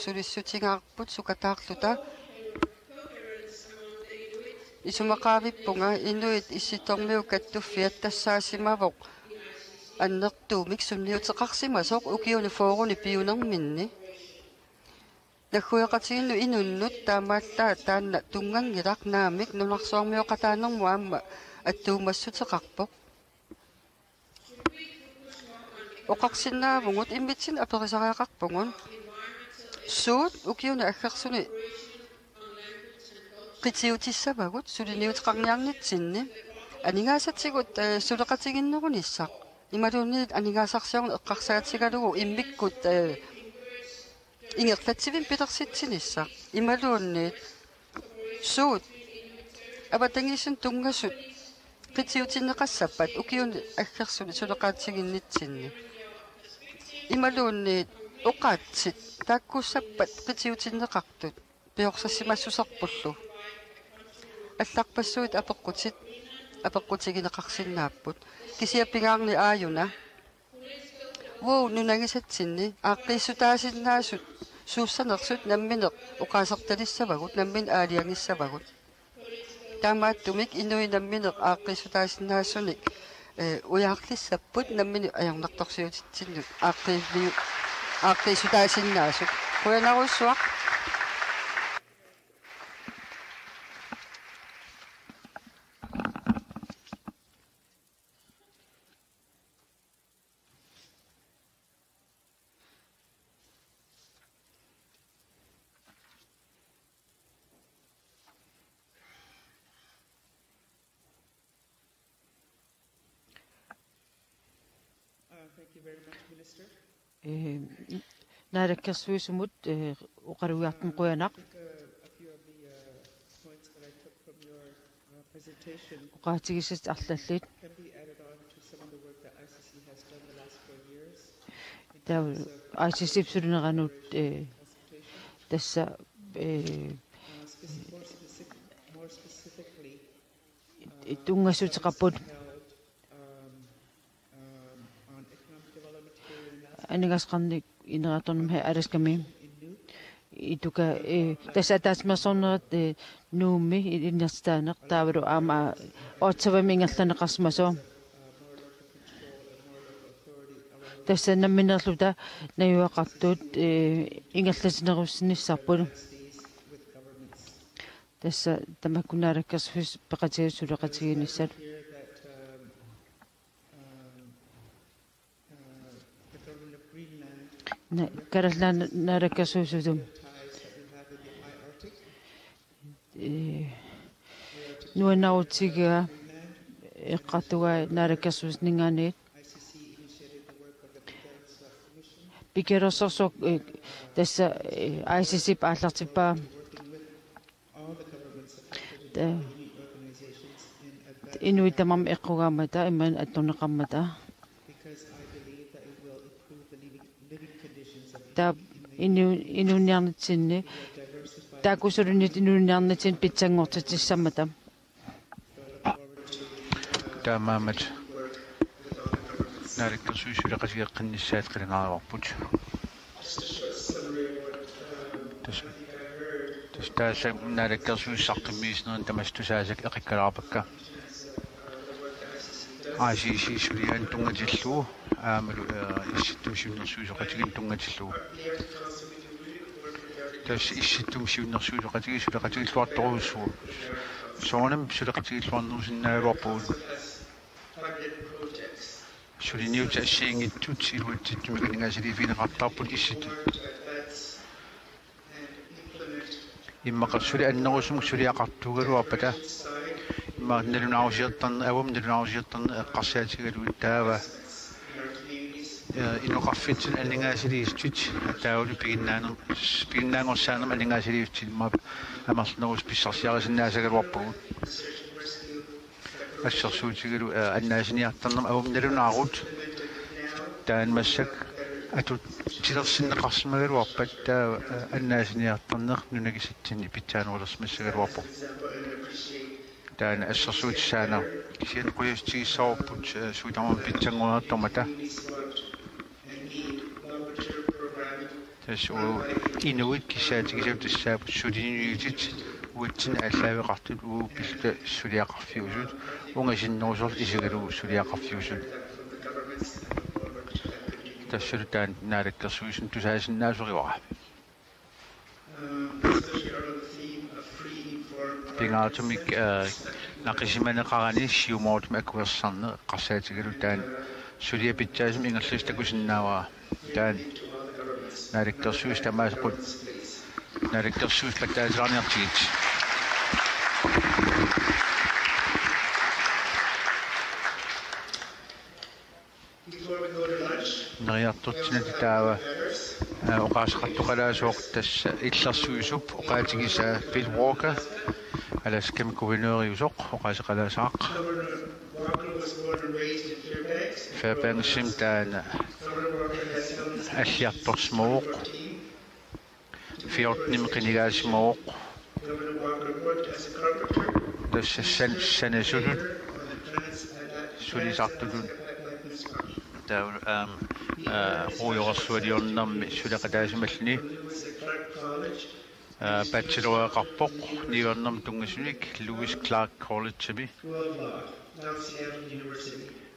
sulissutigaarput sukataarluta. Isumaqaavippunga inuit Issittormiut Kattuffiat tassaasimavoq annertuumik sunniuteqarsimasoq ukiuni fyrreni piunerminni. Naggueqatigiinnut inunnut taamaallaat taanna tunnganngilaq, naamik nunarsuarmioqataanermut aamma attuumassuteqarpoq. Oqarsinnaavugut, immitsinnut aperisariaqarpugut: Suut ukiuni aggersuni qitiutissavagut suliniuteqarniarnitsinni? Aningaasatigut, eh, suleqatiginnerunissaq imaluunniit aningaasarsiorneq eqqarsaatigalugu immikkut, eh, ingerlatsivimmik pilersitsinissaq imaluunniit suut avatangiisinut tunngasut qitiutinneqassappat ukiuni aggersuni suleqatiginnitsinni? Imaluunniit oqaatsit taakkuussappat qitiutinneqartut piorsassimassuserpullu? Allarpassuit apeqqutit apeqqutigineqarsinnaapput. Kisianni pingaarneq aajuna: Uagut nunagisatsinni aaqqiissutaasinnaasut suussanersut nammineq oqaasertalissavagut, nammineq aalajangissavagut. Taamaattumik inuit nammineq aaqqiissutaasinnaasunik, eh, ujaarlissapput nammineq ajornartorsiutitsinnut aaqqiiviu-, aaqqiissutaasinnaasut. Qujanarsuaq. Ee, naalakkersuisumut, ee, oqalugiartorneq qujanaq. Oqaatigisatit arlallit. Taava I C C-p sulineranut, ee, tassa, ee, tunngassuteqarput aningaasaqarnermik ineriartornermi Alaskami. Ituka, ee, tassa ataatsimeersuarnerat, ee, Nuummi ilinniartitaaneq taavalu aamma Ottawami ingerlanneqarsimasoq. Tassa nammineerluta najugaqartut, ee, ingerlatiinnarussinissarput. Tassa tamakku naalakkersuis peqatigiit suleqatigiinnissat. Na-, Kalaallit Nunaanni naalakkersuisut, ee, nuannaarutigiga eqqartugai naalakkersuisuninngaanniit. Pikilersorsuaq, ee, tassa, ee, I C C-p aallartippaa. Ta-, inuit tamarmik eqqugaammata imaluunniit attorneqarmata. Taava inu-, inuuniarnitsinni, taakku suliniutit inuuniarnitsinni pitsanngortitsissammata. Taamaammat naalakkersuisut suleqatigeqqinnissaat qilanaarivarput. Tassa, tassa taallat naalakkersuisut saqqummiissinerini tamassi tusaasakka eqikkalaarpakka. I C C suliaanut tunngatillugu aammalu, ee, Issittumi Siunnersuisoqatigiinnut tunngatillugu. Tassa Issittumi Siunnersuisoqatigiit suleqatigilluartorujussuuvoq. Soorunami suleqatigilluarnerusinnaagaluarpugut. Suliniutit assigiinngitsut iluatsittumik aningaasaliiffigineqartarput Issittut. Immaqa suli annerusumik suliaqartuugaluarpata. Immaqa nalunaarusiortarneq, avammi nalunaarusiortarneq eqqarsaatigalugu taava, ee, inoqarfitsinnut aningaasaliissutit taavalu piginnaaner-, piginnaanngorsaanermut aningaasaliissutit immaqa amerlanerusoq pissarsiarisinnaasagaluarpagut. Assersuutigalugu, ee, annaasiniartarnermut avammi nalunaarut. Taanna massakkut atuutilersinneqarsimagaluarpat taava, ee, annaasiniartarneq nunakisatsinni pitsaanerulersimassagaluarpoq. Taanna assersuutissaaneq kisianni qujassutigissagaluarput, ee, suut tamarmik pitsanngoriartormata. Tassa uagut inuit kissaatigisavut tassaapput suliniutit uatsinnut aallaaveqartut uagut pilluta suliaqarfiusut, ungasinnerusorlu isigalugu suliaqarfiusut. Tassalu taanna naalakkersuisunut tusaasinnaasorivara. Pingaartumik, ee, naqisimaneqarani siumooralugu akuersisarneq eqqarsaatigalugu taanna suliaq pitsaasumik ingerlassuseq takusinnaavara. Taanna naalakkersuisut tamaasa qul-, naalakkersuisut pattaasilaarniartigit. Ineriartortinnata taava, ee, oqaaseqartoqalaassaaq tassa illersuisup oqaatigisaa Bill Walker, Alaskami guvernøriusoq oqaaseqalaassaaq. Fairbanksimi taanna alliartorsimavoq. Fjortenimi qinigaasimavoq. Tassa san-, sanasutut, sulisartutut. Taava, aam, aa, ruujorsualiornermi suleqataasimalluni. Aa, bacheloreqarpoq niuernermut tunngasunik Lewis Clark Collegemi.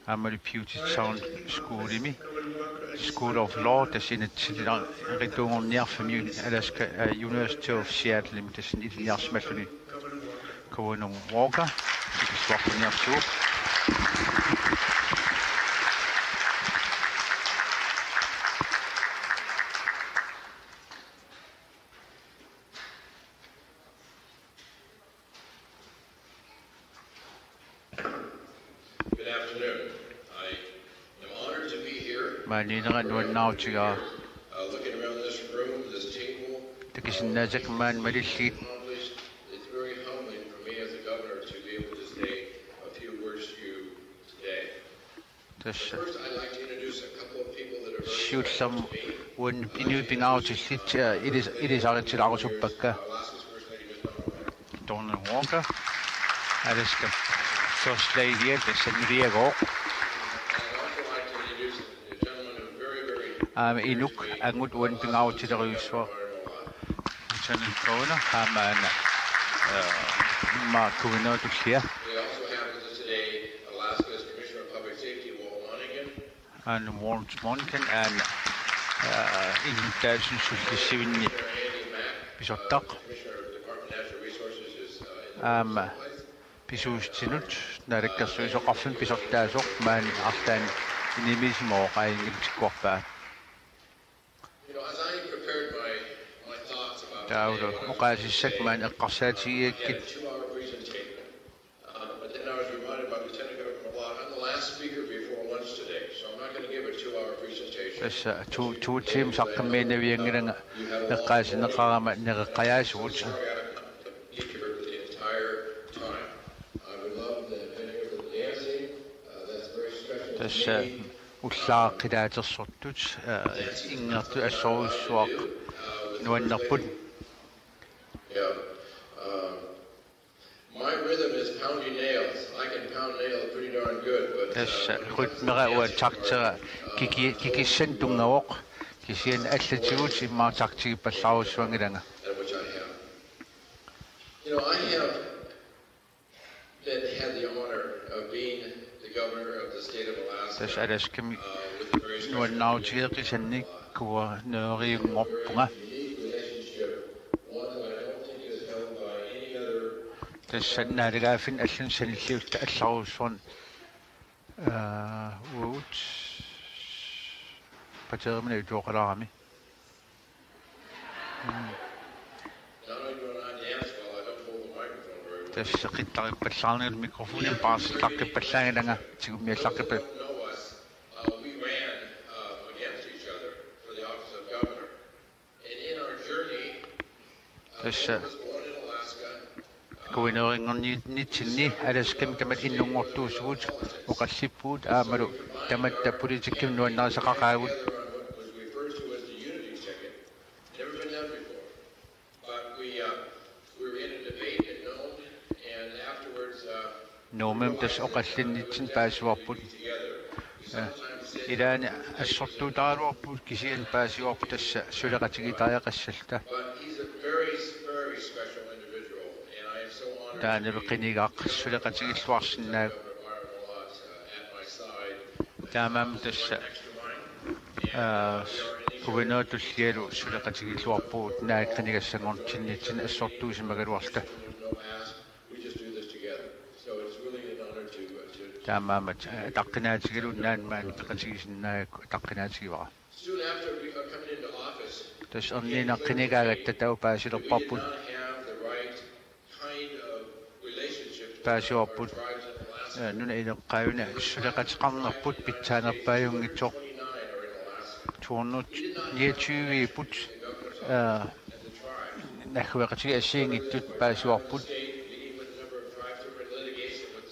Aammalu Puget Sound Schoolimi, School of Law, tassa inatsisilerituunngorniarfimmi Alaska, aa, University of Seattleimi tassani ilinniarsimalluni. Governor Walker, tikilluaqquniartigu. Good afternoon. I am honored to be here Maaniinera nuannaarutigaa. Takusinnaasakkit maani malillugit. It's very humbling for me as a governor to be able to say a few words to you today. Tassa siullermik uani inuit pingaarutillit, eh, ilis-, ilisaritilaarusuppakkit. Donald Walker, Alaska First Lady, tassa nuliagooq. Aamma inuk angut uani pingaarutilerujussuaq. Lieutenant Governor, aamma una, eh, immaqa guvernøri tullia. Aana Walt Monken, aana, eh, innuttaasunut sullissivinni pisortaq. Aamma pisuussutinut naalakkersuisoqarfimmut pisortaasoq maani arlaanni inimiisimavoq, qaangiunngitsuarpaa. Taavalu oqaasissat maani eqqarsaatigigakkit. Tassa to, to timer saqqummiinnavianngilanga eqqaasinneqarama nereqqajaasugut. Tassa ullaaq qilaatersortut, eh, inngertut assorujussuaq nuannerput. Yeah. Um, my rhythm is pounding nails. I can pound nails pretty darn good, but, uh, tassa rytmera uanga taktera kiki-, kikissanik tunngavoq, kisianni allatigut immaqa taktigippallaarusuanngilanga. And which I have. You know, I have been, had the honor of being the governor of the state of Alaska, tassa Alaskami uh, with the very special nuannaarutigeqisannik guvernøriunngorpunga. Unique relationship, one that I don't think is held by any other. Tassa naalagaaffinni allanut sanilliulluta allarujussuarnik, eh, uagut paterimina ituoqalaarami. Tassa qittarippallaarnilu mikrofoni paarsillaqqippallaanngilanga, tigummiallaqqippa. Tassa guvernørinngornitsinni Alaskami tamatta innunngortuusugut, oqallippugut aammalu tamatta politikkimik nuannarisaqaqaagut. Nuummi tassa oqallinnitsinni paasivarput. Eh, ilaanni assortuutaraluarpugut kisianni paasivarput tassa suleqatigiittariaqassalluta. Taanna qinigaq suleqatigiilluarsinnaasoq. Taamaammat tassa, eh, guvernøri tullialu suleqatigiilluarpugut naak qinigassanngortinnitsinni assortuusimagaluarluta. Taamaammat, eh, ataqqinaatigalugu naak maani peqatigisinnaagakku ataqqinnaatigivara. Tassa erniinnaq qinigaagatta taava paasilerparput. Paasivarput, eh, nunap inoqqaavinik suleqateqarnerput pitsaanerpaajunngitsoq. To hundrede niogtyve-put, eh, naggueqatigiit assigiinngitsut paasivarput.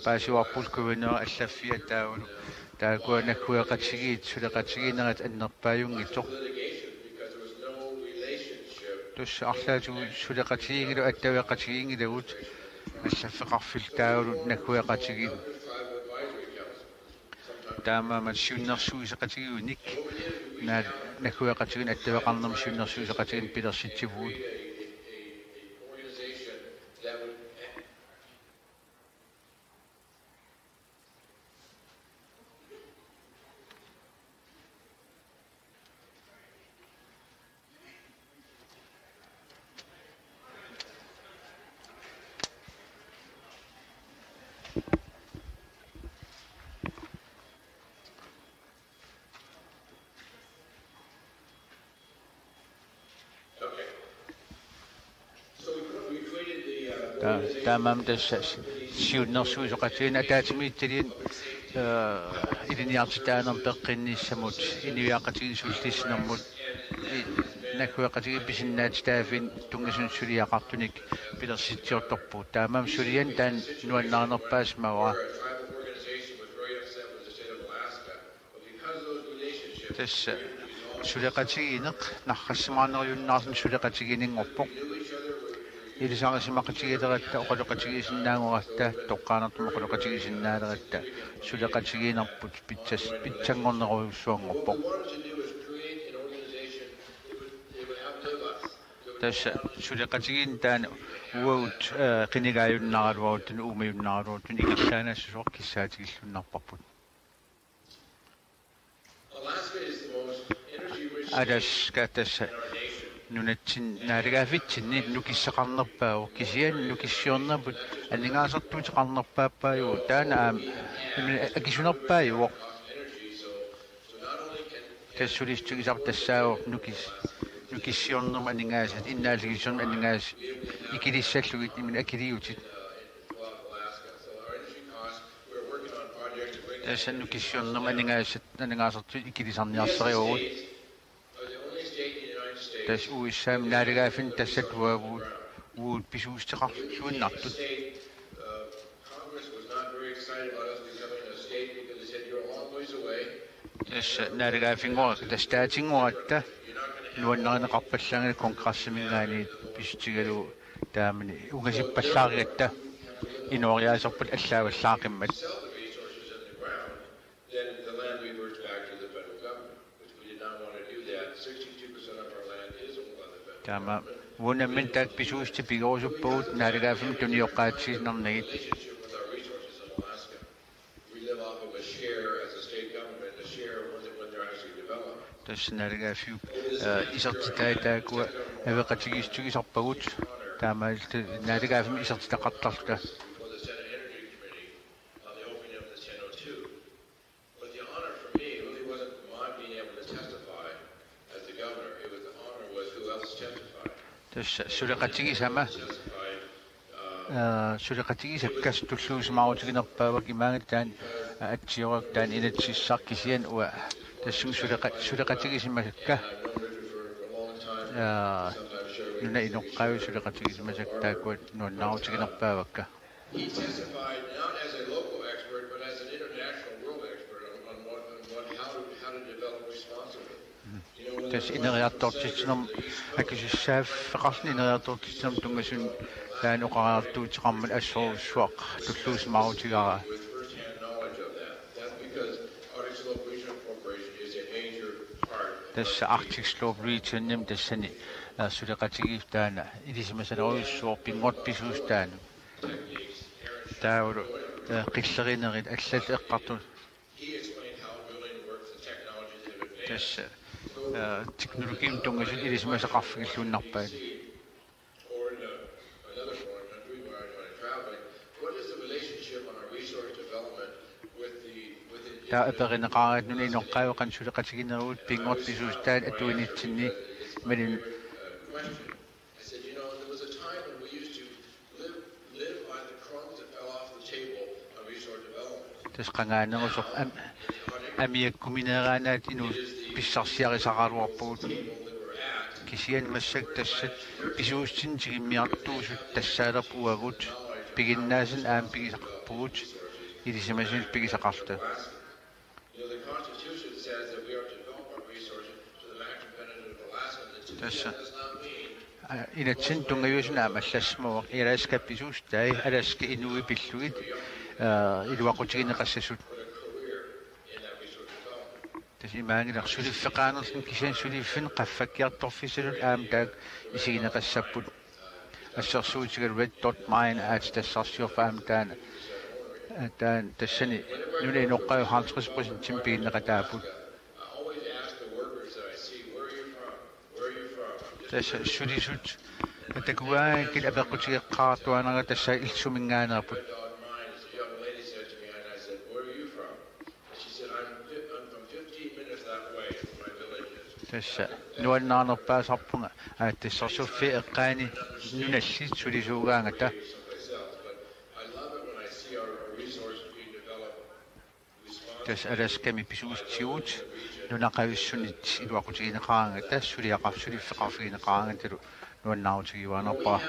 Paasivarput guvernøri allaffia taavalu taakkua naggueqatigiit suleqatigiinnerat annerpaajunngitsoq. Tassa arlaatigut suleqatigiinngilagut, attaveqatigiinngilagut allaffeqarfillu taavalu naggueqatigiit. Taamaammat siunnersuisoqatigiinnik naak naggueqatigiinnik attaveqarnermik siunnersuisoqatigiinnik pilersitsivugut. Ta-, taamaammat tassa siunnersuisoqatigiinneq ataatsimiititaliani Ee, ilinniartitaanermut peqqinnissamut, inuiaqatigiit sullissinermut, i-, naggueqatigiit pisinnaatitaaffii tunngasunut suliaqartunik pilersitsiortorpugut. Taamaammat sulianik taanna nuannarinerpaasimavara. Tassa suleqatigiinneq narrassimaarnerujunnaarlugu suleqatigiinninngorpoq. Ilisarisimaqatigiileratta, oqaloqatigiissinnaagoratta, toqqaannartumik oqaloqatigiissinnaaleratta, suleqatigiinnerput pitsas-, pitsanngornerujussuanngorpoq. Tassa suleqatigiinneq taanna uagut, eh, qinigaajunnaaraluarutta, uumajunnaraluarutta, ikillaannaassuseq kissaatigilluinnarparput. Alaska tassa nunatsinni naalagaaffitsinni nukissaqarnerpaavoq, kisianni nukissiornermut aningaasartuuteqarnerpaappaajuvoq, taanna aamma imminut akisunerpaajuvoq. Tassa sulissutigisarput tassaavoq nukis-, nukissiornermut aningaasat, innaallagissusermut aningaasat ikilissallugit imminut akiliutit. Tassa nukissiornermut aningaasat, aningaasartut ikilisarniarsarivagut. Tassa U S A-mi naalagaaffinni tassa tuaavut uagut pisuussuteqarluinnartut. Tassa naalagaaffinngooq, tassa staatinngoratta nuannarineqarpallaanngilaq kongressiminngaanniit pissutigalugu taamani ungasippallaarigatta inooriaaserput allaavallaaqimmat. Then the land reverts back to the federal government, which we did not want to do that. Sixty-two percent of our land is owned by the federal government. Taama uagut nammineq taakku pisuussutit pigerusuppagut naalagaaffimmi tunioqqaatsiinnarnagit. Relationship with our resources in Alaska. We live off of a share as a state government, a share when, when they're actually developed. Tassa naalagaaffiup, eh, isertitaat taakkua apeqqutigiissutigisarpagut, taamaalilluta naalagaaffimmi isertitaqartarluta. Before the Senate Energy Committee on the opening of the ten oh two. But the honor for me really wasn't my being able to testify as the governor. It was, the honor was who else testified. Tassa suleqatigisama, testified, uh, eh, suleqatigisakka tulluusimaarutiginerpaavakka, imaanngilaq taanna atsiorak taanna inatsisissaq, kisianni uanga tassunga suleqa-, suleqatigisimasakka, eh, nunap inoqqaavi suleqatigisimasakka taakkua nuannaarutiginerpaavakka. He testified not as a local expert, but as an international world expert on, on what, on what, how to, how to develop responsibly. You know, when there was Tassa ineriartortitsinermut, akisussaaffeqarluni ineriartortitsinermut tunngasunut taanna oqariartuuteqarmat assorujussuaq tulluusimaarutigaara. With firsthand knowledge of that. That's because Arctic Slope Regional Corporation is a major part of Tassa Arctic Slope Regionimi tassani, eh, suleqatigiiffik taanna ilisimasalerujussuuvoq pinngortipisuussutaanut. Taavalu, eh, qillerinerit allallu eqqartut. Tassa, eh, teknologiimut tunngasut ilisimasaqarfigilluinnarpaat. Taava aperineqaraat nunap inoqqaavi qanoq suleqatigineruvugut pinngortipisuussutaanut atuinitsinni, imaluunniit I said, you know, there was a time when we used to live, live on the crumbs that fell off the table on resource development. Tassa qangaanerusoq am-, amiakkumineeraannaat inuussutissarsiarisaraluarput uagut. Kisianni massakkut tassa pisuussutinik tigummiartuusut tassaalerput uagut, piginnaasanik aamma pigisaqarpugut, ilisimasanik pigisaqarluta. You know, the Constitution says that we are to develop our resources to the maximum benefit of Alaskans. It Tassa. Does not mean, aa, inatsimmut tunngaviusumik aamma allassimavoq, Alaska pisuussutai, Alaska inuit pillugit, aa, iluaqutigineqassasut. Put a career in that resource development. Tassa imaanngilaq suliffeqarnerluni, kisianni suliffinni qaffakkiartorfissalluta aamma taakku isigineqassapput. Assersuutigalugu Red Dot Mine aatsitassarsiorfik aamma taanna, taanna tassani nunap inoqqaavi halvtreds procentimik piginneqataapput. Tassa sulisut takugaangakkit apeqqutigeqqaartuaannarnagit, tassa illit suminngaanneerput. Tassa nuannaarnerpaasarpunga aatsitassarsiorfiit eqqaani nunalli sulisuugaangata. Tassa Alaskami pisuussutigut nunaqavissunit iluaqutigineqaraangata, suliaqar-, suliffeqarfigineqaraangatalu nuannaarutigiuaannarpara.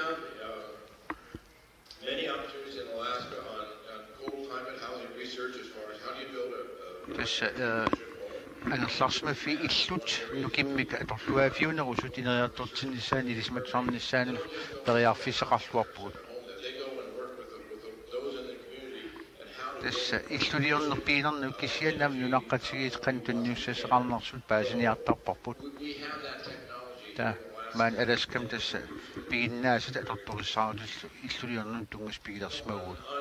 Many opportunities in Alaska on, on cold climate housing research as far as how do you build a, a Tassa, eh, angerlarsimaffiit illut nukimmik atorluaaffiunerusut ineriartortinnissaanut ilisimatusarnissaanut periarfissaqarluarpugut. Home that they go and work with the, with the, those in the community and how do they Tassa illuliorneq piinerneq kisianni aamma nunaqqatigiit qanoq tunniussassaqarnersut paasiniartarparput. We, we have that technology here in Alaska. Taava maani Alaskami tassa piginnaasat atortorissaarutillu illuliornermut tunngasut pigilersimavugut. On, um,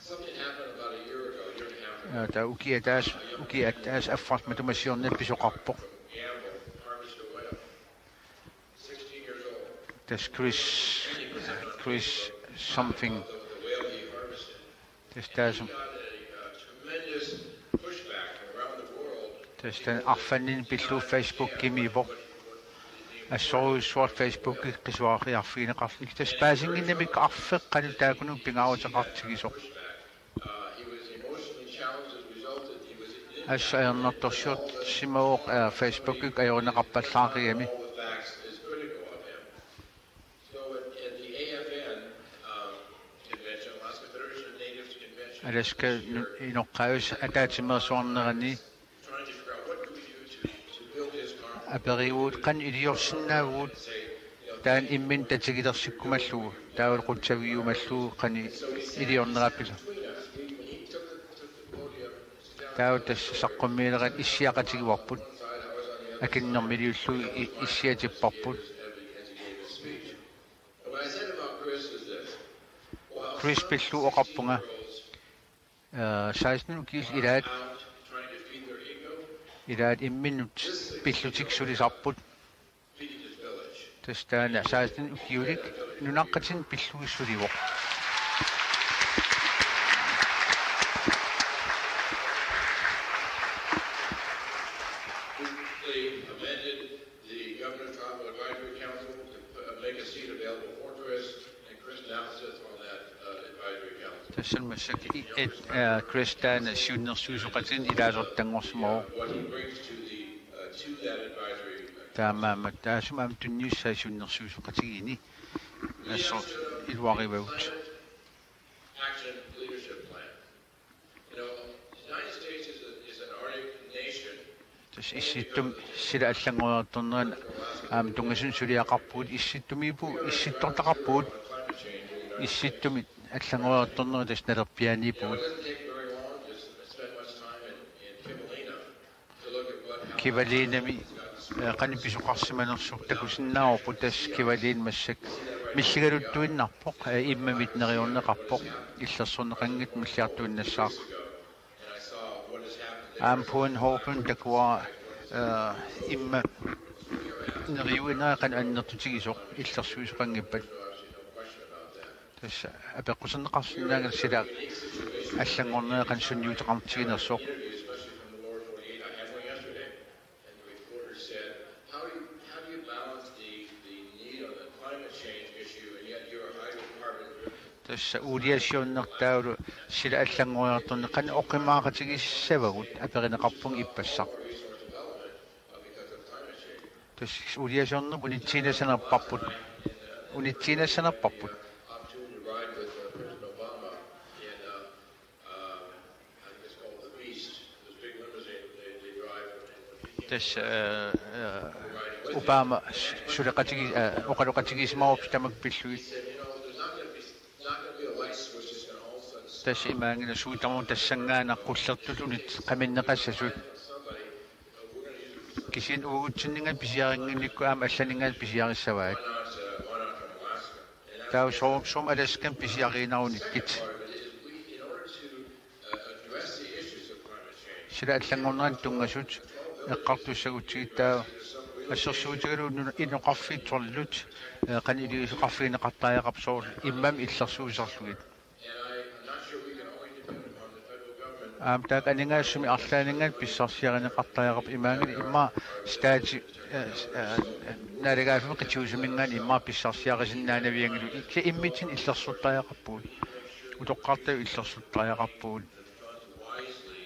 something happened about a year ago, year and a half ago. Aa, taava ukiaq ataaseq, ukiaq ataaseq affarlu matuma siorna pisoqarpoq. Gamble, harvest a whale. Sixteen years old. Tassa Chris, Chris something. The whale he harvested. Tassa taassuma. Got a, uh, tremendous pushback from around the world. Tassa taanna arfanninnut pillugu Facebookimiippoq. Assorujussuaq Facebooki qisuariarfigineqarluni. Tassa paasinnginnamikku arfeq qanoq taakkununnga pingaaruteqartigisoq. Uh, he was emotionally challenged as a result that he was in Assut ajornartorsiorsimavoq, eh, Facebookikkut ajorineqarpallaaqigami. All the facts is critical of him. So at, at the A F N, um, convention, Alaska Federation of Natives Convention, Alaska nu-, inoqqaavissuseq ataatsimeersuarnerani trying to figure out what do we do to, to build his car. Aperiguuvugut qanoq iliorsinnaavugut taanna imminut tatigilersikkumallugu, taavalu qutsavigiumallugu qanoq iliornerapillu. Between us, he, when he took the, took the podium, Taava tassa saqqummiilerat issiaqatigivarput. Akinnermiliullugu i-, issiatipparput. Chris pillugu oqarpunga, eh, seksten ukiullit ilaat, ilaat imminnut pillutik sulisarput. Tassa taanna seksten ukiulik nunaqqatinik pillugu sulivoq. They amended the Governor's Tribal Advisory Council to, uh, make a seat available for Chris, and Chris now sits on that, uh, advisory council. Tassani massakkut i-, et, eh, Chris taanna siunnersuisoqatigiinni ilaasortanngorsimavoq. What he brings to the, uh, to that advisory Taamaammat taassuma aamma tunniussaaq siunnersuisoqatigiinni assut iluarivagut. Action Leadership Plan. You know, the United States is a, is an Arctic nation. Tassa Issittumi sila allanngoriartornerani aamma tunngasut suliaqarpugut, Issittumiippugut, Issittortaqarpugut, Issittumit allanngoriartornerat tassa nalerpiaaniippugut. Kivaluunami, eh, qanoq pisoqarsimanersoq takusinnaavarput, tassa Kivaluunami massakkut milligaluttuinnarpoq, eh, immamit neriorneqarpoq, illersorneqanngitsoq milliartuinnassaaq. Aamma Bornholmimi takuara, eh, imma neriuinera qanoq annertutigisoq illersuisoqanngippat. Tassa apeqquserneqarsinnaanngilaq sila allanngornera qanoq sunniuteqartiginersoq. And the reporter said, "How do you, how do you balance the, the need on the climate change issue and yet you're a hydrocarbon driven?" Tassa uuliasiornertaalu sila allanngoriartorneq qanoq oqimaaqatigissavagut aperineqarpunga ippassaq. Tassa uuliasiorneq unitsiinnassanerparput. Unitsiinnassanerparput. Tassa, eh, eh, Obama su-, suleqatigi-, eh, oqaloqatigiissimavarput tamakku pillugit. Tassa imaanngilaq suut tamarmik tassanngaannaq qullertut unit qaminneqassasut. Kisianni uagutsinninngaanniit pisiarinnginnikkut aamma allaninngaanniit pisiarissavaat. Taava sooq, sooq Alaskami pisiariinnarunikkit. Sila allanngornerannut tunngasut eqqartussagutsigit taava assersuutigalugu nuna-, inoqarfiit tolvit, eh, qanoq iliuuseqarfigineqartariaqarput soorlu immamik illersuisorlugit. Aamma taakku aningaasanik arlaanninngaanniit pissarsiarineqartariaqarput, imaanngilaq immaqa staati, eh, eh, naalagaaffimmi qitiusuminngaanniit immaqa pissarsiarisinnaanavianngilaq, kisianni immitsinnut illersortariaqarpugut. Utoqqartavut illersortariaqarpugut.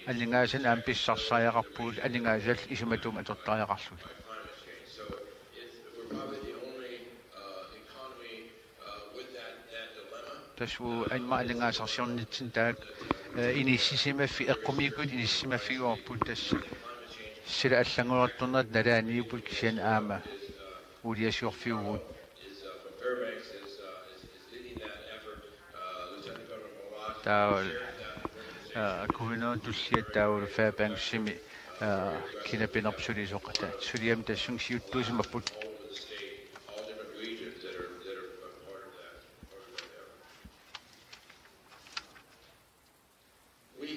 Aningaasanik aamma pissarsisariaqarpugut, aningaasallu isumatuumik atortariaqarlugit. Tassa uagut aamma aningaasarsiornitsinni taakku, eh, inissisimaffik, eqqumiikkuit inissisimaffigivarput, tassa sila allanngoriartornerat nalaaniipput kisianni aamma uuliasiorfiuvugut. Taava, eh, Kuineri tullia taava Fairbanksimi, eh, kinapinerp sulisoqata. Suliami tassunga siuttuusimapput. We,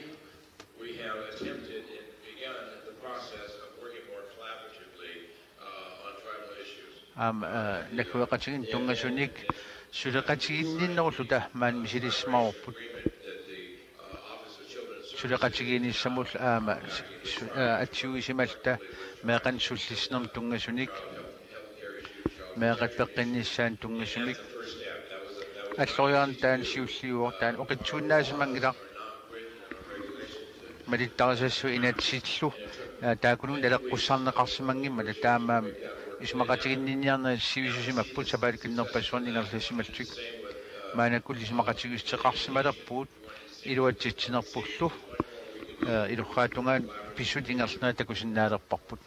we have attempted and begun the process of working more collaboratively, uh, on tribal issues. Aamma, eh, naggueqatigiinneq tunngasunik suleqatiginninnerulluta maani misilissimavarput. Agreement that the, uh, Office of Children's Services suleqatigiinnissamut aamma su-, eh, atsiuisimalluta meeqqanik sullissinermut tunngasunik, meeqqat peqqinnissaannut tunngasumik. Alloriarneq taanna siulliuvoq, taanna oqitsuinnaasimanngilaq. Malittarisassat inatsillu, aa, taakkununnga naleqqussarneqarsimanngimmata taamaammat isumaqatiginninniarnerit sivisusimapput sapaatip-akunneri ingerlassimallutik. Maannakkullu isumaqatigiissuteqarsimalerpugut iluatsitsinerpullu, aa, ilugaatungaani pissutsit ingerlanerat takusinnaalerparput.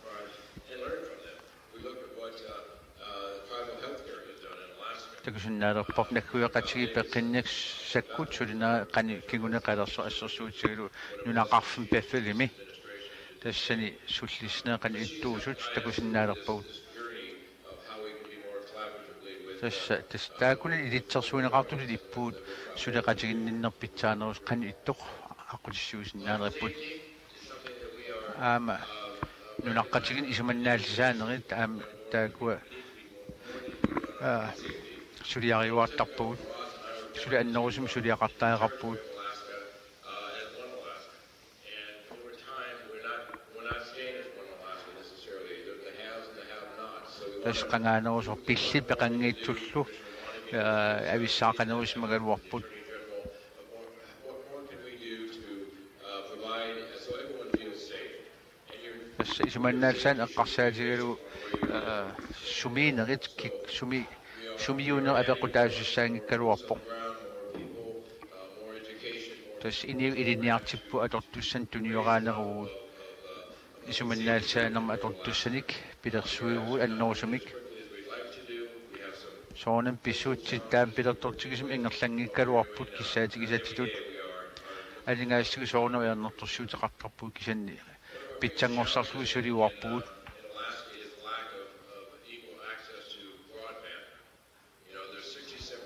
Takusinnaalerparput naggueqatigiit peqqinnissakkut sulinerat qanoq kinguneqalersoq assersuutigalugu nunaqarfimmi Bethel-imi. Tassani sullissinerit qanoq ittuusut takusinnaalerpagut. Tassa, tassa taakkunani ilitsersuineqartutut ippugut suleqatiginninneq pitsaanerusoq qanoq ittoq aqqutissiuussinnaanerput. Aamma nunaqqatigiinni isumannaallisaanerit aamma taakkua, aa, suliariuartarpagut. Suli annerusumik suliaqartariaqarpugut. Tassa qangaanerusoq pillit peqanngitsullu, aa, avissaaqanerusimagaluarput. Tassa isumannaallisaaneq eqqarsaatigalugu, aa, sumiinnerit kik-, sumi-, sumiinerit apeqqutaasussaanngikkaluarpoq. Tassa inuit ilinniartipput atortussanik tunioraaneruvugut. Isumannaallisaanermut atortussanik pilersuivugut annerusumik. Soorunami pissutsit taama pilertortigisumik ingerlanngikkaluarput kissaatigisatsitut. Aningaasatigut soorunami ajornartorsiuteqartarpugut kisianni pitsanngorsarlugit suliuarpugut.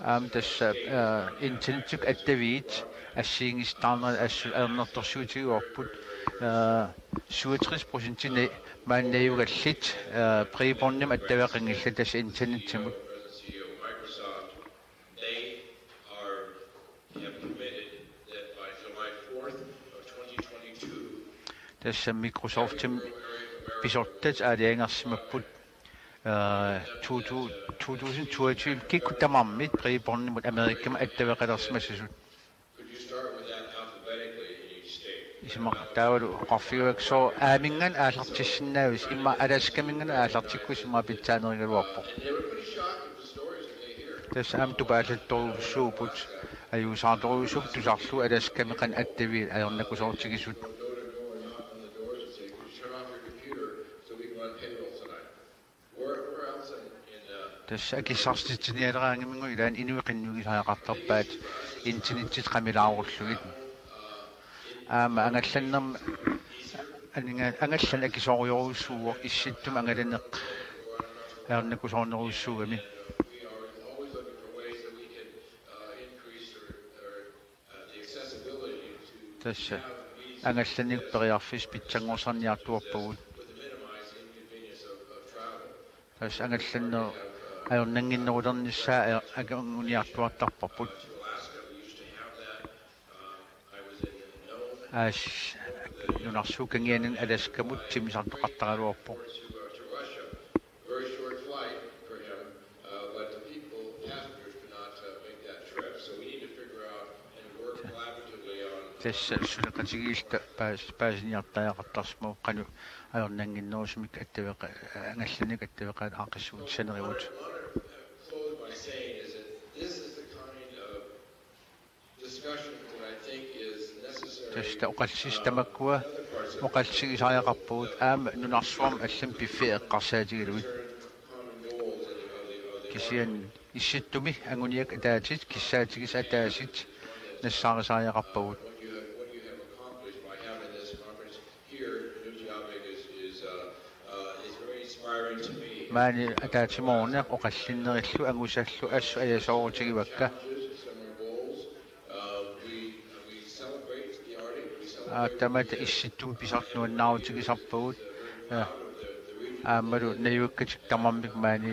Aamma tassa, aa, internettikkut attaviit assigiinngisitaarnerat assut ajornartorsiutigaarput, aa, syvogtres procent maani najugallit, aa, bredbåndimut attaveqanngillat tassa internettimut. Tassa Microsoftimi pisortat aalajangersimapput, aa, to tu-, to tusind toogtyve kikkut tamarmik bredbåndimut Amerikamut attaveqalersimassasut. Isumaqarpunga taavalu oqarfigaakka sooq aamminngaanniit aallartissinnaaviuk, immaqa Alaskaminngaanniit aallartikkussiuk immaqa pitsaanerugaluarpoq. Tassa aamma tupaallattorujussuupput, ajuusaartorujussuupput tusarlugu Alaskami qanoq attaviit ajornakusoortigisut. Tassa akissarsitsinialeraangamigooq ilaanni inuit qinnuigisariaqartarpaat internettit qamilaarullugit. Aamma angallannermi aninga-, angallanneq akisoorujussuuvoq, Issittumi angalaneq ajornakusoornerujussuugami. Tassa angallanneq periarfissaq pitsanngorsarniartuarpagut. Tassa angallanneq ajornannginnerulernissaa aja-, anguniartuartarparput. Aasit nunarsuup kangianinni Alaskamut timmisartoqartaraluarpoq. Tassa suleqatigiilluta paas-, paasiniartariaqartarsimavoq qanoq ajornannginnerusumik attaveqa-, angallannik attaveqaat aaqqissuutissanerigut. Tassa oqallisigisat tamakkua oqallisigisariaqarpagut aamma nunarsuarmi allamik piffissaq eqqarsaatigalugit. Kisianni Issittumi anguniakkat ataaseq kissaatigisat ataaseq nassaarisariaqarpagut. Maani ataatsimoorneq oqallinnerillu angusallu assut ajasoorutigivakka. Aa, tamatta Issittumi pisarluannaarutigisarpagut. Aa, aammalu najugakkatik tamarmik maani,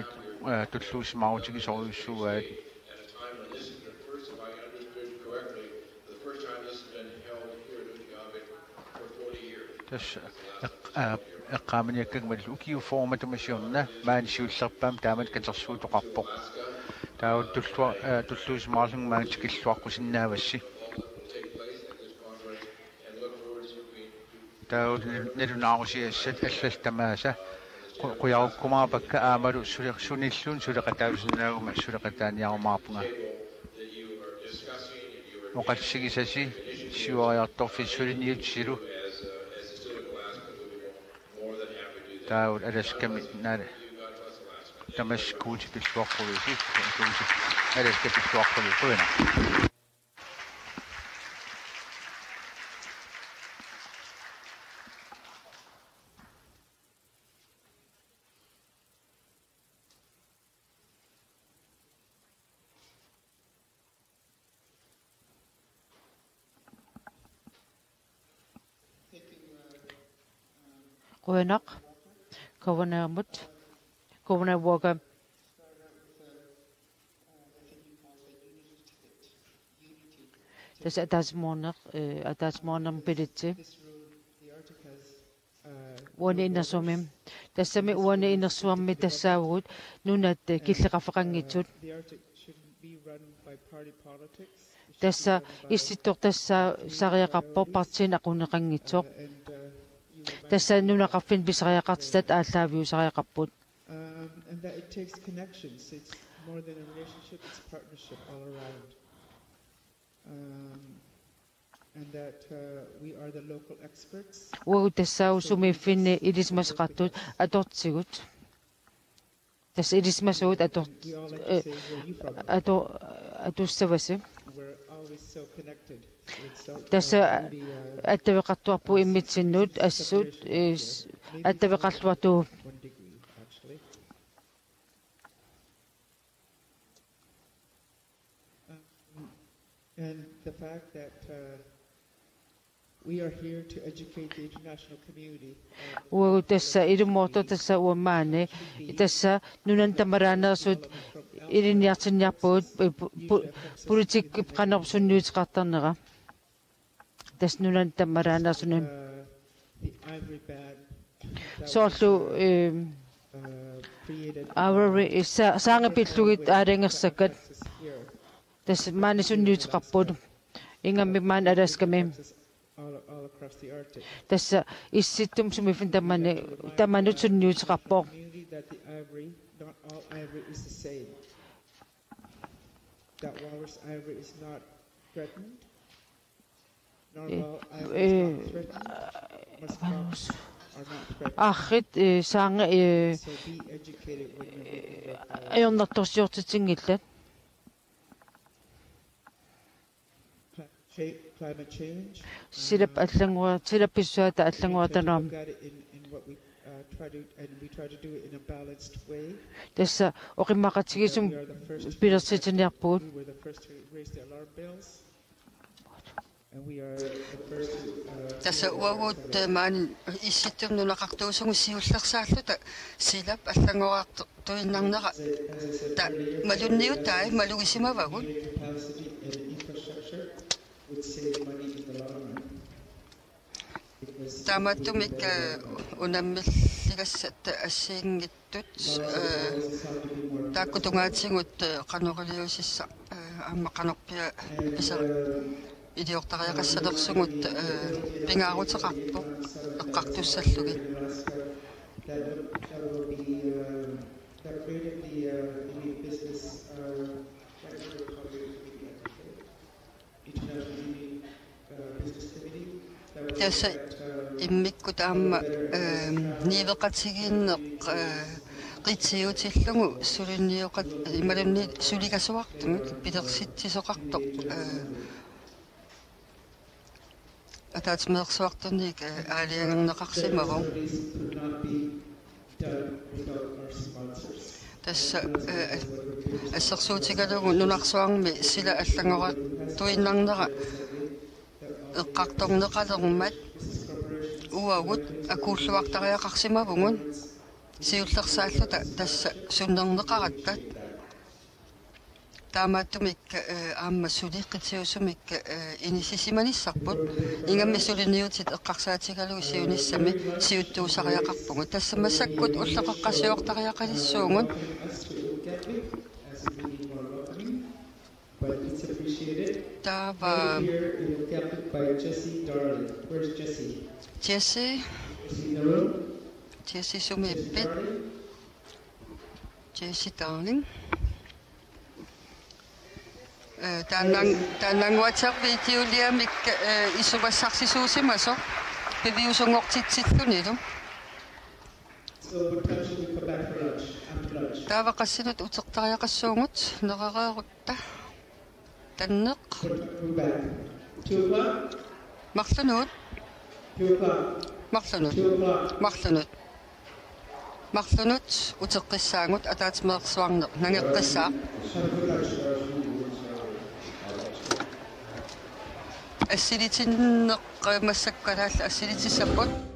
aa, tulluusimaarutigisorujussuuaat. Tassa eq-, aa, eqqaamaniakkakka malillugu ukiut fyrre matuma siorna maani siullerpaamik taamatut katersuutoqarpoq. Taava tullua-, aa, tulluusimaarlunga maani tikilluaqqusinnaavassi. Taava nalunaarusiassat allallu tamaasa qu-, qujarukkumaarpakka aammalu suleq-, sunilluunniit suleqataarusinnaaguma suleqataaniarumaarpunga. Oqallisigisasi siuariartorfik suliniutilu. Taava Alaskami naale. Tamassi Guuti pilluaqquvisi, Guuti Alaska pilluaqquvisi, qujanaq. Qujanaq. Governormut. Governor Walker. Tassa ataatsimoorneq, eh, ataatsimoornermut pilitsi. Uani inersuarmi. Tassami uani inersuarmi tassaavugut nunat, eh, killeqarfeqanngitsut. Tassa Issittoq tassa sariaqarpoq partiinut aqunneqanngitsoq. Tassa nunaqarfinni pisariaqartitat aallaaviusariaqarput. Um, and that it takes connections. It's more than a relationship, it's partnership all around. Um, and that, uh, we are the local experts. Uagut tassaavoq sumiiffinni ilisimasaqartut atortigut. Tassa ilisimasugut ator-, eh, ato-, atussavasi. Tassa attaveqartuarpugut immitsinnut assut, eh, s-, attaveqarluartuuvoq. And the fact that, uh, we are here to educate the international community. Uagut tassa ilumoortoq tassa uanga maani. Tassa nunani tamalaaneersut ilinniartinniarpugut pu-, pu-, politikki qanoq sunniuteqartarnera. Tassa nunani tamalaaneersunut. Soorlu, eh, Ivory, sa-, saangat pillugit aalajangersakkat. Tassa maani sunniuteqarput. Ingammik maani Alaskami. Tassa Issittumi sumiiffinni tamani, tamanut sunniuteqarpoq. Eh, eh, arriit, eh, saangat, eh, ajornartorsiortitsinngillat. Silap allanngua-, silap pissusaata allanngoratalerami. Tassa oqimaaqatigiissumik pilersitsiniarpugut. Tassa uagut, eh, maani Issittumi nunaqartuusugut siullersaalluta silap allanngorartuinnarnera ta-, malunniutai malugisimavagut. Taamaattumik, eh, unammilligassat assigiinngitsut, eh, taakku tungaatigut, eh, qanoq iliuusissaq, eh, aamma qanorpiaq pisa-, Iliortariaqassalersugut, eh, pingaaruteqarpoq eqqartussallugit. Tassa immikkut aamma, eh, niueqatigiinneq, eh, qitiutillugu suliniuqat-, imaluunniit sulikasuartumik pilersitsisoqartoq, eh, ataatsimeersuartunit, eh, aalajangerneqarsimavoq. Tassa, eh, assersuutigalugu nunarsuarmi sila allanngortuinnarnera eqqartorneqalermat uagut akuulluartariaqarsimavugut siullersaalluta tassa sunnerneqaratta. Taamaattumik, eh, aamma suli qitiusumik, eh, inissisimanissarput, ingammik suliniutit eqqarsaatigalugit siunissami siuttuusariaqarpugut. Tassa massakkut ulloqeqqasiortariaqalissuugut. Taava Jesse, Jesse sumiippit? Jesse Darling. Eh, taannan-, taannannguaq videoliamik, eh, isumassarsisuusimasoq piviusunngortitsillunilu. Taava qassinut utertariaqassuugut, nerereerutta. Tanneq. Marlunut. Marlunut. Marlunut. Marlunut uteqqissaagut, ataatsimeersuarneq nangeqqissaaq. Assilitinneq massakkut kalaallit assilitissapput.